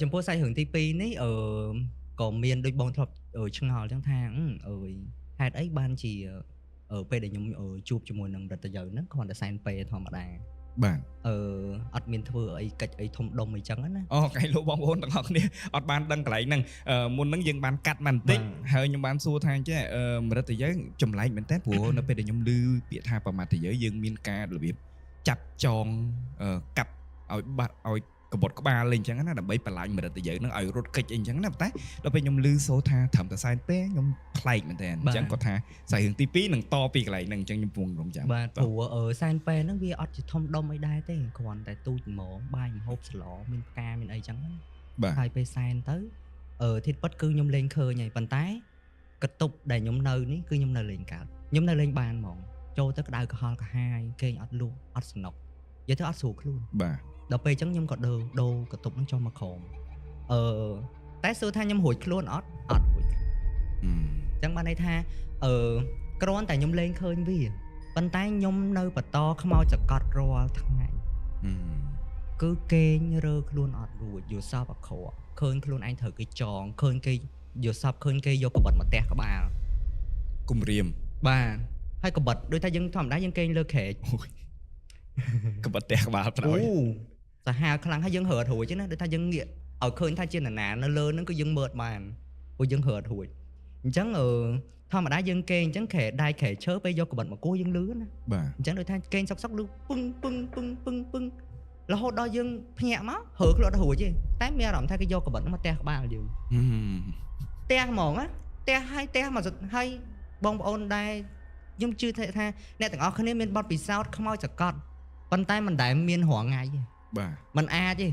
S2: ចំពោះសាច់រឿងទី2នេះក៏មានដូចបងធ្លាប់ឆ្ងល់អញ្ចឹងថាអើយហេតុអីបានជាពេលដែលខ្ញុំជួបជាមួយនឹងរដ្ឋយោហ្នឹងគ្រាន់តែសែនពេធម្មតា
S1: បាទ
S2: អត់មានធ្វើអីកិច្ចអីធំដុំអីចឹងណា
S1: អូកែលោកបងប្អូនទាំងអស់គ្នាអត់បានដឹងកន្លែងហ្នឹងមុនហ្នឹងយើងបានកាត់មកបន្តិចហើយខ្ញុំបានសួរថាចេះមរិតយើចម្លែកមែនតើព្រោះនៅពេលដែលខ្ញុំឮពាក្យថាប្រមាថយើយើងមានការរបៀបចាប់ចងកាប់ឲ្យបាត់ឲ្យកបត់ក្បាលលេងអញ្ចឹងណាដើម្បីបន្លាញមរិតយើហ្នឹងឲ្យរត់កិច្ចអីអញ្ចឹងណាតែដល់ពេលខ្ញុំឮសូរថាត្រឹមតែសែនពេខ្ញុំប្លែកមែនតើអញ្ចឹងគាត់ថាសាច់រឿងទី2នឹងតពីកន្លែងហ្នឹងអញ្ចឹងខ្ញុំពងរងចាំ
S2: បាទព្រោះសែនពេហ្នឹងវាអត់ជាធំដុំអីដែរទេគ្រាន់តែទូចហ្មងបាយម្ហូបស្លមានផ្កាមានអីចឹងណាហើយពេលសែនទៅធាតុពិតគឺខ្ញុំលេងឃើញហើយប៉ុន្តែកន្ទប់ដែលខ្ញុំនៅនេះគឺខ្ញុំនៅលេងកើតខ្ញុំនៅលេងបានហ្មងចូលទៅក្តៅក្រហល់ក្រហាយគេងអត់លក់អត់សំណុកនិយាយទៅអត់ស្រួលខ្លួន
S1: បាទ
S2: ដល់ពេលអញ្ចឹងខ្ញុំក៏ដូរកន្ទប់ហ្នឹងចុះមកក្រោមតែសួរថាខ្ញុំរួចខ្លួនអត់អត់រួចអញ្ចឹងបានន័យថាគ្រាន់តែខ្ញុំលេងឃើញវាប៉ុន្តែខ្ញុំនៅបន្តខ្មោចសកត់រាល់ថ្ងៃគឺគេងរើខ្លួនអត់រួចយល់សពអាក្រក់ឃើញខ្លួនឯងត្រូវគេចងឃើញគេយល់សពឃើញគេយកកបិតមកទះក្បាល
S1: គំរាម
S2: បាទហើយកបិតដូចថាយើងធម្មតាយើងគេងលើក្រែក
S1: កបិតផ្ទះក្បាលផ្នែក
S2: អូសាហាវខ្លាំងហើយយើងរើអត់រួចទេណាដូចថាយើងងាកឲ្យឃើញថាជានរណានៅលើហ្នឹងគឺយើងមើលអត់បានព្រោះយើងរើអត់រួចអញ្ចឹងអឺធម្មតាយើងគេងអញ្ចឹងក្រែដៃក្រែឈើពេលយកកបិតមកគោះយើងលឺណា
S1: បាទ
S2: អញ្ចឹងដូចថាគេងសុកសុកលឺពឹងពឹងពឹងពឹងពឹងរហូតដល់យើងភ្ញាក់មករើខ្លួនអត់រួចទេតែមានអារម្មណ៍ថាគេយកកបិតហ្នឹងមកទះក្បាលយើង
S1: ហឹម
S2: ផ្ទះហ្មងណាផ្ទះហើយផ្ទះមកសុទ្ធហើយបងប្អូនដែរខ្ញុំជឿថាអ្នកទាំងអស់គ្នាមានបទពិសោធន៍ខ្មោចសកត់ប៉ុន្តែមិនដែលមានរាល់ថ្ងៃទេ
S1: បាទ
S2: មិនអាចទេ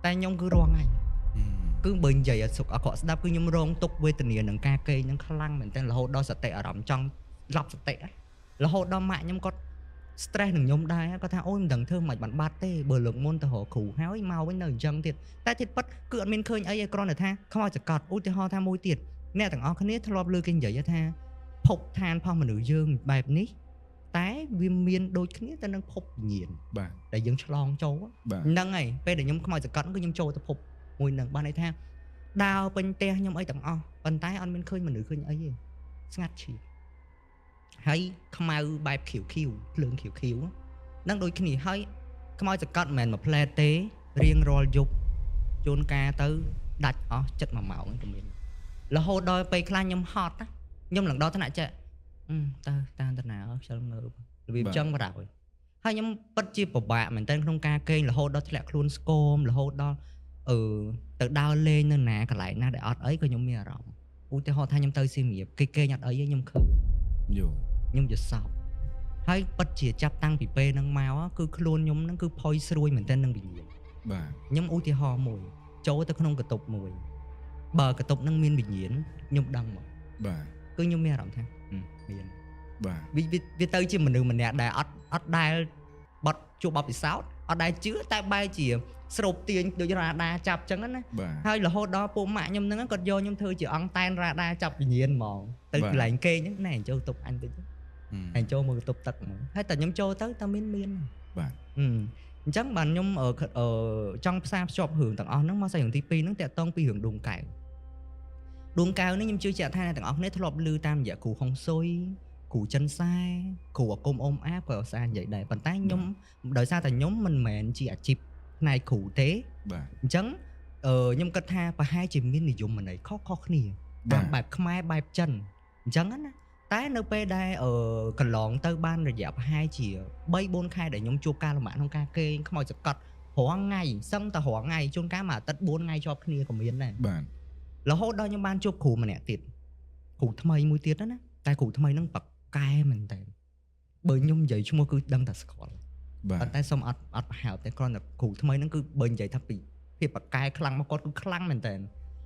S2: តែខ្ញុំគឺរាល់ថ្ងៃ
S1: ហឹម
S2: គឺបើនិយាយឲ្យសុខអាក្រក់ស្ដាប់គឺខ្ញុំរងទុក្ខវេទនានឹងការគេងនឹងខ្លាំងមែនទែនរហូតដល់សតិអារម្មណ៍ចង់ឡប់សតិហ៎រហូតដល់ម៉ាក់ខ្ញុំគាត់ stress នឹងខ្ញុំដែរគាត់ថាអូយមិនដឹងធ្វើមិនបានបាត់ទេបើលើកមុនទៅរកគ្រូហើយមកវិញនៅអញ្ចឹងទៀតតែទៀតពិតគឺអត់មានឃើញអីឯគ្រាន់តែថាខ្មោចសកត់ឧទាហរណ៍ថាមួយទៀតអ្នកទាំងអស់គ្នាធ្លាប់លើគេនិយាយថាភពឋានរបស់មនុស្សយើងបែបនេះតែវាមានដូចគ្នាទៅនឹងភពវិញ្ញាណ
S1: បាទ
S2: ដែលយើងឆ្លងចូល
S1: បាទ
S2: ហ្នឹងហើយពេលដែលខ្ញុំខ្មោចសកត់ហ្នឹងគឺខ្ញុំចូលទៅភពមួយហ្នឹងបានន័យថាដើរពេញផ្ទះខ្ញុំអីទាំងអស់ប៉ុន្តែអត់មានឃើញមនុស្សឃើញអីទេស្ងាត់ឈៀបហើយខ្មៅបែបខៀវខៀវភ្លើងខៀវខៀវហ្នឹងដូចគ្នាហើយខ្មោចសកត់មិនមែនមួយផ្លែទេរៀងរាល់យប់ជួនកាលទៅដាច់អស់ចិត្ត1ម៉ោងក៏មានរហូតដល់ពេលខ្លះខ្ញុំហត់ណាខ្ញុំឡើងដល់ថ្នាក់ចេះអឺទៅតាមតាណាខ្ជិលងើបរបៀបចឹងបណ្ដោយ ហើយខ្ញុំពិតជាពិបាកមែនទែនក្នុងការគេងរហូតដល់ធ្លាក់ខ្លួនស្គមរហូតដល់អឺទៅដើរលេងនៅណាកន្លែងណាដែលអត់អីក៏ខ្ញុំមានអារម្មណ៍ឧទាហរណ៍ថាខ្ញុំទៅសៀមរាបគេគេងអត់អីទេខ្ញុំឃើញ
S1: យោ
S2: ខ្ញុំយល់សោកហើយពិតជាចាប់តាំងពីពេលហ្នឹងមកគឺខ្លួនខ្ញុំហ្នឹងគឺផុយស្រួយមែនទែននឹងវិញ្ញាណ
S1: បាទ
S2: ខ្ញុំឧទាហរណ៍មួយចូលទៅក្នុងកន្ទប់មួយបើកន្ទប់ហ្នឹងមានវិញ្ញាណខ្ញុំដឹងមក
S1: បាទ
S2: គឺខ្ញុំមានអារម្មណ៍ថាហឹមមាន
S1: បាទ
S2: វាវាវាទៅជាមនុស្សម្នាក់ដែលអត់អត់ដែលបត់ជួបបទពិសោធន៍អត់ដែលជឿតែបែរជាស្រូបទាញដូចរ៉ាដាចាប់ចឹងណា
S1: បាទ
S2: ហើយរហូតដល់ពួកម៉ាក់ខ្ញុំហ្នឹងគាត់យកខ្ញុំធ្វើជាអង្គតែនរ៉ាដាចាប់វិញ្ញាណហ្មងទៅ
S1: បាទ
S2: កន្លែងគេហ្នឹងណែចូលទប់អញតិច
S1: ហឹម
S2: អញចូលមកទប់ទឹកហ្មងហើយតែខ្ញុំចូលទៅតែមានមាន
S1: បាទ
S2: ហឹមអញ្ចឹងបានខ្ញុំអឺខអឺចង់ផ្សារភ្ជាប់រឿងទាំងអស់ហ្នឹងមកសាច់រឿងទី2ហ្នឹងតាក់ទងពីរឿងដួងកែវដួងកែវនេះខ្ញុំជឿជាក់ថាអ្នកទាំងអស់គ្នាធ្លាប់ឮតាមរយៈគ្រូហុងស៊ុយគ្រូចិនសែគ្រូអាគមអ៊ំអាបក៏ឧស្សាហ៍និយាយដែរប៉ុន្តែខ្ញុំដោយសារតែខ្ញុំមិនមែនជាអាជីពផ្នែកគ្រូទេ
S1: បាទ
S2: អញ្ចឹងអឺខ្ញុំគិតថាប្រហែលជាមាននិយមន័យខុសៗគ្នា
S1: បាទ
S2: តាមបែបខ្មែរបែបចិនអញ្ចឹងណាតែនៅពេលដែលអឺកន្លងទៅបានរយៈប្រហែលជា3 4ខែដែលខ្ញុំជួបការលំបាកក្នុងការគេងខ្មោចសកត់រាល់ថ្ងៃសឹងតែរាល់ថ្ងៃជួនកាលមួយអាទិត្យ4ថ្ងៃជាប់គ្នាក៏មានដែរ
S1: បាទ
S2: រហូតដល់ខ្ញុំបានជួបគ្រូម្នាក់ទៀតគ្រូថ្មីមួយទៀតណាតែគ្រូថ្មីហ្នឹងប៉កែមែនតើបើខ្ញុំនិយាយឈ្មោះគឺដឹងតែស្គាល់
S1: បាទ
S2: ប៉ុន្តែសុំអត់អត់ប្រហើបទេគ្រាន់តែគ្រូថ្មីហ្នឹងគឺបើនិយាយថាពីភាពប៉កែខ្លាំងមកគាត់គឺខ្លាំងមែនតើ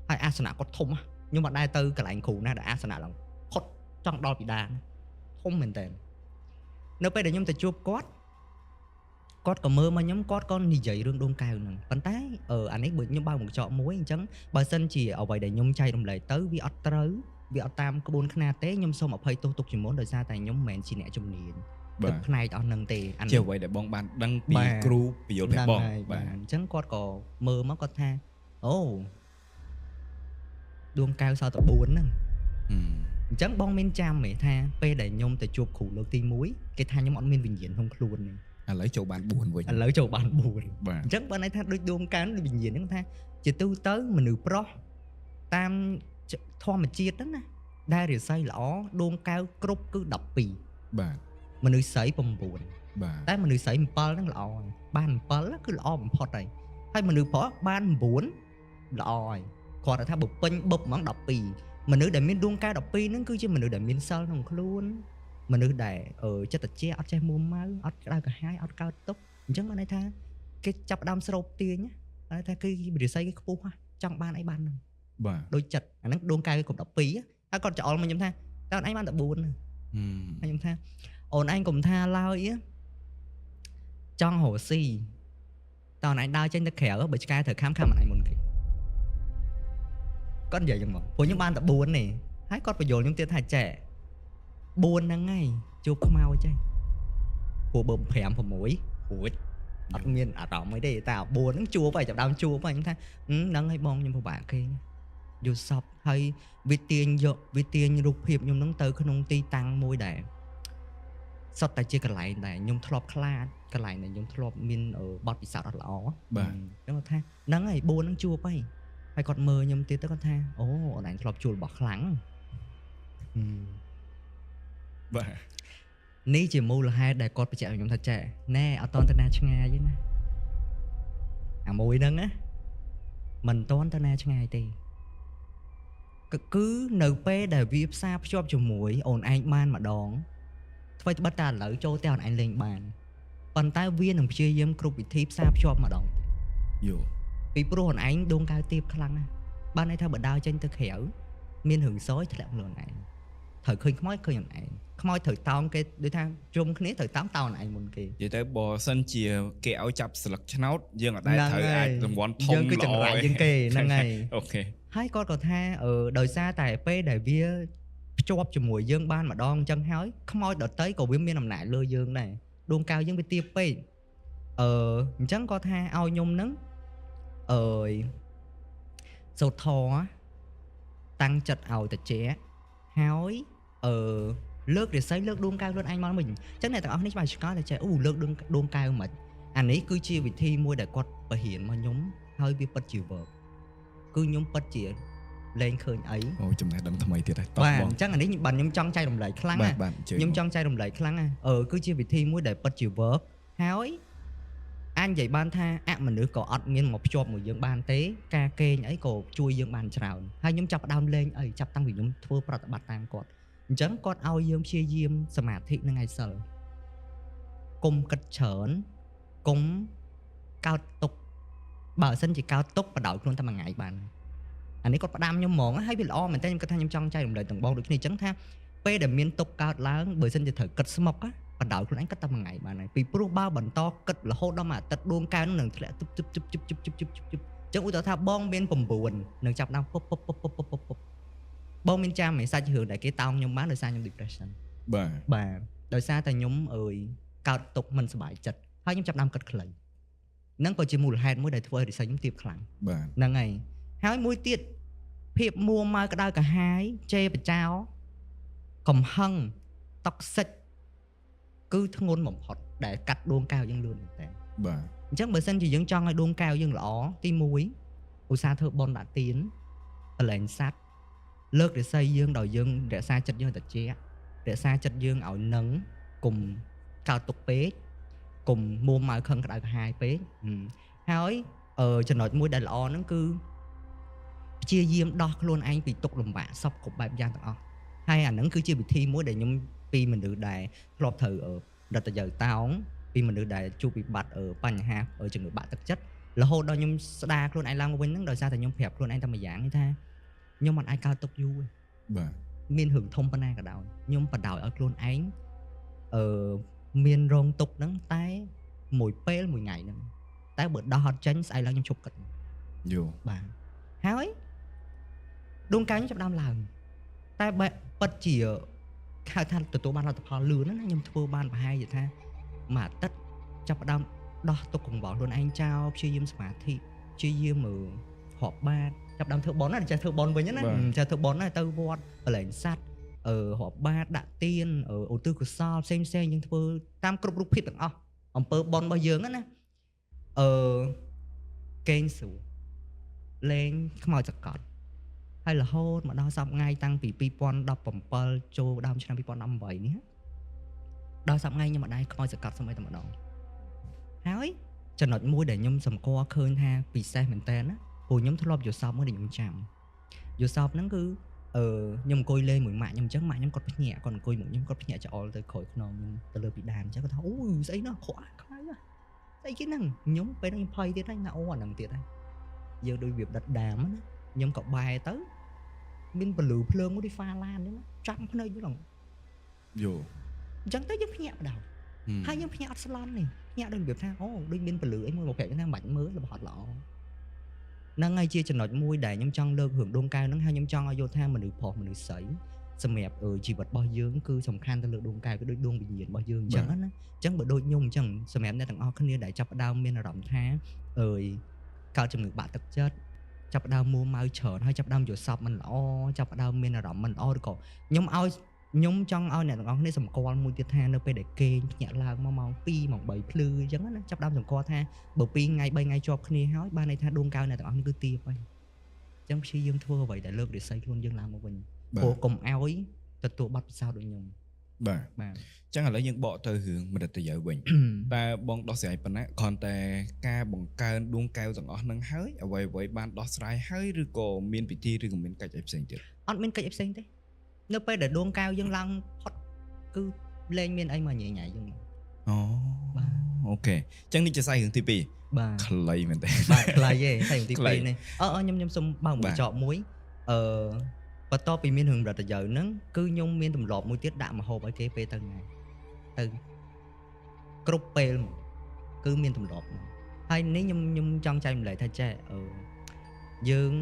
S2: ហើយអាសនៈគាត់ធំណាស់ខ្ញុំអត់ដែរទៅកន្លែងគ្រូណាដែលអាសនៈឡើងផុតចង់ដល់ពីដានធំមែនតើនៅពេលដែលខ្ញុំទៅជួបគាត់គាត់ក៏មើលមកខ្ញុំគាត់ក៏និយាយរឿងដួងកែវហ្នឹងប៉ុន្តែអឺអានេះបើខ្ញុំបើកមុខចកមួយអញ្ចឹងបើសិនជាអ្វីដែលខ្ញុំចែករំលែកទៅវាអត់ត្រូវវាអត់តាមក្បួនខ្នាតទេខ្ញុំសូមអភ័យទោសទុកជាមុនដោយសារតែខ្ញុំមិនមែនជាអ្នកជំនាញ
S1: បាទ
S2: ទៅផ្នែកអស់ហ្នឹងទេអា
S1: ជាអ្វីដែលបងបានដឹងពី
S2: បាទ
S1: គ្រូពយល់ប្រាប់បង
S2: ហ្នឹងហើយ
S1: បាទ
S2: បាទអញ្ចឹងគាត់ក៏មើលមកគាត់ថាអូដួងកែវសល់តែ4ហ្នឹង
S1: ហឹម
S2: អញ្ចឹងបងមានចាំហ៎ថាពេលដែលខ្ញុំទៅជួបគ្រូលើកទី1គេថាខ្ញុំអត់មានវិញ្ញាណក្នុងខ្លួនទេ
S1: ឥឡូវចូលបាន4វិញ
S2: ឥឡូវចូលបាន4
S1: បាទ
S2: អញ្ចឹងបើន័យថាដូចដួងកែវដូចវិញ្ញាណហ្នឹងថាជាទូទៅមនុស្សប្រុសតាមធម្មជាតិហ្នឹងណាដែលរិស័យល្អដួងកែវគ្រប់គឺ12
S1: បាទ
S2: មនុស្សស្រី9
S1: បាទ
S2: តែមនុស្សស្រី7ហ្នឹងល្អហើយបាន7គឺល្អបំផុតហើយហើយមនុស្សប្រុសបាន9ល្អហើយគ្រាន់តែថាបើពេញបឹបហ្មង12មនុស្សដែលមានដួងកែវ12ហ្នឹងគឺជាមនុស្សដែលមានសិលក្នុងខ្លួនមនុស្សដែលអឺចិត្តត្រជាក់អត់ចេះមួម៉ៅអត់ក្តៅក្រហាយអត់កើតទុក្ខអញ្ចឹងបានន័យថាគេចាប់ផ្ដើមស្រូបទាញណាបានន័យថាគឺរិស័យគេខ្ពស់ហ่ะចង់បានអីបានហ្នឹង
S1: បាទ
S2: ដូចចិត្តអាហ្នឹងដួងកែវគេគ្រប់12ហើយគាត់ច្អល់មកខ្ញុំថាតើអូនឯងបានតែ4
S1: ហឹម
S2: ហើយខ្ញុំថាអូនឯងកុំថាឡើយចង់រកស៊ីតើអូនឯងដើរចេញទៅក្រៅបើឆ្កែត្រូវខាំខាំអូនឯងមុនគេគាត់និយាយចឹងមកព្រោះខ្ញុំបានតែ4ទេហើយគាត់បញ្យល់ខ្ញុំទៀតថាចែ4ហ្នឹងហើយជួបខ្មោចហើយព្រោះបើ5 6រួចអត់មានអារម្មណ៍អីទេតែ4ហ្នឹងជួបហើយចាប់ដើមជួបហើយខ្ញុំថាហ្នឹងហើយបងខ្ញុំពិបាកគេយល់សពហើយវាទាញយកវាទាញរូបភាពខ្ញុំហ្នឹងទៅក្នុងទីតាំងមួយដែរ សុទ្ធតែជាកន្លែងដែលខ្ញុំធ្លាប់ខ្លាចកន្លែងដែលខ្ញុំធ្លាប់មានបទពិសោធន៍អត់ល្អ
S1: បាទ
S2: អញ្ចឹងគាត់ថាហ្នឹងហើយ4ហ្នឹងជួបហើយហើយគាត់មើលខ្ញុំទៀតទៅគាត់ថាអូអូនឯងធ្លាប់ជួលរបស់ខ្លាំង
S1: បាទ
S2: នេះជាមូលហេតុដែលគាត់បញ្ជាក់ឲ្យខ្ញុំថាចេះណែអត់តន់ទៅណាឆ្ងាយទេណាអាមួយហ្នឹងណាមិនតន់ទៅណាឆ្ងាយទេគឺនៅពេលដែលវាផ្សារភ្ជាប់ជាមួយអូនឯងបានម្ដងធ្វើត្បិតតែឥឡូវចូលតែអូនឯងលេងបានប៉ុន្តែវានឹងព្យាយាមគ្រប់វិធីផ្សារភ្ជាប់ម្ដង
S1: យល់
S2: ពីព្រោះអូនឯងដួងកៅទៀបខ្លាំងណាស់បានន័យថាបើដើរចេញទៅក្រៅមានរឿងសយធ្លាក់ខ្លួនឯងត្រូវឃើញខ្មោចឃើញអូនឯងខ្មោចត្រូវតោងគេដូចថាជុំគ្នាត្រូវតោងតោងឯងមុនគេ
S1: និយាយទៅបើសិនជាគេឲ្យចាប់ស្លឹកឆ្នោតយើងអត់ដែលត្រូវអាចរង្វាន់ធំ
S2: យើងគឺចង្រៃជាងគេហ្នឹងហើយ
S1: okay
S2: ហើយគាត់ក៏ថាដោយសារតែពេលដែលវាភ្ជាប់ជាមួយយើងបានម្ដងអញ្ចឹងហើយខ្មោចដតីក៏វាមានអំណាចលើយើងដែរដួងកៅយើងវាទាបពេកអញ្ចឹងគាត់ថាឲ្យខ្ញុំហ្នឹងអើយសូត្រធម៌តាំងចិត្តឲ្យតិចហើយលើករិស័យលើកដួងកៅខ្លួនឯងមកវិញអញ្ចឹងអ្នកទាំងអស់នេះច្បាស់ឆ្កល់តែចេះអូលើកដួងកៅមិនអានេះគឺជាវិធីមួយដែលគាត់បរៀនមកខ្ញុំហើយវាពិតជា work គឺខ្ញុំពិតជាលែងឃើញអី
S1: អូចំណេះដឹងថ្មីទៀតហើយតោះ
S2: បាទ
S1: បង
S2: អញ្ចឹងអានេះបាទខ្ញុំចង់ចែករំលែកខ្លាំងណា
S1: បាទ
S2: ខ្ញុំចង់ចែករំលែកខ្លាំងណាគឺជាវិធីមួយដែលពិតជា work ហើយអាចនិយាយបានថាអមនុស្សក៏អត់មានមកភ្ជាប់មួយយើងបានទេការគេងអីក៏ជួយយើងបានច្រើនហើយខ្ញុំចាប់ផ្ដើមលេងអីចាប់តាំងពីខ្ញុំធ្វើប្រតិបត្តិតាមគាត់អញ្ចឹងគាត់ឲ្យយើងព្យាយាមសមាធិនិងឯសិលកុំគិតច្រើនកុំកោតទុកបើសិនជាកោតទុកបដ ாய் ខ្លួនតែមួយថ្ងៃបានអានេះគាត់ផ្ដាំខ្ញុំហ្មងហើយវាល្អមែនតើខ្ញុំគិតថាខ្ញុំចង់ចែករំលែកទាំងបងដូចគ្នាអញ្ចឹងថាពេលដែលមានទុកកើតឡើងបើសិនជាត្រូវគិតស្មុកបដ ாய் ខ្លួនឯងគិតតែមួយថ្ងៃបានហើយពីព្រោះបើបន្តគិតរហូតដល់មួយអាទិត្យដួងកែវនឹងធ្លាក់ទប់ទប់ទប់ជិបជិបជិបជិបជិបអញ្ចឹងឧទាហរណ៍ថាបងមាន9នឹងចាប់ដើមពុបពុបពុបពុបពុបពុបបងមានចាំឯសាច់រឿងដែលគេតោងខ្ញុំបានដោយសារខ្ញុំ depression
S1: បាទ
S2: បាទដោយសារតែខ្ញុំអើយកើតទុកមិនសប្បាយចិត្តហើយខ្ញុំចាប់ដើមគិតខ្លីហ្នឹងក៏ជាមូលហេតុមួយដែលធ្វើឲ្យរិស័យខ្ញុំទាបខ្លាំង
S1: បាទ
S2: ហ្នឹងហើយហើយមួយទៀតភាពមួម៉ៅក្តៅក្រហាយជេរបចោកំហឹងតុកសិចគឺធ្ងន់បំផុតដែលកាត់ដួងកែវយើងលឿនមែនតើ
S1: បាទ
S2: អញ្ចឹងបើសិនជាយើងចង់ឲ្យដួងកែវយើងល្អទី1ឧស្សាហ៍ធ្វើបុណ្យដាក់ទានប្រឡែងសัตว์លើករិស័យយើងដោយយើងរក្សាចិត្តយើងត្រជាក់រក្សាចិត្តយើងឲ្យនឹងកុំកើតទុកពេកកុំមួម៉ៅខឹងក្តៅក្រហាយពេកហើយចំណុចមួយដែលល្អហ្នឹងគឺព្យាយាមដោះខ្លួនឯងពីទុកលំបាកសពគ្រប់បែបយ៉ាងទាំងអស់ហើយអាហ្នឹងគឺជាវិធីមួយដែលខ្ញុំពីមនុស្សដែលធ្លាប់ត្រូវរត់ទៅយកតោងពីមនុស្សដែលជួបវិបត្តិបញ្ហាជំងឺបាក់ទឹកចិត្តរហូតដល់ខ្ញុំស្ដារខ្លួនឯងឡើងមកវិញហ្នឹងដោយសារតែខ្ញុំប្រាប់ខ្លួនឯងតែមួយយ៉ាងថាខ្ញុំមិនអាចកើតទុកយូរទេ
S1: បាទ
S2: មានរឿងធំប៉ុណ្ណាក៏ដោយខ្ញុំបដ ாய் ឲ្យខ្លួនឯងមានរងទុកហ្នឹងតែមួយពេលមួយថ្ងៃហ្នឹងតែបើដោះអត់ចេញស្អែកឡើងខ្ញុំឈប់គិត
S1: យល់
S2: បាទហើយដួងកាយខ្ញុំចាប់ដើមឡើងតែបែពិតជាហៅថាទទួលបានលទ្ធផលលឿនណាខ្ញុំធ្វើបានប្រហែលជាថាមួយអាទិត្យចាប់ផ្ដើមដោះទុកកង្វល់ខ្លួនឯងចោលព្យាយាមសមាធិព្យាយាមរាប់បាតចាប់ដើមធ្វើបុណ្យណាចេះធ្វើបុណ្យវិញណាចេះធ្វើបុណ្យណាទៅវត្តប្រឡែងសัตว์រាប់បាតដាក់ទានឧទ្ទិសកុសលផ្សេងផ្សេងយើងធ្វើតាមគ្រប់រូបភាពទាំងអស់អំពើបុណ្យរបស់យើងណាកេងស្រួលលេងខ្មោចសកលហើយរហូតមកដល់សប្តាហ៍ថ្ងៃតាំងពី2017ចូលដើមឆ្នាំ2018នេះដល់សប្តាហ៍ថ្ងៃខ្ញុំអត់ដែរខ្មោចសកលសូម្បីតែម្ដងហើយចំណុចមួយដែលខ្ញុំសម្គាល់ឃើញថាពិសេសមែនតើណាព្រោះខ្ញុំធ្លាប់យល់សពមួយដែលខ្ញុំចាំយល់សពហ្នឹងគឺខ្ញុំអង្គុយលេងមួយម៉ាក់ខ្ញុំអញ្ចឹងម៉ាក់ខ្ញុំគាត់ភ្ញាក់គាត់អង្គុយមកខ្ញុំគាត់ភ្ញាក់ច្អល់ទៅក្រោយខ្នងខ្ញុំទៅលើពីដានអញ្ចឹងគាត់ថាអូស្អីនោះខកខ្មៅស្អីគេហ្នឹងខ្ញុំពេលហ្នឹងខ្ញុំភ័យទៀតហើយណាអូអាហ្នឹងទៀតហើយយើងដូចវាដិតដាមណាខ្ញុំក៏បែរទៅមានពលឺភ្លើងមួយដូចហ្វាឡានហ្នឹងចាំភ្នែកហ្នឹង
S1: យល់
S2: អញ្ចឹងទៅយើងភ្ញាក់បដៅហើយយើងភ្ញាក់អត់ស្លន់នេះភ្ញាក់ដូចរបៀបថាអូដូចមានពលឺអីមួយមកប្រាប់ថាមិនបាច់មើលរបស់អត់ល្អហ្នឹងហើយជាចំណុចមួយដែលខ្ញុំចង់លើករឿងដួងកែវហ្នឹងហើយខ្ញុំចង់ឲ្យយល់ថាមនុស្សប្រុសមនុស្សស្រីសម្រាប់ជីវិតរបស់យើងគឺសំខាន់ទៅលើដួងកែវគឺដូចដួងវិញ្ញាណរបស់យើងអញ្ចឹងណាអញ្ចឹងបើដូចខ្ញុំអញ្ចឹងសម្រាប់អ្នកទាំងអស់គ្នាដែលចាប់ផ្ដើមមានអារម្មណ៍ថាអើយកើតជំងឺបាក់ទឹកចិត្តចាប់ផ្ដើមមួម៉ៅច្រើនហើយចាប់ផ្ដើមយល់សពមិនល្អចាប់ផ្ដើមមានអារម្មណ៍មិនល្អឬក៏ខ្ញុំឲ្យ ខ្ញុំចង់ឲ្យអ្នកទាំងអស់គ្នាសម្គាល់មួយទៀតថានៅពេលដែលគេងភ្ញាក់ឡើងមកម៉ោង2ម៉ោង3ភ្លឺអញ្ចឹងណាចាប់ដើមសម្គាល់ថាបើ2ថ្ងៃ3ថ្ងៃជាប់គ្នាហើយបានន័យថាដួងកៅអ្នកទាំងអស់គ្នាគឺទាបហើយអញ្ចឹងព្យាយាមធ្វើអ្វីដែលលើករិស័យខ្លួនយើងឡើងមកវិញព្រោះកុំឲ្យទទួលបទពិសោធន៍ដូចខ្ញុំ
S1: បាទ
S2: បាទ
S1: អញ្ចឹងឥឡូវយើងបកទៅរឿងមរិតយវិញ តើបងដោះស្រាយប៉ុណ្ណាគ្រាន់តែការបង្កើនដួងកែវទាំងអស់ហ្នឹងហើយអ្វីអ្វីបានដោះស្រាយហើយឬក៏មានពិធីឬក៏មានកិច្ចអីផ្សេងទៀត
S2: អត់មានកិច្ចអីផ្សេងទេនៅពេលដែលដួងកែវយើងឡើងផុតគឺលែងមានអីមកញ៉ៃញ៉ៃយើងមក
S1: អូ
S2: បាទ
S1: OK អញ្ចឹងនេះជាសាច់រឿងទី2
S2: បាទ
S1: ខ្លីមែនតើ
S2: បាទខ្លីទេតែទី
S1: ខ្លី
S2: 2នេះអឺខ្ញុំខ្ញុំសុំបើកមួយ
S1: បាទ
S2: ចកមួយអឺបន្ទាប់ពីមានរឿងរដ្ឋយោហ្នឹងគឺខ្ញុំមានទម្លាប់មួយទៀតដាក់ម្ហូបឲ្យគេពេលទៅថ្ងៃទៅគ្រប់ពេលហ្មងគឺមានទម្លាប់ហ្នឹងហើយនេះខ្ញុំខ្ញុំចង់ចែកម្លែកថាចេះអឺយើង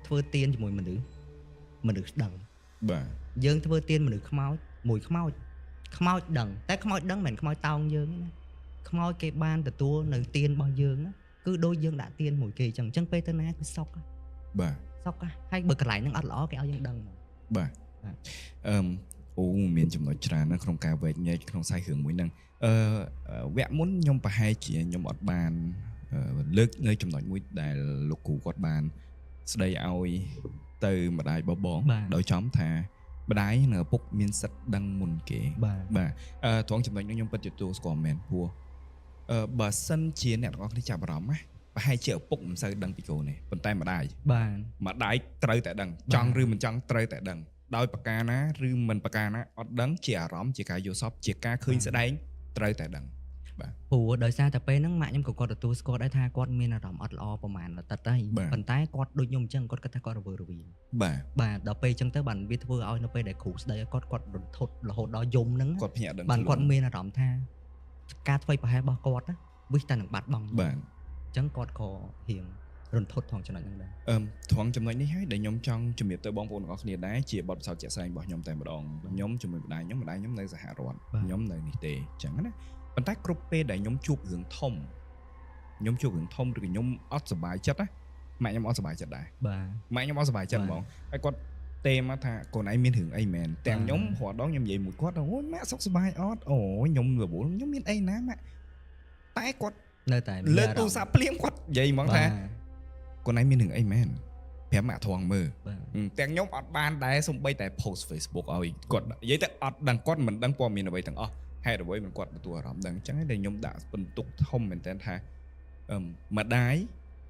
S2: ធ្វើទៀនជាមួយមនុស្សមនុស្សដឹង
S1: បាទ
S2: យើងធ្វើទៀនមនុស្សខ្មោចមួយខ្មោចខ្មោចដឹងតែខ្មោចដឹងមិនមែនខ្មោចតោងយើងទេណាខ្មោចគេបានទទួលនៅទៀនរបស់យើងណាគឺដូចយើងដាក់ទៀនមួយគេអញ្ចឹងអញ្ចឹងពេលទៅណាគឺសុកហ៎
S1: បាទ
S2: សុកហ៎ហើយបើកន្លែងហ្នឹងអត់ល្អគេឲ្យយើងដឹងហ្មង
S1: បាទ
S2: បាទ
S1: អឺមអូមានចំណុចច្រើនណាស់ក្នុងការវែកញែកក្នុងសាច់រឿងមួយហ្នឹងអឺវគ្គមុនខ្ញុំប្រហែលជាខ្ញុំអត់បានលើកនៅចំណុចមួយដែលលោកគ្រូគាត់បានស្ដីឲ្យទៅម្ដាយរបស់បង
S2: បាទ
S1: ដោយចំថាម្ដាយនិងឪពុកមានសិទ្ធិដឹងមុនគេ
S2: បាទ
S1: បាទត្រង់ចំណុចនេះខ្ញុំពិតជាទទួលស្គាល់មែនព្រោះបើសិនជាអ្នកទាំងអស់គ្នាចាប់អារម្មណ៍ណាប្រហែលជាឪពុកមិនសូវដឹងពីកូនទេប៉ុន្តែម្ដាយ
S2: បាទ
S1: ម្ដាយត្រូវតែដឹង
S2: បាទ
S1: ចង់ឬមិនចង់ត្រូវតែដឹងដោយប្រការណាឬមិនប្រការណាអត់ដឹងជាអារម្មណ៍ជាការយល់សប្តិជាការឃើញស្ដែងត្រូវតែដឹង
S2: ព្រោះដោយសារតែពេលហ្នឹងម៉ាក់ខ្ញុំក៏គាត់ទទួលស្គាល់ដែរថាគាត់មានអារម្មណ៍អត់ល្អប្រហែលអាទិត្យហើយ
S1: បាទ
S2: ប៉ុន្តែគាត់ដូចខ្ញុំអញ្ចឹងគាត់គិតថាគាត់រវើរវាយ
S1: បាទ
S2: បាទដល់ពេលអញ្ចឹងទៅបានវាធ្វើឲ្យនៅពេលដែលគ្រូស្ដីឲ្យគាត់គាត់រន្ធត់រហូតដល់យំហ្នឹង
S1: គាត់ភ្ញាក់ដឹង
S2: បាន
S1: ខ្លួន
S2: គាត់មានអារម្មណ៍ថាការធ្វើប្រហែសរបស់គាត់ណាវិសតែនឹងបាត់បង់
S1: បាទ
S2: អញ្ចឹងគាត់ក៏រៀងរន្ធត់ថងចំណុចហ្នឹងដែរ
S1: អឺមត្រង់ចំណុចនេះហើយដែលខ្ញុំចង់ជំរាបទៅបងប្អូនទាំងអស់គ្នាដែរជាបទពិសោធន៍ជាក់ស្ដែងរបស់ខ្ញុំតែម្ដងខ្ញុំជាមួយម្ដាយខ្ញុំម្ដាយខ្ញុំនៅសហរដ្ឋខ្ញុំនៅនេះទេអញ្ចឹងណាប៉ុន្តែគ្រប់ពេលដែលខ្ញុំជួបរឿងធំខ្ញុំជួបរឿងធំឬក៏ខ្ញុំអត់សប្បាយចិត្តណាម៉ាក់ខ្ញុំអត់សប្បាយចិត្តដែរ
S2: បាទ
S1: ម៉ាក់ខ្ញុំអត់សប្បាយចិត្ត
S2: បាទ
S1: ហ្មងហើយគាត់ទេមកថាកូនឯងមានរឿងអីមែនទាំង
S2: បាទ
S1: ខ្ញុំរាល់ដងខ្ញុំនិយាយមួយគាត់អូយម៉ាក់សុខសប្បាយអត់អូយខ្ញុំរវល់ខ្ញុំមានអីណាម៉ាក់តែគាត់
S2: នៅតែមាន
S1: លើក
S2: អារម្មណ៍
S1: ទូរស័ព្ទភ្លាមគាត់និយាយហ្មងថា
S2: បាទ
S1: កូនឯងមានរឿងអីមែនប្រាប់ម៉ាក់ត្រង់មើល
S2: បាទ
S1: ទាំងខ្ញុំអត់បានដែរសំបីតែ post Facebook ឲ្យគាត់និយាយទៅអត់ដឹងគាត់មិនដឹងព័ត៌មានអ្វីទាំងអស់ហេតុអ្វីមិនគាត់ទទួលអារម្មណ៍ដឹងអញ្ចឹងឯងដែលខ្ញុំដាក់បន្ទុកធំមែនតើថាអឺមម្ដាយ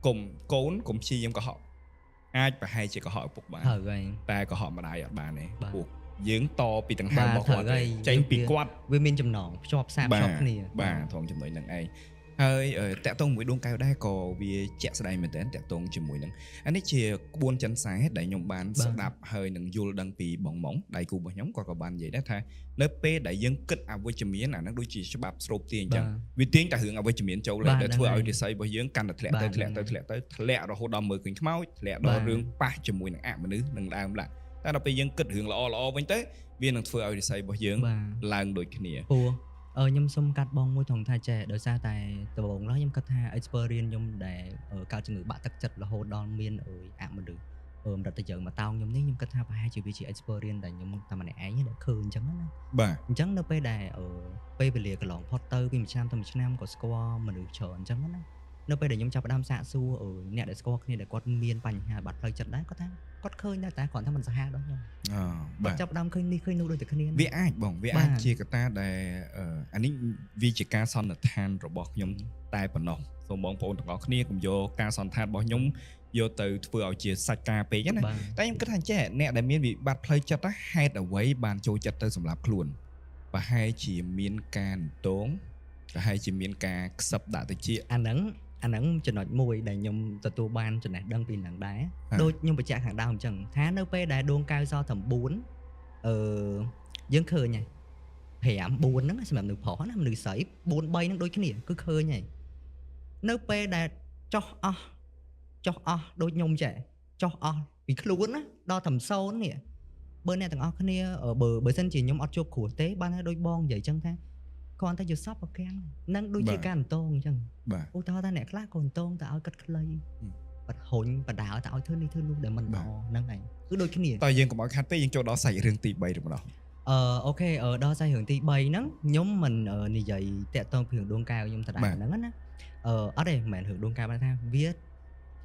S1: កុំកូនកុំព្យាយាមកុហកអាចប្រហែលជាកុហកឪពុកបាន
S2: ត្រូវហើយ
S1: តែកុហកម្ដាយអត់បានទេ
S2: បាទ
S1: ពួកយើងតពីដង្ហើម
S2: បាទ
S1: របស់គាត់
S2: ត្រូវហើយ
S1: ចេញពីគាត់
S2: វាមានចំណងភ្ជាប់សារភ្ជាប់គ្នា
S1: បាទត្រង់ចំណុចហ្នឹងឯងហើយតាក់ទងមួយដួងកែវដែរក៏វាជាក់ស្ដែងមែនទែនតាក់ទងជាមួយនឹងអានេះជាក្បួនចិនសែដែលខ្ញុំបាន
S2: បាទ
S1: ស្ដាប់ហើយនឹងយល់ដឹងពីបងម៉ុងដៃគូរបស់ខ្ញុំគាត់ក៏បាននិយាយដែរថានៅពេលដែលយើងគិតអវិជ្ជមានអាហ្នឹងដូចជាច្បាប់ស្រូបទាញអញ្ចឹងវាទាញតែរឿងអវិជ្ជមានចូល
S2: បាទ
S1: ដែលធ្វើ
S2: ហ្នឹងហើយ
S1: ឲ្យនិស័យរបស់យើងកាន់តែធ្លាក់
S2: បាទ
S1: ទៅធ្លាក់ទៅ
S2: ហ្នឹង
S1: ធ្លាក់ទៅធ្លាក់រហូតដល់មើលឃើញខ្មោចធ្លាក់ដល់
S2: បាទ
S1: រឿងប៉ះជាមួយនឹងអមនុស្សនឹងដើមឡាក់តែដល់ពេលយើងគិតរឿងល្អៗវិញទៅវានឹងធ្វើឲ្យនិស័យរបស់យើង
S2: បាទ
S1: ឡើងដូចគ្នា
S2: ព្រោះខ្ញុំសុំកាត់បងមួយត្រង់ថាចេះដោយសារតែដំបូងឡើយខ្ញុំគិតថា experience ខ្ញុំដែលកើតជំងឺបាក់ទឹកចិត្តរហូតដល់មានអមនុស្សម្រិតយើងមកតោងខ្ញុំនេះខ្ញុំគិតថាប្រហែលជាវាជា experience ដែលខ្ញុំតែម្នាក់ឯងដែលឃើញអញ្ចឹងណា
S1: បាទ
S2: អញ្ចឹងនៅពេលដែលពេលវេលាកន្លងផុតទៅពីមួយឆ្នាំទៅមួយឆ្នាំក៏ស្គាល់មនុស្សច្រើនអញ្ចឹងណានៅពេលដែលខ្ញុំចាប់ផ្ដើមសាកសួរអ្នកដែលស្គាល់គ្នាដែលគាត់មានបញ្ហាបាត់ផ្លូវចិត្តដែរគាត់ថាគាត់ឃើញដែរតែគ្រាន់តែមិនសាហាវដល់ខ្ញុំ
S1: អបាទ
S2: គាត់ចាប់ផ្ដើមឃើញនេះឃើញនោះដូចតែគ្នា
S1: វាអាចបងវា
S2: បាទ
S1: អាចជាកត្តាដែលអានេះវាជាការសន្និដ្ឋានរបស់ខ្ញុំតែប៉ុណ្ណោះសូមបងប្អូនទាំងអស់គ្នាកុំយកការសន្និដ្ឋានរបស់ខ្ញុំយកទៅធ្វើឲ្យជាសាច់ការពេកណា
S2: បាទ
S1: តែខ្ញុំគិតថាចេះអ្នកដែលមានវិបត្តិផ្លូវចិត្តណាហេតុអ្វីបានចូលចិត្តទៅសម្រាប់ខ្លួនប្រហែលជាមានការអន្តងប្រហែលជាមានការខ្សឹបដាក់តិច
S2: អាហ្នឹងអាហ្នឹងចំណុចមួយដែលខ្ញុំទទួលបានចំណេះដឹងពីហ្នឹងដែរ
S1: ហា
S2: ដូចខ្ញុំបញ្ជាក់ខាងដើមអញ្ចឹងថានៅពេលដែលដួងកៅសល់ត្រឹម4អឺយើងឃើញហើយ5 4ហ្នឹងសម្រាប់មនុស្សប្រុសណាមនុស្សស្រី4 3ហ្នឹងដូចគ្នាគឺឃើញហើយនៅពេលដែលចោះអស់ចោះអស់ដូចខ្ញុំចេះចោះអស់ពីខ្លួនណាដល់ត្រឹម0នេះបើអ្នកទាំងអស់គ្នាបើសិនជាខ្ញុំអត់ជួបគ្រោះទេបានតែដូចបងនិយាយអញ្ចឹងថាគ្រាន់តែយល់សពប្រកាំងនឹងដូចជា
S1: បាទ
S2: ការអន្តងអញ្ចឹង
S1: បាទ
S2: ឧទាហរណ៍ថាអ្នកខ្លះក៏អន្តងតែឲ្យគិតខ្លី
S1: ហឹម
S2: បាត់រុញបដាតែឲ្យធ្វើនេះធ្វើនោះដែលមិនល្អហ្នឹងឯងគឺដូចគ្នា
S1: តើយើងកុំឲ្យខាត់ពេកយើងចូលដល់សាច់រឿងទី3ទៅម្ដង
S2: OK ដល់សាច់រឿងទី3ហ្នឹងខ្ញុំមិននិយាយតាក់ទងពីរឿងដួងកែវខ្ញុំដដែលហ្នឹងណាអត់ទេមិនមែនរឿងដួងកែវបានថាវា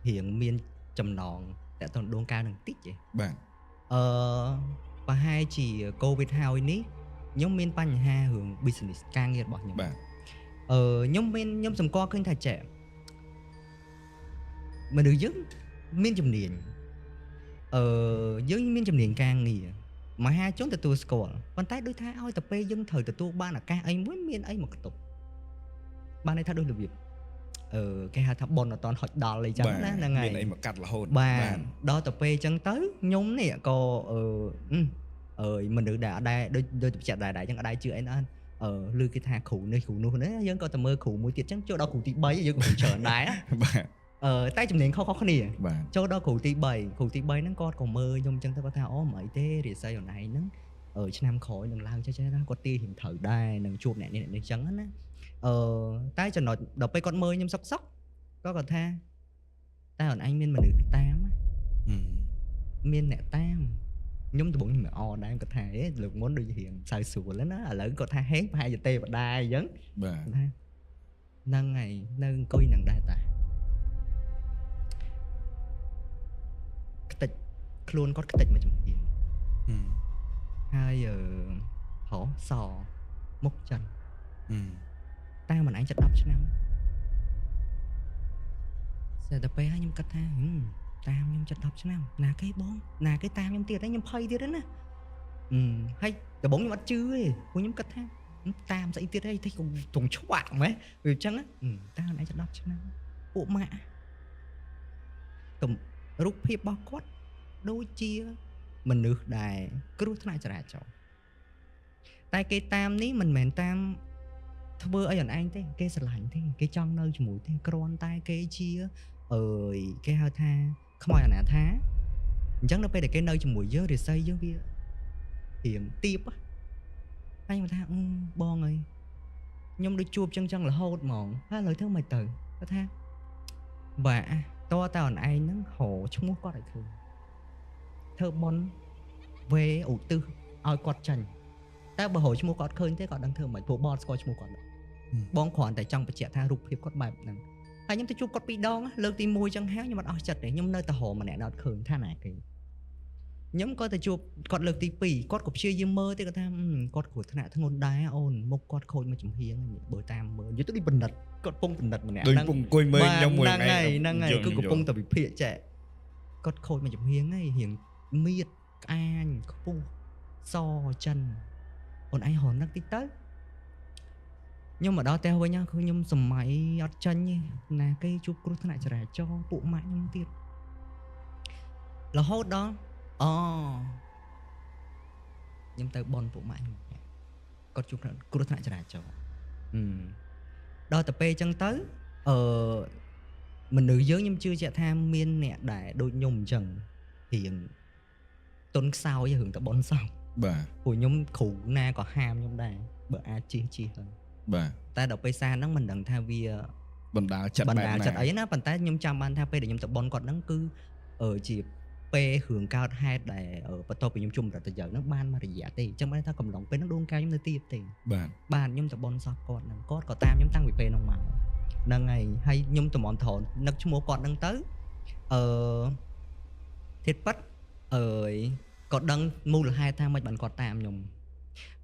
S2: រៀងមានចំណងតាក់ទងដួងកែវនឹងតិចទេ
S1: បាទ
S2: ប្រហែលជា COVID ហើយនេះខ្ញុំមានបញ្ហារឿង business ការងាររបស់ខ្ញុំ
S1: បាទ
S2: ខ្ញុំសម្គាល់ឃើញថាចេះមនុស្សយើងមានជំនាញយើងមានជំនាញការងារមហាជនទទួលស្គាល់ប៉ុន្តែដូចថាឲ្យតែពេលយើងត្រូវទទួលបានឱកាសអីមួយមានអីមកខ្ទប់បានន័យថាដូចរបៀបគេហៅថាប៉ុនអត់តន់ហុចដល់អីចឹងណាហ្នឹងហើយ
S1: មានអីមកកាត់រហូត
S2: បាទដល់ទៅពេលចឹងទៅខ្ញុំនេះក៏អើយមនុស្សដែលអត់ដែរដូចដូចបញ្ជាក់ដែរដែរចឹងអត់ដែរជឿអីណាឮគេថាគ្រូនេះគ្រូនោះណាយើងក៏ទៅមើលគ្រូមួយទៀតចឹងចូលដល់គ្រូទី3យើងក៏ច្រើនដែរ
S1: បាទ
S2: តែជំនាញខុសៗគ្នា
S1: បាទ
S2: ចូលដល់គ្រូទី3គ្រូទី3ហ្នឹងគាត់ក៏មើលខ្ញុំចឹងទៅគាត់ថាអូមិនអីទេរិស័យអូនឯងហ្នឹងឆ្នាំក្រោយនឹងឡើងចេះចេះណាគាត់ទារៀងត្រូវដែរនឹងជួបអ្នកនេះអ្នកនេះចឹងណាតែចំណុចដល់ពេលគាត់មើលខ្ញុំសុកសុកគាត់ថាតែអូនឯងមានមនុស្សតាមមានអ្នកតាមខ្ញុំដំបូងខ្ញុំអដែរគាត់ថាអេលើកមុនដូចរៀងសៅស្រួលណាឥឡូវគាត់ថាហេប្រហែលជាទេវតាអញ្ចឹង
S1: បាទ
S2: ថាហ្នឹងហើយនៅអង្គុយនឹងដែរតាខ្ទេចខ្លួនគាត់ខ្ទេចមកចំហៀងហើយហោសមុខចិនតាមមិនឯងចិត្ត10ឆ្នាំស្អាតទៅពេលហើយខ្ញុំគិតថាតាមខ្ញុំចិត្ត10ឆ្នាំណាគេបងណាគេតាមខ្ញុំទៀតហើយខ្ញុំភ័យទៀតណាហើយដំបូងខ្ញុំអត់ជឿទេព្រោះខ្ញុំគិតថាតាមស្អីទៀតហើយតិចកុំឆ្វាក់ម៉េះវាអញ្ចឹងតាមឯងចិត្ត10ឆ្នាំពួកម៉ាក់ទំរូបភាពរបស់គាត់ដូចជាមនុស្សដែលគ្រោះថ្នាក់ចរាចរណ៍តែគេតាមនេះមិនមែនតាមធ្វើអីអនឯងទេគេស្រឡាញ់ទេគេចង់នៅជាមួយទេគ្រាន់តែគេជាអើយគេហៅថាខ្មោចអនាថាអញ្ចឹងនៅពេលដែលគេនៅជាមួយយើងរិស័យយើងវារៀងទៀបហើយខ្ញុំថាបងអើយខ្ញុំដូចជួបចឹងចឹងរហូតហ្មងហើយឥឡូវធ្វើមិនទៅគាត់ថាបាទតើតើអនឯងហ្នឹងរកឈ្មោះគាត់ឲ្យឃើញធ្វើបន់វេឧទ្ទិសឲ្យគាត់ចាញ់តែបើរកឈ្មោះគាត់ឃើញទេគាត់ដឹងធ្វើមិនព្រោះបងស្គាល់ឈ្មោះគាត់បងគ្រាន់តែចង់បញ្ជាក់ថារូបភាពគាត់បែបហ្នឹងហើយខ្ញុំទៅជួបគាត់ពីរដងលើកទី1ចឹងហើយខ្ញុំអត់អស់ចិត្តទេខ្ញុំនៅតែរកម្នាក់អត់ឃើញថាណាគេខ្ញុំក៏ទៅជួបគាត់លើកទី2គាត់ក៏ព្យាយាមមើលទេគាត់ថាគាត់គ្រោះថ្នាក់ធ្ងន់ដែរអូនមុខគាត់ខូចមកចំហៀងបើតាមមើលយល់ទៅដូចបណ្ឌិតគាត់ពងបណ្ឌិតម្នាក់
S1: ហ្នឹងដូចពងអង្គុយមើលខ្ញុំមួយ
S2: ថ្ងៃហ្នឹងហើយគឺកំពុងតែវិភាគចេះគាត់ខូចមកចំហៀងហើយរៀងមៀតក្អាញខ្ពស់សចិនអូនឯងរនឹកតិចទៅខ្ញុំមកដល់ផ្ទះវិញគឺខ្ញុំសម័យអត់ចាញ់ទេណាគេជួបគ្រោះថ្នាក់ចរាចរណ៍ពួកម៉ាក់ខ្ញុំទៀតរហូតដល់អូខ្ញុំទៅបនពួកម៉ាក់ខ្ញុំគាត់ជួបគ្រោះថ្នាក់ចរាចរណ៍ដល់ទៅពេលអញ្ចឹងទៅមនុស្សយើងខ្ញុំជឿជាក់ថាមានអ្នកដែលដូចខ្ញុំអញ្ចឹងរៀងទុនខ្សោយរឿងតបនសោះ
S1: បាទ
S2: ព្រោះខ្ញុំគ្រូណាក៏ហាមខ្ញុំដែរបើអាចជិះជិះហើយ
S1: បាទ
S2: តែដល់ពេលសារហ្នឹងមិនដឹងថាវា
S1: បណ្ដាលចិត្ត
S2: បណ្ដាលចិត្តអីណាប៉ុន្តែខ្ញុំចាំបានថាពេលដែលខ្ញុំទៅបនគាត់ហ្នឹងគឺជាពេលរឿងកើតហេតុដែលបន្ទាប់ពីខ្ញុំជុំរដ្ឋយោហ្នឹងបានមួយរយៈទេអញ្ចឹងបានថាកំឡុងពេលហ្នឹងដួងកាយខ្ញុំនៅទៀតទេ
S1: បាទ
S2: បាទខ្ញុំទៅបនសោះគាត់ហ្នឹងគាត់ក៏តាមខ្ញុំតាំងពីពេលហ្នឹងមកហ្នឹងហើយហើយខ្ញុំតម្រាំត្រនឹកឈ្មោះគាត់ហ្នឹងទៅធាតុពិតអើយក៏ដឹងមូលហេតុថាមិនបានគាត់តាមខ្ញុំ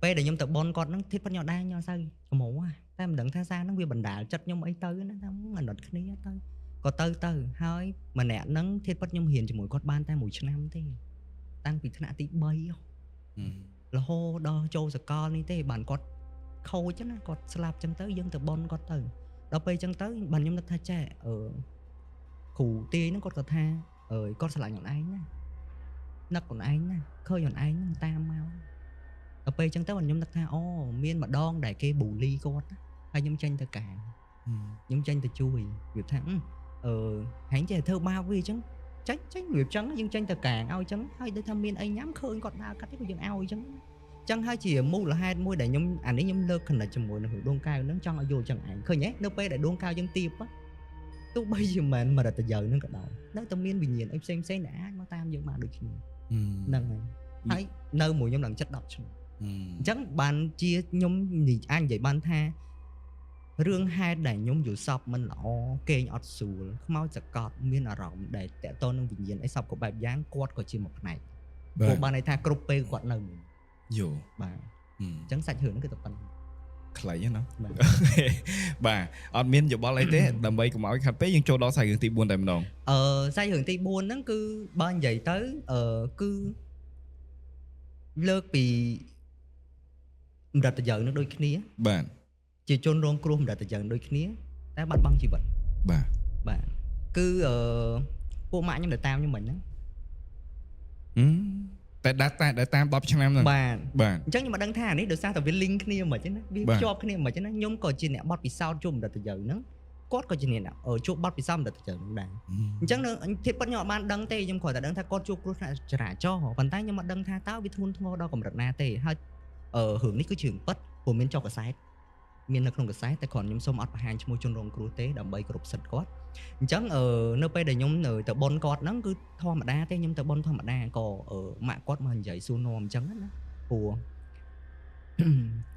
S2: ពេលដែលខ្ញុំទៅបនគាត់ហ្នឹងធាតុពិតខ្ញុំដែរខ្ញុំអត់សូវកម្រតែមិនដឹងថាសារហ្នឹងវាបណ្ដាលចិត្តខ្ញុំអីទៅណាថាអាណិតគ្នាទៅក៏ទៅទៅហើយម្នាក់ហ្នឹងធាតុពិតខ្ញុំរៀនជាមួយគាត់បានតែមួយឆ្នាំទេតាំងពីថ្នាក់ទី3រហូតដល់ចូលសកលនេះទេបានគាត់ខូចណាគាត់ស្លាប់ចឹងទៅយើងទៅបនគាត់ទៅដល់ពេលចឹងទៅបានខ្ញុំនឹកថាចេះគ្រូទាយហ្នឹងគាត់ក៏ថាអើយគាត់ស្រឡាញ់ខ្លួនឯងណានឹកខ្លួនឯងណាឃើញខ្លួនឯងហ្នឹងតាមមកដល់ពេលចឹងទៅបានខ្ញុំនឹកថាអូមានម្ដងដែលគេប៊ូលីគាត់ហើយខ្ញុំចេញទៅកាងខ្ញុំចេញទៅជួយវាថាហែងចេះធ្វើបាបវាអញ្ចឹងចេញចេញវាអញ្ចឹងយើងចេញទៅកាងឲ្យអញ្ចឹងហើយដូចថាមានអីញ៉ាំឃើញគាត់ដើរកាត់ទេក៏យើងឲ្យអញ្ចឹងអញ្ចឹងហើយជាមូលហេតុមួយដែលខ្ញុំអានេះខ្ញុំលើក connect ជាមួយនឹងដួងកែវហ្នឹងចង់ឲ្យយល់អញ្ចឹងឯងឃើញទេនៅពេលដែលដួងកែវយើងទៀប ទោះបីជាមិនមរតយោនឹងក៏ដោយនៅតែមានវិញ្ញាណអីផ្សេងផ្សេងដែលអាចមកតាមយើងបានដូចគ្នាហ្នឹងហើយហើយនៅមួយខ្ញុំឡើងចិត្ត10ឆ្នាំអញ្ចឹងបានជាខ្ញុំអាចនិយាយបានថារឿងហេតុដែលខ្ញុំយល់សពមិនល្អគេងអត់ស្រួលខ្មោចសកត់មានអារម្មណ៍ដែលតកតនឹងវិញ្ញាណអីសពក៏បែបយ៉ាងគាត់ក៏ជាមួយផ្នែកព្រោះបានន័យថាគ្រប់ពេលគាត់នៅមួយ
S1: យល់
S2: បាទអញ្ចឹងសាច់រឿងហ្នឹងគឺតែប៉ុណ្្នឹង
S1: ខ្លីណាបាទអត់មានយោបល់អីទេដើម្បីកុំឲ្យខាត់ពេកយើងចូលដល់សាច់រឿងទី4តែម្ដង
S2: សាច់រឿងទី4ហ្នឹងគឺបើនិយាយទៅគឺលើកពីមរតយោនឹងដូចគ្នា
S1: បាទ
S2: ជាជនរងគ្រោះមរតយោដូចគ្នាតែបាត់បង់ជីវិត
S1: បាទ
S2: បាទគឺពួកម៉ាក់ខ្ញុំដែលតាមខ្ញុំមិញហ្នឹង
S1: តែដាក់តែតាម10ឆ្នាំហ្នឹង
S2: បាទ
S1: បាទ
S2: អញ្ចឹងខ្ញុំមិនដឹងថានេះដោយសារតែវាលីងគ្នាមិនហ្នឹងណាវាភ្ជាប់គ្នាមិនហ្នឹងណាខ្ញុំក៏ជាអ្នកបត់ពិសោធន៍ជួបមរតយោហ្នឹងគាត់ក៏ជាអ្នកជួបបត់ពិសោធន៍មរតយោហ្នឹងដែរអញ្ចឹងនៅធៀបពិតខ្ញុំអត់បានដឹងទេខ្ញុំគ្រាន់តែដឹងថាគាត់ជួបគ្រោះថ្នាក់ចរាចរណ៍ប៉ុន្តែខ្ញុំអត់ដឹងថាតើវាធ្ងន់ធ្ងរដល់កម្រិតណាទេហើយរឿងនេះគឺជារឿងពិតព្រោះមានចុះកាសែតមាននៅក្នុងកាសែតតែគ្រាន់ខ្ញុំសូមអត់បង្ហាញឈ្មោះជនរងគ្រោះទេដើម្បីគោរពសិទ្ធិគាត់អញ្ចឹងនៅពេលដែលខ្ញុំនៅទៅប៉ុនគាត់ហ្នឹងគឺធម្មតាទេខ្ញុំទៅប៉ុនធម្មតាក៏ម៉ាក់គាត់មកនិយាយសួរនាំអញ្ចឹងណាព្រោះ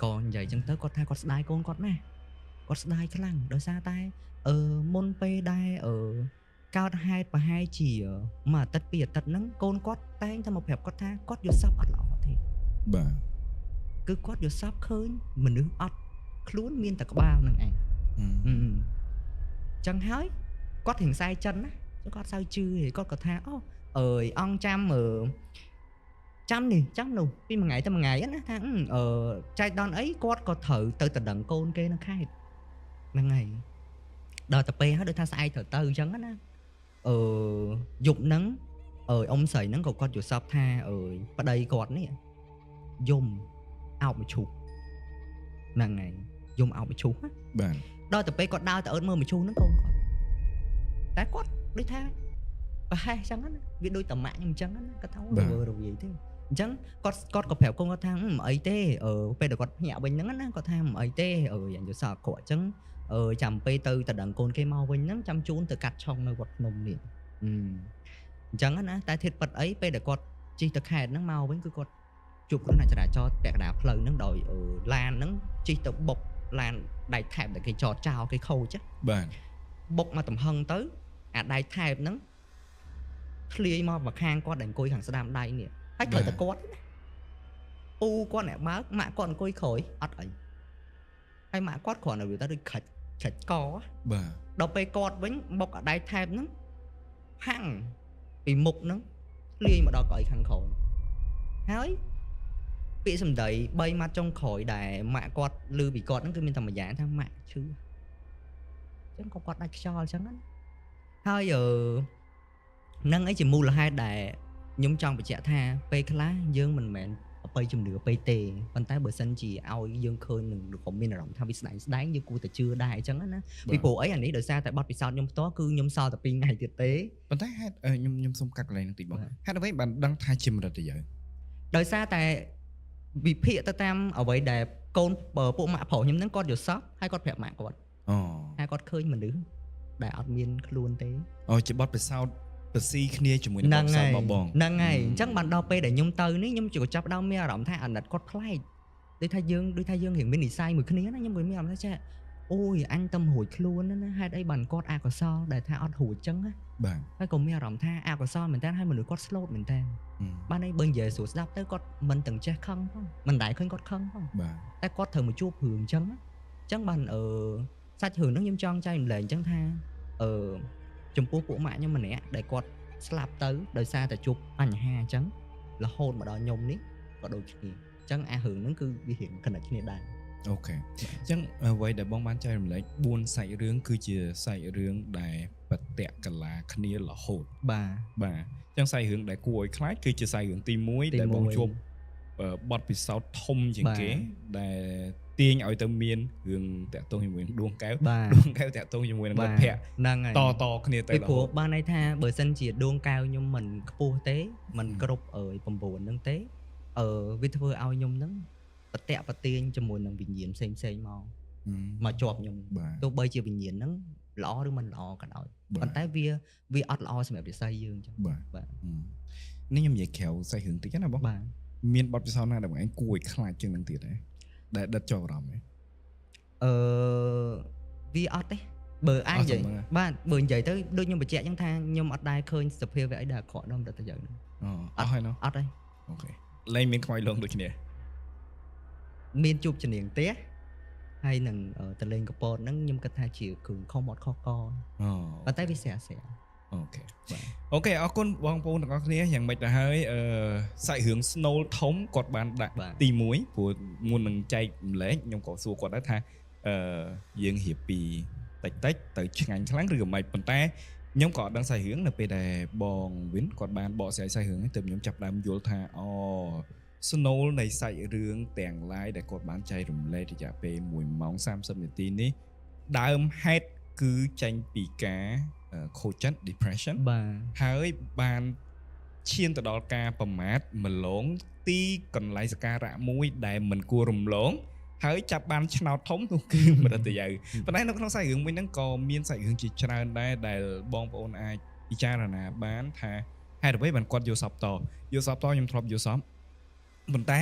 S2: ក៏និយាយអញ្ចឹងទៅគាត់ថាគាត់ស្ដាយកូនគាត់ណាស់គាត់ស្ដាយខ្លាំងដោយសារតែមុនពេលដែលកើតហេតុប្រហែលជាមួយអាទិត្យពីរអាទិត្យហ្នឹងកូនគាត់តែងតែមកប្រាប់គាត់ថាគាត់យល់សប្តិអត់ល្អទេ
S1: បាទ
S2: គឺគាត់យល់សប្តិឃើញមនុស្សអត់ខ្លួនមានតែក្បាលនឹងឯងចឹងហើយគាត់រៀងខ្សែចិនណាគាត់សូវជឿទេគាត់ក៏ថាអូអើយអង្គចាំចាំនេះចាំនោះពីមួយថ្ងៃទៅមួយថ្ងៃណាថាចែកដនអីគាត់ក៏ត្រូវទៅតដឹងកូនគេនៅខេត្តហ្នឹងហើយដល់ទៅពេលហើយដូចថាស្អែកត្រូវទៅអញ្ចឹងណាយប់ហ្នឹងអ៊ំស្រីហ្នឹងក៏គាត់យល់សប្តិថាប្តីគាត់នេះយំអោបមឈូសហ្នឹងហើយយំអោបមឈូសណា
S1: បាទ
S2: ដល់ទៅពេលគាត់ដើរទៅអើតមើលមឈូសហ្នឹងកូនគាត់តែគាត់ដូចថាប្រហែសអញ្ចឹងណាវាដូចតម៉ាក់ខ្ញុំអញ្ចឹងណាគាត់ថារវើរវាយទេអញ្ចឹងគាត់ក៏ប្រាប់កូនគាត់ថាមិនអីទេពេលដែលគាត់ភ្ញាក់វិញហ្នឹងណាគាត់ថាមិនអីទេយ៉ាងយល់សប្តិអាក្រក់អញ្ចឹងចាំពេលទៅតដឹងកូនគេមកវិញហ្នឹងចាំជូនទៅកាត់ឆុងនៅវត្តភ្នំនេះអញ្ចឹងណាតែធាតុពិតអីពេលដែលគាត់ជិះទៅខេត្តហ្នឹងមកវិញគឺគាត់ជួបគ្រោះថ្នាក់ចរាចរណ៍ពាក់កណ្ដាលផ្លូវហ្នឹងដោយឡានហ្នឹងជិះទៅបុកឡានដែកថែបដែលគេចតចោលគេខូច
S1: បាទ
S2: បុកមកទំហឹងទៅអាដែកថែបហ្នឹងធ្លាយមកម្ខាងគាត់ដែលអង្គុយខាងស្ដាំដៃនេះហើយត្រូវតែគាត់ណាពូគាត់អ្នកបើកម៉ាក់គាត់អង្គុយក្រោយអត់អីហើយម៉ាក់គាត់គ្រាន់តែវាទៅដូចខាច់ខាច់ក
S1: បាទ
S2: ដល់ពេលគាត់វិញបុកអាដែកថែបហ្នឹងហាំងពីមុខហ្នឹងធ្លាយមកដល់កៅអីខាងក្រោយហើយពាក្យសម្ដី3ម៉ាត់ចុងក្រោយដែលម៉ាក់គាត់ឮពីគាត់ហ្នឹងគឺមានតែមួយយ៉ាងថាម៉ាក់ឈឺអញ្ចឹងក៏គាត់ដាច់ខ្យល់អញ្ចឹងណាហើយនឹងអីជាមូលហេតុដែលខ្ញុំចង់បញ្ជាក់ថាពេលខ្លះយើងមិនមែនអបិយជំនឿពេកទេប៉ុន្តែបើសិនជាឲ្យយើងឃើញនឹងក៏មានអារម្មណ៍ថាវាស្ដែងស្ដែងយើងគួរតែជឿដែរអញ្ចឹងណាពីព្រោះអីអានេះដោយសារតែបទពិសោធន៍ខ្ញុំផ្ទាល់គឺខ្ញុំសល់តែ2ថ្ងៃទៀតទេ
S1: ប៉ុន្តែហេតុខ្ញុំសូមកាត់កន្លែងហ្នឹងតិចបងហេតុអ្វីបានដឹងថាជាមរតយោ
S2: ដោយសារតែវិភាគទៅតាមអ្វីដែលកូនពួកម៉ាក់ប្រុសខ្ញុំហ្នឹងគាត់យល់សប្តិហើយគាត់ប្រាប់ម៉ាក់គាត់
S1: អូ
S2: ហើយគាត់ឃើញមនុស្សដែលអត់មានខ្លួនទេ
S1: អូជាបទពិសោធន៍ប្រស៊ីគ្នាជាមួយនឹងបទពិសោធន៍របស់បង
S2: ហ្នឹងហើយអញ្ចឹងបានដល់ពេលដែលខ្ញុំទៅនេះខ្ញុំក៏ចាប់ដើមមានអារម្មណ៍ថាអាណិតគាត់ប្លែកដូចថាយើងរៀងមាននិស័យមួយគ្នាណាខ្ញុំក៏មានអារម្មណ៍ថាចាអូយអញតំរួចខ្លួនណាហេតុអីបានគាត់អកុសលដែលថាអត់រួចចឹងណា
S1: បាទ
S2: ហើយក៏មានអារម្មណ៍ថាអកុសលមែនតើហើយមនុស្សគាត់ស្លូតមែនតើបានអីបើនិយាយស្រួលស្ដាប់ទៅគាត់មិនទាំងចេះខឹងផងមិនដែលឃើញគាត់ខឹងផង
S1: បាទ
S2: តែគាត់ត្រូវមកជួបរឿងអញ្ចឹងអញ្ចឹងបានសាច់រឿងហ្នឹងខ្ញុំចង់ចែករំលែកអញ្ចឹងថាចំពោះពួកម៉ាក់ខ្ញុំម្នាក់ដែលគាត់ស្លាប់ទៅដោយសារតែជួបបញ្ហាអញ្ចឹងរហូតមកដល់ខ្ញុំនេះក៏ដូចគ្នាអញ្ចឹងអារឿងហ្នឹងគឺវារៀងកណិតគ្នាដែរ
S1: អូខេអញ្ចឹងអ្វីដែលបងបានចែករំលែក4សាច់រឿងគឺជាសាច់រឿងដែលបតៈកលាគ្នារហូត
S2: បាទ
S1: បាទអញ្ចឹងសាច់រឿងដែលគួរឲ្យខ្លាចគឺជាសាច់រឿងទី1ដែលបងជួបបទពិសោធន៍ធំជាងគេដែលទាញឲ្យទៅមានរឿងតាក់ទងជាមួយនឹងដួងកែវដួងកែវតាក់ទងជាមួយនឹងមិត្តភក្តិ
S2: ហ្នឹងហើយ
S1: តគ្នាទៅ
S2: ពីព្រោះបានន័យថាបើសិនជាដួងកែវខ្ញុំមិនខ្ពស់ទេមិនគ្រប់9ហ្នឹងទេវាធ្វើឲ្យខ្ញុំហ្នឹងបតៈបទាញជាមួយនឹងវិញ្ញាណផ្សេងផ្សេងមកជាប់ខ្ញុំទោះបីជាវិញ្ញាណហ្នឹង ល្អឬមិនល្អក៏ដោយប៉ុន្តែវាអត់ល្អសម្រាប់វិស័យយើងអញ្ចឹង
S1: បាទនេះខ្ញុំនិយាយក្រៅសាច់រឿងតិចណាបង
S2: បាទ
S1: មានបទពិសោធន៍ណាដែលបងឯងគួរឲ្យខ្លាចជាងនឹងទៀតទេដែលដិតចោលអារម្មណ៍ទេ
S2: វាអត់ទេបើអាចនិយាយបាទបើនិយាយទៅដូចខ្ញុំបញ្ជាក់អញ្ចឹងថាខ្ញុំអត់ដែលឃើញសភាវៈអីដែលអាក្រក់ដល់តែយ៉ាងហ្នឹង
S1: អស់ហើយណោះ
S2: អត់ទេ
S1: អូខេលែងមានខ្មោចលងដូចគ្នា
S2: មានជួបជំនាញផ្ទះហើយនឹងតលេងកពតហ្នឹងខ្ញុំគិតថាជាគ្រឿងខុសមាត់ខុសកប៉ុន្តែវាស្រាលស្រាល
S1: អូខេបាទអូខេអរគុណបងប្អូនទាំងអស់គ្នាយ៉ាងម៉េចទៅហើយសាច់រឿង Snow ធំគាត់បានដាក់ទី1ព្រោះមុននឹងចែកម្លែកខ្ញុំក៏សួរគាត់ដែរថាយើងរៀបពីតិចតិចទៅឆ្ងាញ់ខ្លាំងឬក៏មិនប៉ុន្តែខ្ញុំក៏អត់ដឹងសាច់រឿងនៅពេលដែលបងវិនគាត់បានបកស្រាយសាច់រឿងហ្នឹងទើបខ្ញុំចាប់ដើមយល់ថាអូ Snow នៃសាច់រឿងទាំងឡាយដែលគាត់បានចែករំលែករយៈពេល1ម៉ោង30នាទីនេះដើមហេតុគឺចេញពីការខូចចិត្ត depression
S2: បាទ
S1: ហើយបានឈានទៅដល់ការប្រមាថម្លងទីកន្លែងសក្ការៈមួយដែលមិនគួររំលងហើយចាប់បានឆ្នោតធំនោះគឺមរតយៅប៉ុន្តែនៅក្នុងសាច់រឿងមួយហ្នឹងក៏មានសាច់រឿងជាច្រើនដែរដែលបងប្អូនអាចពិចារណាបានថាហេតុអ្វីបានគាត់យល់សពតយល់សពតខ្ញុំធ្លាប់យល់សពប៉ុន្តែ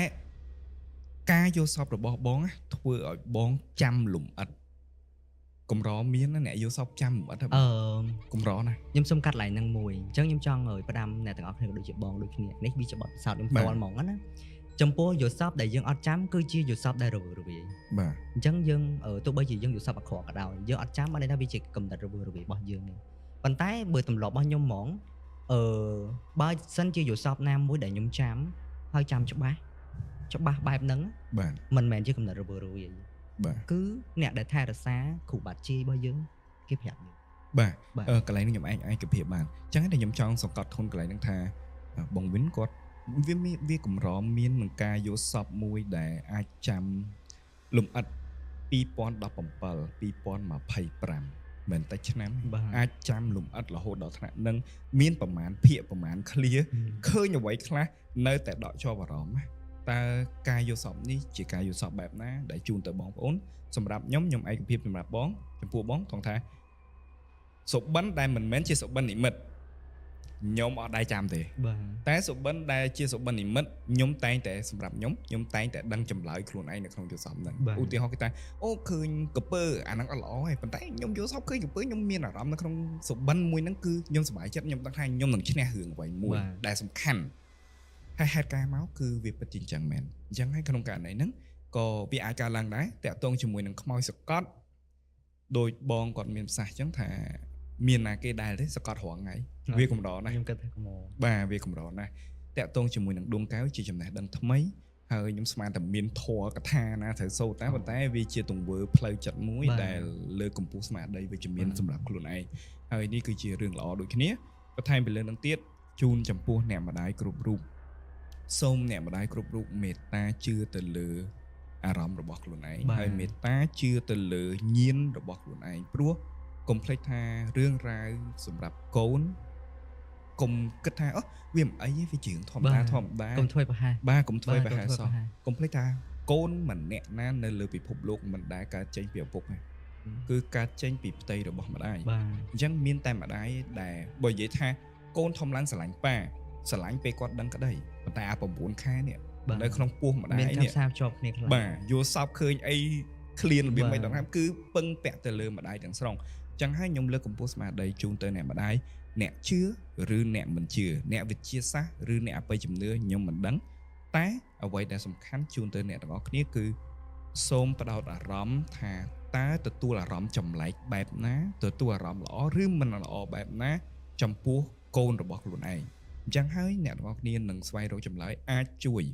S1: ការយល់សពរបស់បងធ្វើឲ្យបងចាំលំអិតកម្រមានណាអ្នកយល់សពចាំលំអិតកម្រណា
S2: ខ្ញុំសុំកាត់ឡើងនឹងមួយអញ្ចឹងខ្ញុំចង់ឲ្យផ្ដាំអ្នកទាំងអស់គ្នាដូចជាបងដូចគ្នានេះវាជាបទពិសោធន៍ខ្ញុំផ្ទាល់ហ្មងណាចំពោះយល់សពដែលយើងអត់ចាំគឺជាយល់សពដែលរវើរវាយ
S1: បាទ
S2: អញ្ចឹងយើងទោះបីជាយើងយល់សពអាក្រក់ក៏ដោយយើងអត់ចាំបានន័យថាវាជាកំណត់រវើរវាយរបស់យើងនេះប៉ុន្តែបើទម្លាប់របស់ខ្ញុំហ្មងបើសិនជាយល់សពណាមួយដែលខ្ញុំចាំហើយចាំច្បាស់ច្បាស់បែបហ្នឹង
S1: បាទ
S2: មិនមែនជាកំណត់រវើរវាយ
S1: បាទ
S2: គឺអ្នកដែលថែរក្សាគ្រូបាត់ជីរបស់យើងគេប្រាប់យើង
S1: បាទកន្លែងនេះខ្ញុំឯងឯកភាពបានអញ្ចឹងតែខ្ញុំចង់សង្កត់ធនកន្លែងហ្នឹងថាបងវិនគាត់វាកម្រមាននឹងការយល់សពមួយដែលអាចចាំលំអិត2017 2025មិនតែឆ្នាំអាចចាំលំអិតរហូតដល់ថ្នាក់នឹងមានប្រមាណភាគប្រមាណឃ្លាឃើញអ្វីខ្លះនៅតែដកជាប់អារម្មណ៍ណាតើការយល់សពនេះជាការយល់សពបែបណាដែលជូនទៅបងប្អូនសម្រាប់ខ្ញុំខ្ញុំឯកភាពសម្រាប់បងចំពោះបងថងថាសុបិនដែលមិនមែនជាសុបិននិមិត្តខ្ញុំអត់ដែរចាំទេតែសុបិនដែលជាសុបិននិមិត្តខ្ញុំតែងតែសម្រាប់ខ្ញុំខ្ញុំតែងតែដឹងចម្លើយខ្លួនឯងនៅក្នុងយល់សពហ្នឹងឧទាហរណ៍គេថាអូឃើញកពើអាហ្នឹងអត់ល្អទេប៉ុន្តែខ្ញុំយល់សពឃើញកពើខ្ញុំមានអារម្មណ៍នៅក្នុងសុបិនមួយហ្នឹងគឺខ្ញុំសប្បាយចិត្តខ្ញុំដឹងថាខ្ញុំនឹងឈ្នះរឿងអ្វីមួយដែលសំខាន់ហើយហេតុការណ៍មកគឺវាពិតជាអញ្ចឹងមែនអញ្ចឹងហើយក្នុងករណីហ្នឹងក៏វាអាចកើតឡើងដែរតាក់ទងជាមួយនឹងខ្មោចសកត់ដោយបងគាត់មានប្រសាសន៍អញ្ចឹងថាមានណាគេដែលទេសកត់រាល់ថ្ងៃវាកម្រណាស់
S2: ខ្ញុំគិតថាកម្រ
S1: បាទវាកម្រណាស់តាក់ទងជាមួយនឹងដួងកែវជាចំណេះដឹងថ្មីហើយខ្ញុំស្មានតែមានធម៌កថាណាត្រូវសូត្រតែប៉ុន្តែវាជាទង្វើផ្លូវចិត្តមួយដែលលើកម្ពស់ស្មារតីវិជ្ជមានសម្រាប់ខ្លួនឯងហើយនេះគឺជារឿងល្អដូចគ្នាបន្ថែមពីលើនឹងទៀតជូនចំពោះអ្នកម្ដាយគ្រប់រូបសូមអ្នកម្ដាយគ្រប់រូបមេត្តាជឿទៅលើអារម្មណ៍របស់ខ្លួនឯងហើយមេត្តាជឿទៅលើញាណរបស់ខ្លួនឯងព្រោះកុំភ្លេចថារឿងរ៉ាវសម្រាប់កូនកុំគិតថាអូវាមិនអីទេវាជារឿងធម្មតាធម្មតា
S2: កុំធ្វើប្រហែស
S1: បាទកុំធ្វើប្រហែសសោះកុំភ្លេចថាកូនម្នាក់ណានៅលើពិភពលោកមិនដែលកើតចេញពីឪពុកទេគឺកើតចេញពីផ្ទៃរបស់ម្ដាយអញ្ចឹងមានតែម្ដាយដែលបើនិយាយថាកូនធំឡើងស្រឡាញ់ប៉ាស្រឡាញ់ពេលគាត់ដឹងក្តីប៉ុន្តែអា9ខែនេះនៅក្នុងពោះម្ដាយនេះ
S2: មានការផ្សារភ្ជាប់គ្នាខ្លះ
S1: បាទយល់សពឃើញអីឃ្លានរបៀបមិនដល់គឺពឹងពាក់ទៅលើម្ដាយទាំងស្រុងចឹងហើយខ្ញុំលើកកម្ពស់ស្មារតីជូនទៅអ្នកម្ដាយអ្នកជឿឬអ្នកមិនជឿអ្នកវិទ្យាសាស្ត្រឬអ្នកអបិយជំនឿខ្ញុំមិនដឹងតែអ្វីដែលសំខាន់ជូនទៅអ្នកទាំងអស់គ្នាគឺសូមផ្ដោតអារម្មណ៍ថាតើទទួលអារម្មណ៍ចម្លែកបែបណាទទួលអារម្មណ៍ល្អឬមិនល្អបែបណាចំពោះកូនរបស់ខ្លួនឯងអញ្ចឹងហើយអ្នកទាំងអស់គ្នានឹងស្វែងរកចម្លើយអាចជួយ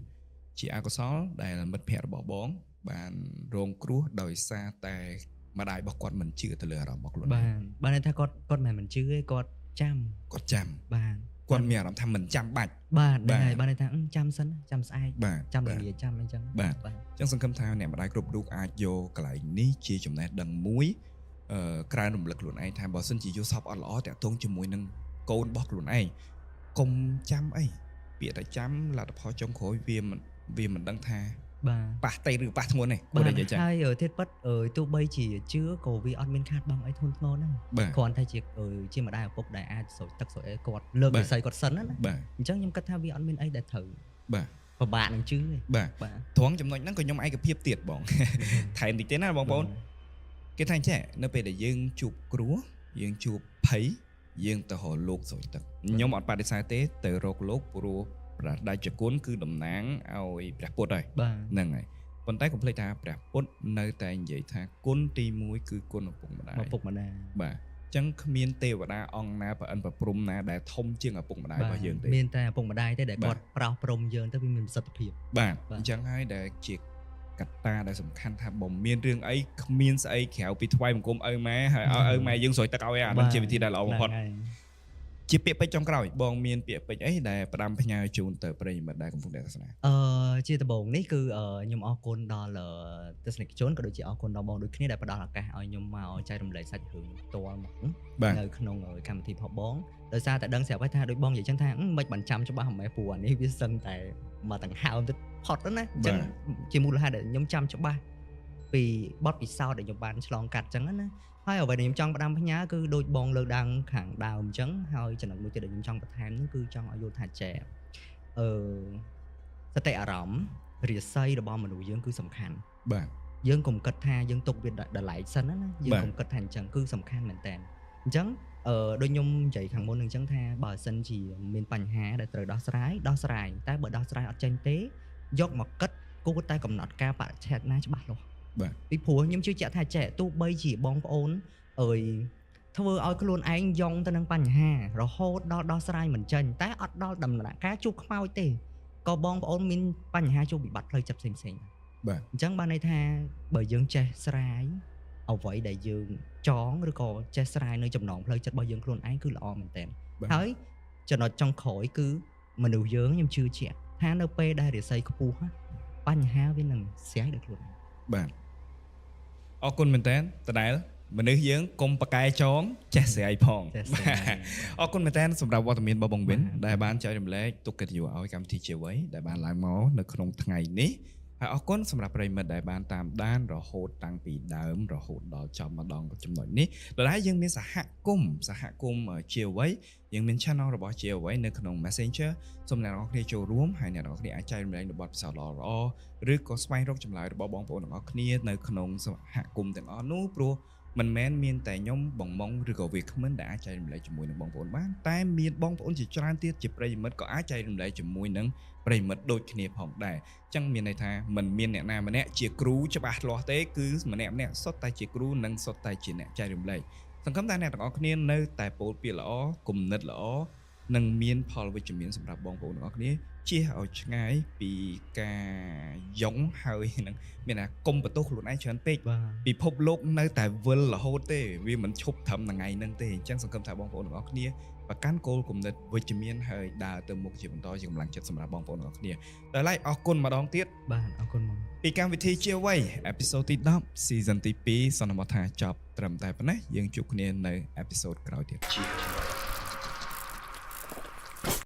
S1: ជាអកុសលដែលមិត្តភ័ក្តិរបស់បងបានរងគ្រោះដោយសារតែម្ដាយរបស់គាត់មិនជឿទៅលើអារម្មណ៍របស់ខ្លួន
S2: បាទបានន័យថាគាត់មិនជឿទេគាត់ចាំ
S1: គាត់ចាំ
S2: បាទ
S1: គាត់មានអារម្មណ៍ថាមិនចាំបាច់
S2: បាទហ្នឹងហើយបានន័យថាចាំសិនចាំស្អែកចាំល្ងាចចាំអីចឹង
S1: បាទអញ្ចឹងសង្ឃឹមថាអ្នកម្ដាយគ្រប់រូបអាចយកកន្លែងនេះជាចំណេះដឹងមួយក្រើនរំលឹកខ្លួនឯងថាបើសិនជាយល់សពអត់ល្អតាក់ទងជាមួយនឹងកូនរបស់ខ្លួនឯងកុំចាំអីពាក្យតែចាំលទ្ធផលចុងក្រោយវាមិនដឹងថា
S2: បាទ
S1: ប៉ះតិចឬប៉ះធ្ងន់ទេ
S2: បាទ
S1: គាត់និយាយចឹង
S2: ហើយធាតុពិតទោះបីជាជឿក៏វាអត់មានខាតបង់អីធ្ងន់ធ្ងរដែរ
S1: បាទ
S2: គ្រាន់តែជាម្ដាយឪពុកដែលអាចស្រោចទឹកស្រោចអីគាត់លើក
S1: បាទ
S2: វិស័យគាត់សិនណាណា
S1: បាទ
S2: អញ្ចឹងខ្ញុំគិតថាវាអត់មានអីដែលត្រូវ
S1: បាទ
S2: ពិបាកនឹងជឿទេ
S1: បាទ
S2: បាទ
S1: ត្រង់ចំណុចហ្នឹងក៏ខ្ញុំឯកភាពទៀតបង ថែមតិចទៀតណាបងប្អូនគេថាអញ្ចេះនៅពេលដែលយើងជួបគ្រោះយើងជួបភ័យយើងទៅរកលោកស្រោចទឹកខ្ញុំអត់បដិសេធទេទៅរកលោកព្រោះព្រះតេជគុណគឺតំណាងឲ្យព្រះពុទ្ធហើយ
S2: បាទ
S1: ហ្នឹងហើយប៉ុន្តែកុំភ្លេចថាព្រះពុទ្ធនៅតែនិយាយថាគុណទី1គឺគុណឪពុកម្ដាយ
S2: ឪពុកម្ដាយ
S1: បាទអញ្ចឹងគ្មានទេវតាអង្គណាប្រអិនប្រព្រំណាដែលធំជាងឪពុកម្ដាយរបស់យើងទេ
S2: មានតែឪពុកម្ដាយទេដែល
S1: បាទ
S2: គាត់ប្រោសព្រំយើងទៅវាមានប្រសិទ្ធភាព
S1: បាទ
S2: បាទ
S1: អញ្ចឹងហើយដែលជាកត្តាដែលសំខាន់ថាបើមានរឿងអីគ្មានស្អីក្រៅពីថ្វាយបង្គំឪម៉ែហើយឲ្យឪម៉ែយើងស្រោចទឹកឲ្យអាហ្នឹងជាវិធីដែលល្អបំផុត
S2: ហ្នឹងហើយ
S1: ជាពាក្យពេចន៍ចុងក្រោយបងមានពាក្យពេចន៍អីដែលផ្ដាំផ្ញើជូនទៅប្រិយមិត្តដែលកំពុងតែទស្សនា
S2: ជាដំបូងនេះគឺខ្ញុំអរគុណដល់ទស្សនិកជនក៏ដូចជាអរគុណដល់បងដូចគ្នាដែលផ្ដល់ឱកាសឲ្យខ្ញុំមកចែករំលែកសាច់រឿងផ្ទាល់មក
S1: បាទ
S2: នៅក្នុងកម្មវិធីផងបងដោយសារតែដឹងស្រាប់ហើយថាដូចបងនិយាយចឹងថាមិនបានចាំច្បាស់ហ្មងព្រោះអានេះវាសឹងតែមកដង្ហើមទៅផុតទៅណាអញ្ចឹងជាមូលហេតុដែលខ្ញុំចាំច្បាស់ពីបទពិសោធន៍ដែលខ្ញុំបានឆ្លងកាត់ចឹងណាហើយអ្វីដែលខ្ញុំចង់ផ្ដាំផ្ញើគឺដូចបងលើកឡើងខាងដើមអញ្ចឹងហើយចំណុចមួយទៀតដែលខ្ញុំចង់បន្ថែមហ្នឹងគឺចង់ឲ្យយល់ថាចែអឺសតិអារម្មណ៍រាសីរបស់មនុស្សយើងគឺសំខាន់
S1: បាទ
S2: យើងកុំគិតថាយើងទុកវាដល់ឡែកសិនណាយើង
S1: បាទ
S2: កុំគិតថាអញ្ចឹងគឺសំខាន់មែនតើអញ្ចឹងដូចខ្ញុំនិយាយខាងមុននឹងអញ្ចឹងថាបើសិនជាមានបញ្ហាដែលត្រូវដោះស្រាយដោះស្រាយតែបើដោះស្រាយអត់ចេញទេយកមកគិតគួរតែកំណត់ការបរិច្ឆេទណាច្បាស់លាស់
S1: បាទ
S2: ពីព្រោះខ្ញុំជឿជាក់ថាចេះទោះបីជាបងប្អូនអើយធ្វើឲ្យខ្លួនឯងយ៉ងទៅនឹងបញ្ហារហូតដល់ដោះស្រាយមិនចេញតែអត់ដល់ដំណាក់កាលជួបខ្មោចទេក៏បងប្អូនមានបញ្ហាជួបវិបត្តិផ្លូវចិត្តផ្សេងៗដែរ
S1: បាទ
S2: អញ្ចឹងបានន័យថាបើយើងចេះស្រាយអ្វីដែលយើងចងឬក៏ចេះស្រាយនៅចំណងផ្លូវចិត្តរបស់យើងខ្លួនឯងគឺល្អមែនទែន
S1: បាទ
S2: ហើយចំណុចចុងក្រោយគឺមនុស្សយើងខ្ញុំជឿជាក់ថានៅពេលដែលរាសីខ្ពស់បញ្ហាវានឹងស្រាយដោយខ្លួនឯង
S1: បាទអរគុណមែនតើដដែលមនុស្សយើងកុំប្រកែចងចេះស្រាយផង
S2: ចេះស្រាយ
S1: អរគុណមែនតើសម្រាប់វត្តមានរបស់បងវិន
S2: បាទ
S1: ដែលបានចែករំលែកទុកកិត្តិយសឲ្យកម្មវិធីជាអ្វីដែលបានឡើងមកនៅក្នុងថ្ងៃនេះហើយអរគុណសម្រាប់ប្រិយមិត្តដែលបានតាមដានរហូតតាំងពីដើមរហូតដល់ចប់ម្ដងចំណុចនេះដដែលយើងមានសហគមន៍ជាអ្វីយើងមាន channel របស់ជាអ្វីនៅក្នុង Messenger សូមអ្នកទាំងអស់គ្នាចូលរួមហើយអ្នកទាំងអស់គ្នាអាចចែករំលែកនូវបទពិសោធន៍ល្អៗឬក៏ស្វែងរកចម្លើយរបស់បងប្អូនទាំងអស់គ្នានៅក្នុងសហគមន៍ទាំងអស់នោះព្រោះមិនមែនមានតែខ្ញុំបងម៉ុងឬក៏វាគ្មិនដែលអាចចែករំលែកជាមួយនឹងបងប្អូនបានតែមានបងប្អូនជាច្រើនទៀតជាប្រិយមិត្តក៏អាចចែករំលែកជាមួយនឹងប្រិយមិត្តដូចគ្នាផងដែរអញ្ចឹងមានន័យថាមិនមានអ្នកណាម្នាក់ជាគ្រូច្បាស់លាស់ទេគឺម្នាក់ម្នាក់សុទ្ធតែជាគ្រូនិងសុទ្ធតែជាអ្នកចែករំលែកសង្ឃឹមថាអ្នកទាំងអស់គ្នានៅតែពោលពាក្យល្អគំនិតល្អនិងមានផលវិជ្ជមានសម្រាប់បងប្អូនទាំងអស់គ្នាជៀសឲ្យឆ្ងាយពីការយ៉ងហើយនឹងមានថាកុំបន្ទោសខ្លួនឯងច្រើនពេក
S2: បាទ
S1: ពិភពលោកនៅតែវិលរហូតទេវាមិនឈប់ត្រឹមថ្ងៃហ្នឹងទេអញ្ចឹងសង្ឃឹមថាបងប្អូនទាំងអស់គ្នាប្រកាន់គោលគំនិតវិជ្ជមានហើយដើរទៅមុខជាបន្តជាកម្លាំងចិត្តសម្រាប់បងប្អូនទាំងអស់គ្នាដោយឡែកអរគុណម្ដងទៀត
S2: បាទអរគុណបង
S1: ពីកម្មវិធីជាអ្វី episode ទី10 season ទី2សន្មតថាចប់ត្រឹមតែប៉ុណ្ណេះយើងជួបគ្នានៅ episode ក្រោយទៀតជាអ្វី